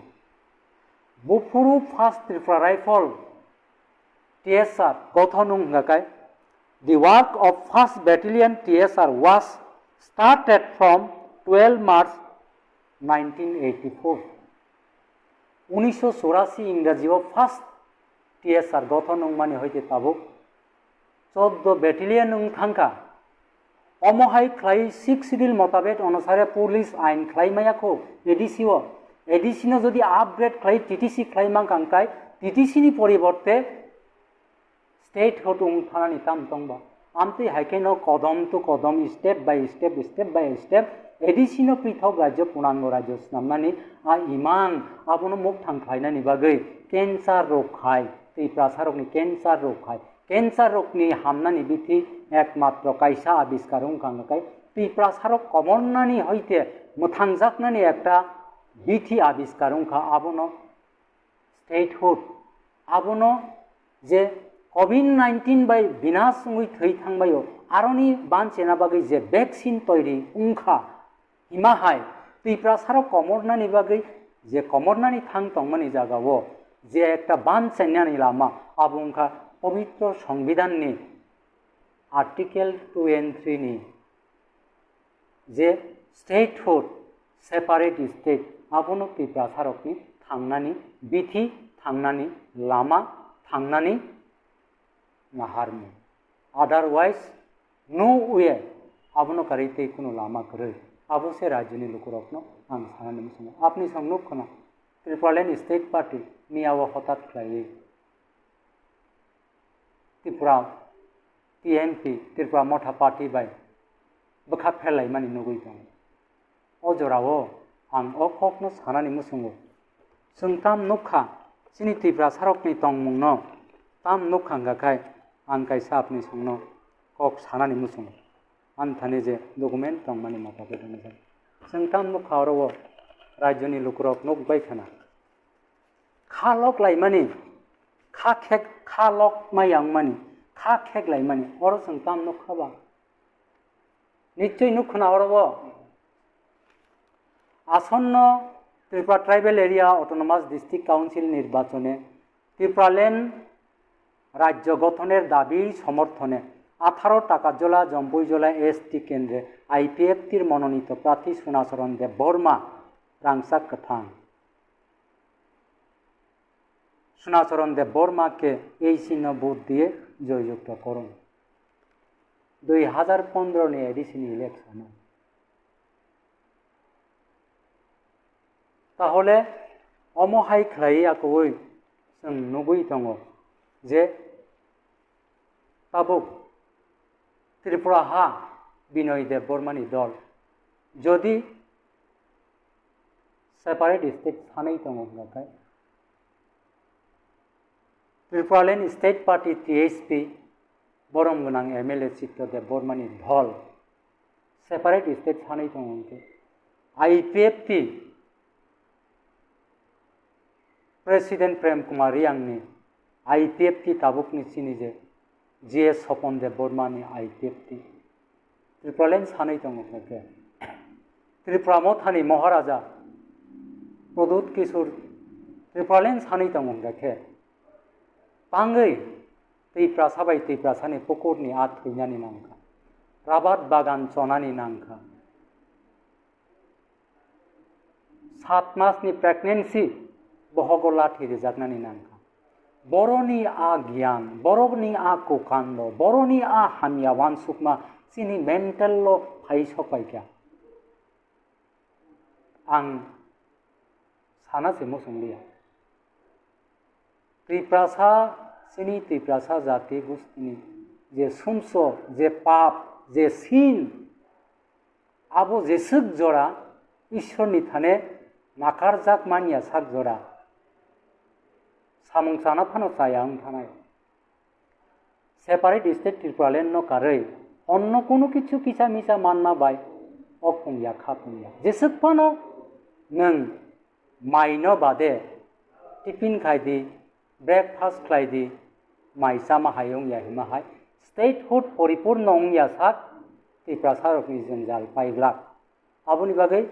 Buphuru first Tripura Rifle T S R gothon wng hwnkha khe, the work of first battalion T S R was started from twelve March nineteen eighty-four. Unisho churasi Ingraji o first T S R gothon wngmani hoite tabuk choddo battalion wng thangkha. Omo hai khlai sixth schedule motabek onusare police ain khlai maya kho A D C o. A D C no jodi upgrade khlai T T C khlai mankha hwnkhe T T C ni poriborte statehood wng thanani tam tongba. Amtwi hai khe no kodom to kodom, step by step, step by step A D C no pithok rajyo, punango rajyo snamnani a imang abono mukthang khlainani bagwi cancer rok khai, Tiprasa rokni cancer rok khai. Cancer rokni hamnani bithi ekmatro kaisa abiskar wngkha hwnkhe Tiprasa rok komornani hoite mwthangjaknani ekta bithi abiskar wngkha, abono statehood. Abono je covid nineteen bai binas wngwi thwi thangbaio, aroni banchena bagwi je vaccine toiri wngkha, hima hai Tiprasa rok komornani bagwi je komornani thang tongmani jagao je ekta banchainani lama, abo wngkha pobitro Songbidanni Article two and three ni je statehood, separate state, abono Tiprasa rokni thangnani bithi, thangnani lama, thangnani naharmung. Otherwise, no way, abono karwi tei kunu lama kwrwi. Abo se rajyoni lukurokno ang sanani muchungo. Apni song nuk khna, Tipraland State Party miya o hotat khlaiwi Tripura T M P, Tripura Motha Party bai bwkha pherlaimani nugwi tongo. O jorao ang o kokno sanani muchungo. Chwng tam nukha, chini Tiprasarokni tongmungno tam nukha hwnkha khai ang kaisa apni songno kok sanani muchungo. Ani thani je document tongmani motabek wngwi jak. Chwng tam nukha oro o rajyoni lukurok nukbai khana. Kha lok laimani, kha khek, kha lok maya wngmani, kha khek laimani, oro chwng tam nukha ba? Nichoi nuk khna oro o. আসন্ন Tripura tribal area autonomous district council নির্বাচনে ত্রিপুরাল্যান্ড রাজ্য গঠনের দাবি সমর্থনে আঠারো টাকাজোলা জম্পুইজোলা এসটি কেন্দ্রে আইপিএফটির মনোনীত প্রার্থী সোনাচরণ দেববর্মা রাংসাক kwthang. সোনাচরণ দেববর্মাকে এই চিহ্ন ভোট দিয়ে জয়যুক্ত করুন. দুই হাজার পনেরো ni ADC ni election o. Tahole omo hai khlai akoi chwng nugwi tongo je tabuk Tripura ha Binoy Debbarma ni dol jodi separate state sanwi tongo hwnkha khe Tripuraland State Party T S P borom gwnang M L A Chitto Debbarma ni dol separate state sanwi tongo hwnkhe I P F T President Prem Kumar Reang ni I P F T tabuk ni chini je G S Sopon Debbarma ni I P F T Tripuraland sanwi tongo hwnkhe Tripura Motha ni Maharaja Pradyut Kishore Tripuraland sanwi tongo hwnkhe tangwi Tiprasa bai Tiprasani pukurni a thwinani nangkha, rabar bagan chonani nangkha, Sat masni pregnancy bohogo lathi rijaknani nangkha. Boroni a giyan, boroni a kokando, boroni a hamya wansukma chini mental-o phai sokpaikha. Ang sana se muchung liya. Tiprasa, chini Tiprasa jati gustini je sumso, je pap, je sin, abo jeswk jora Ishwarni thane nakarjak manya sak jora. Samung chana phano chaya wng thanai. Separate state Tripuraland no karwi onno kunu kichu kisa misa manma bai o pungya kha pungya. Jeswk phano nwng mai no bade tiffin khai di, breakfast khlai di, mai chama hai wng ya hima hai statehood poripurno wng ya sak Tiprasa rokni jwngjal paiglak. Aboni bagwi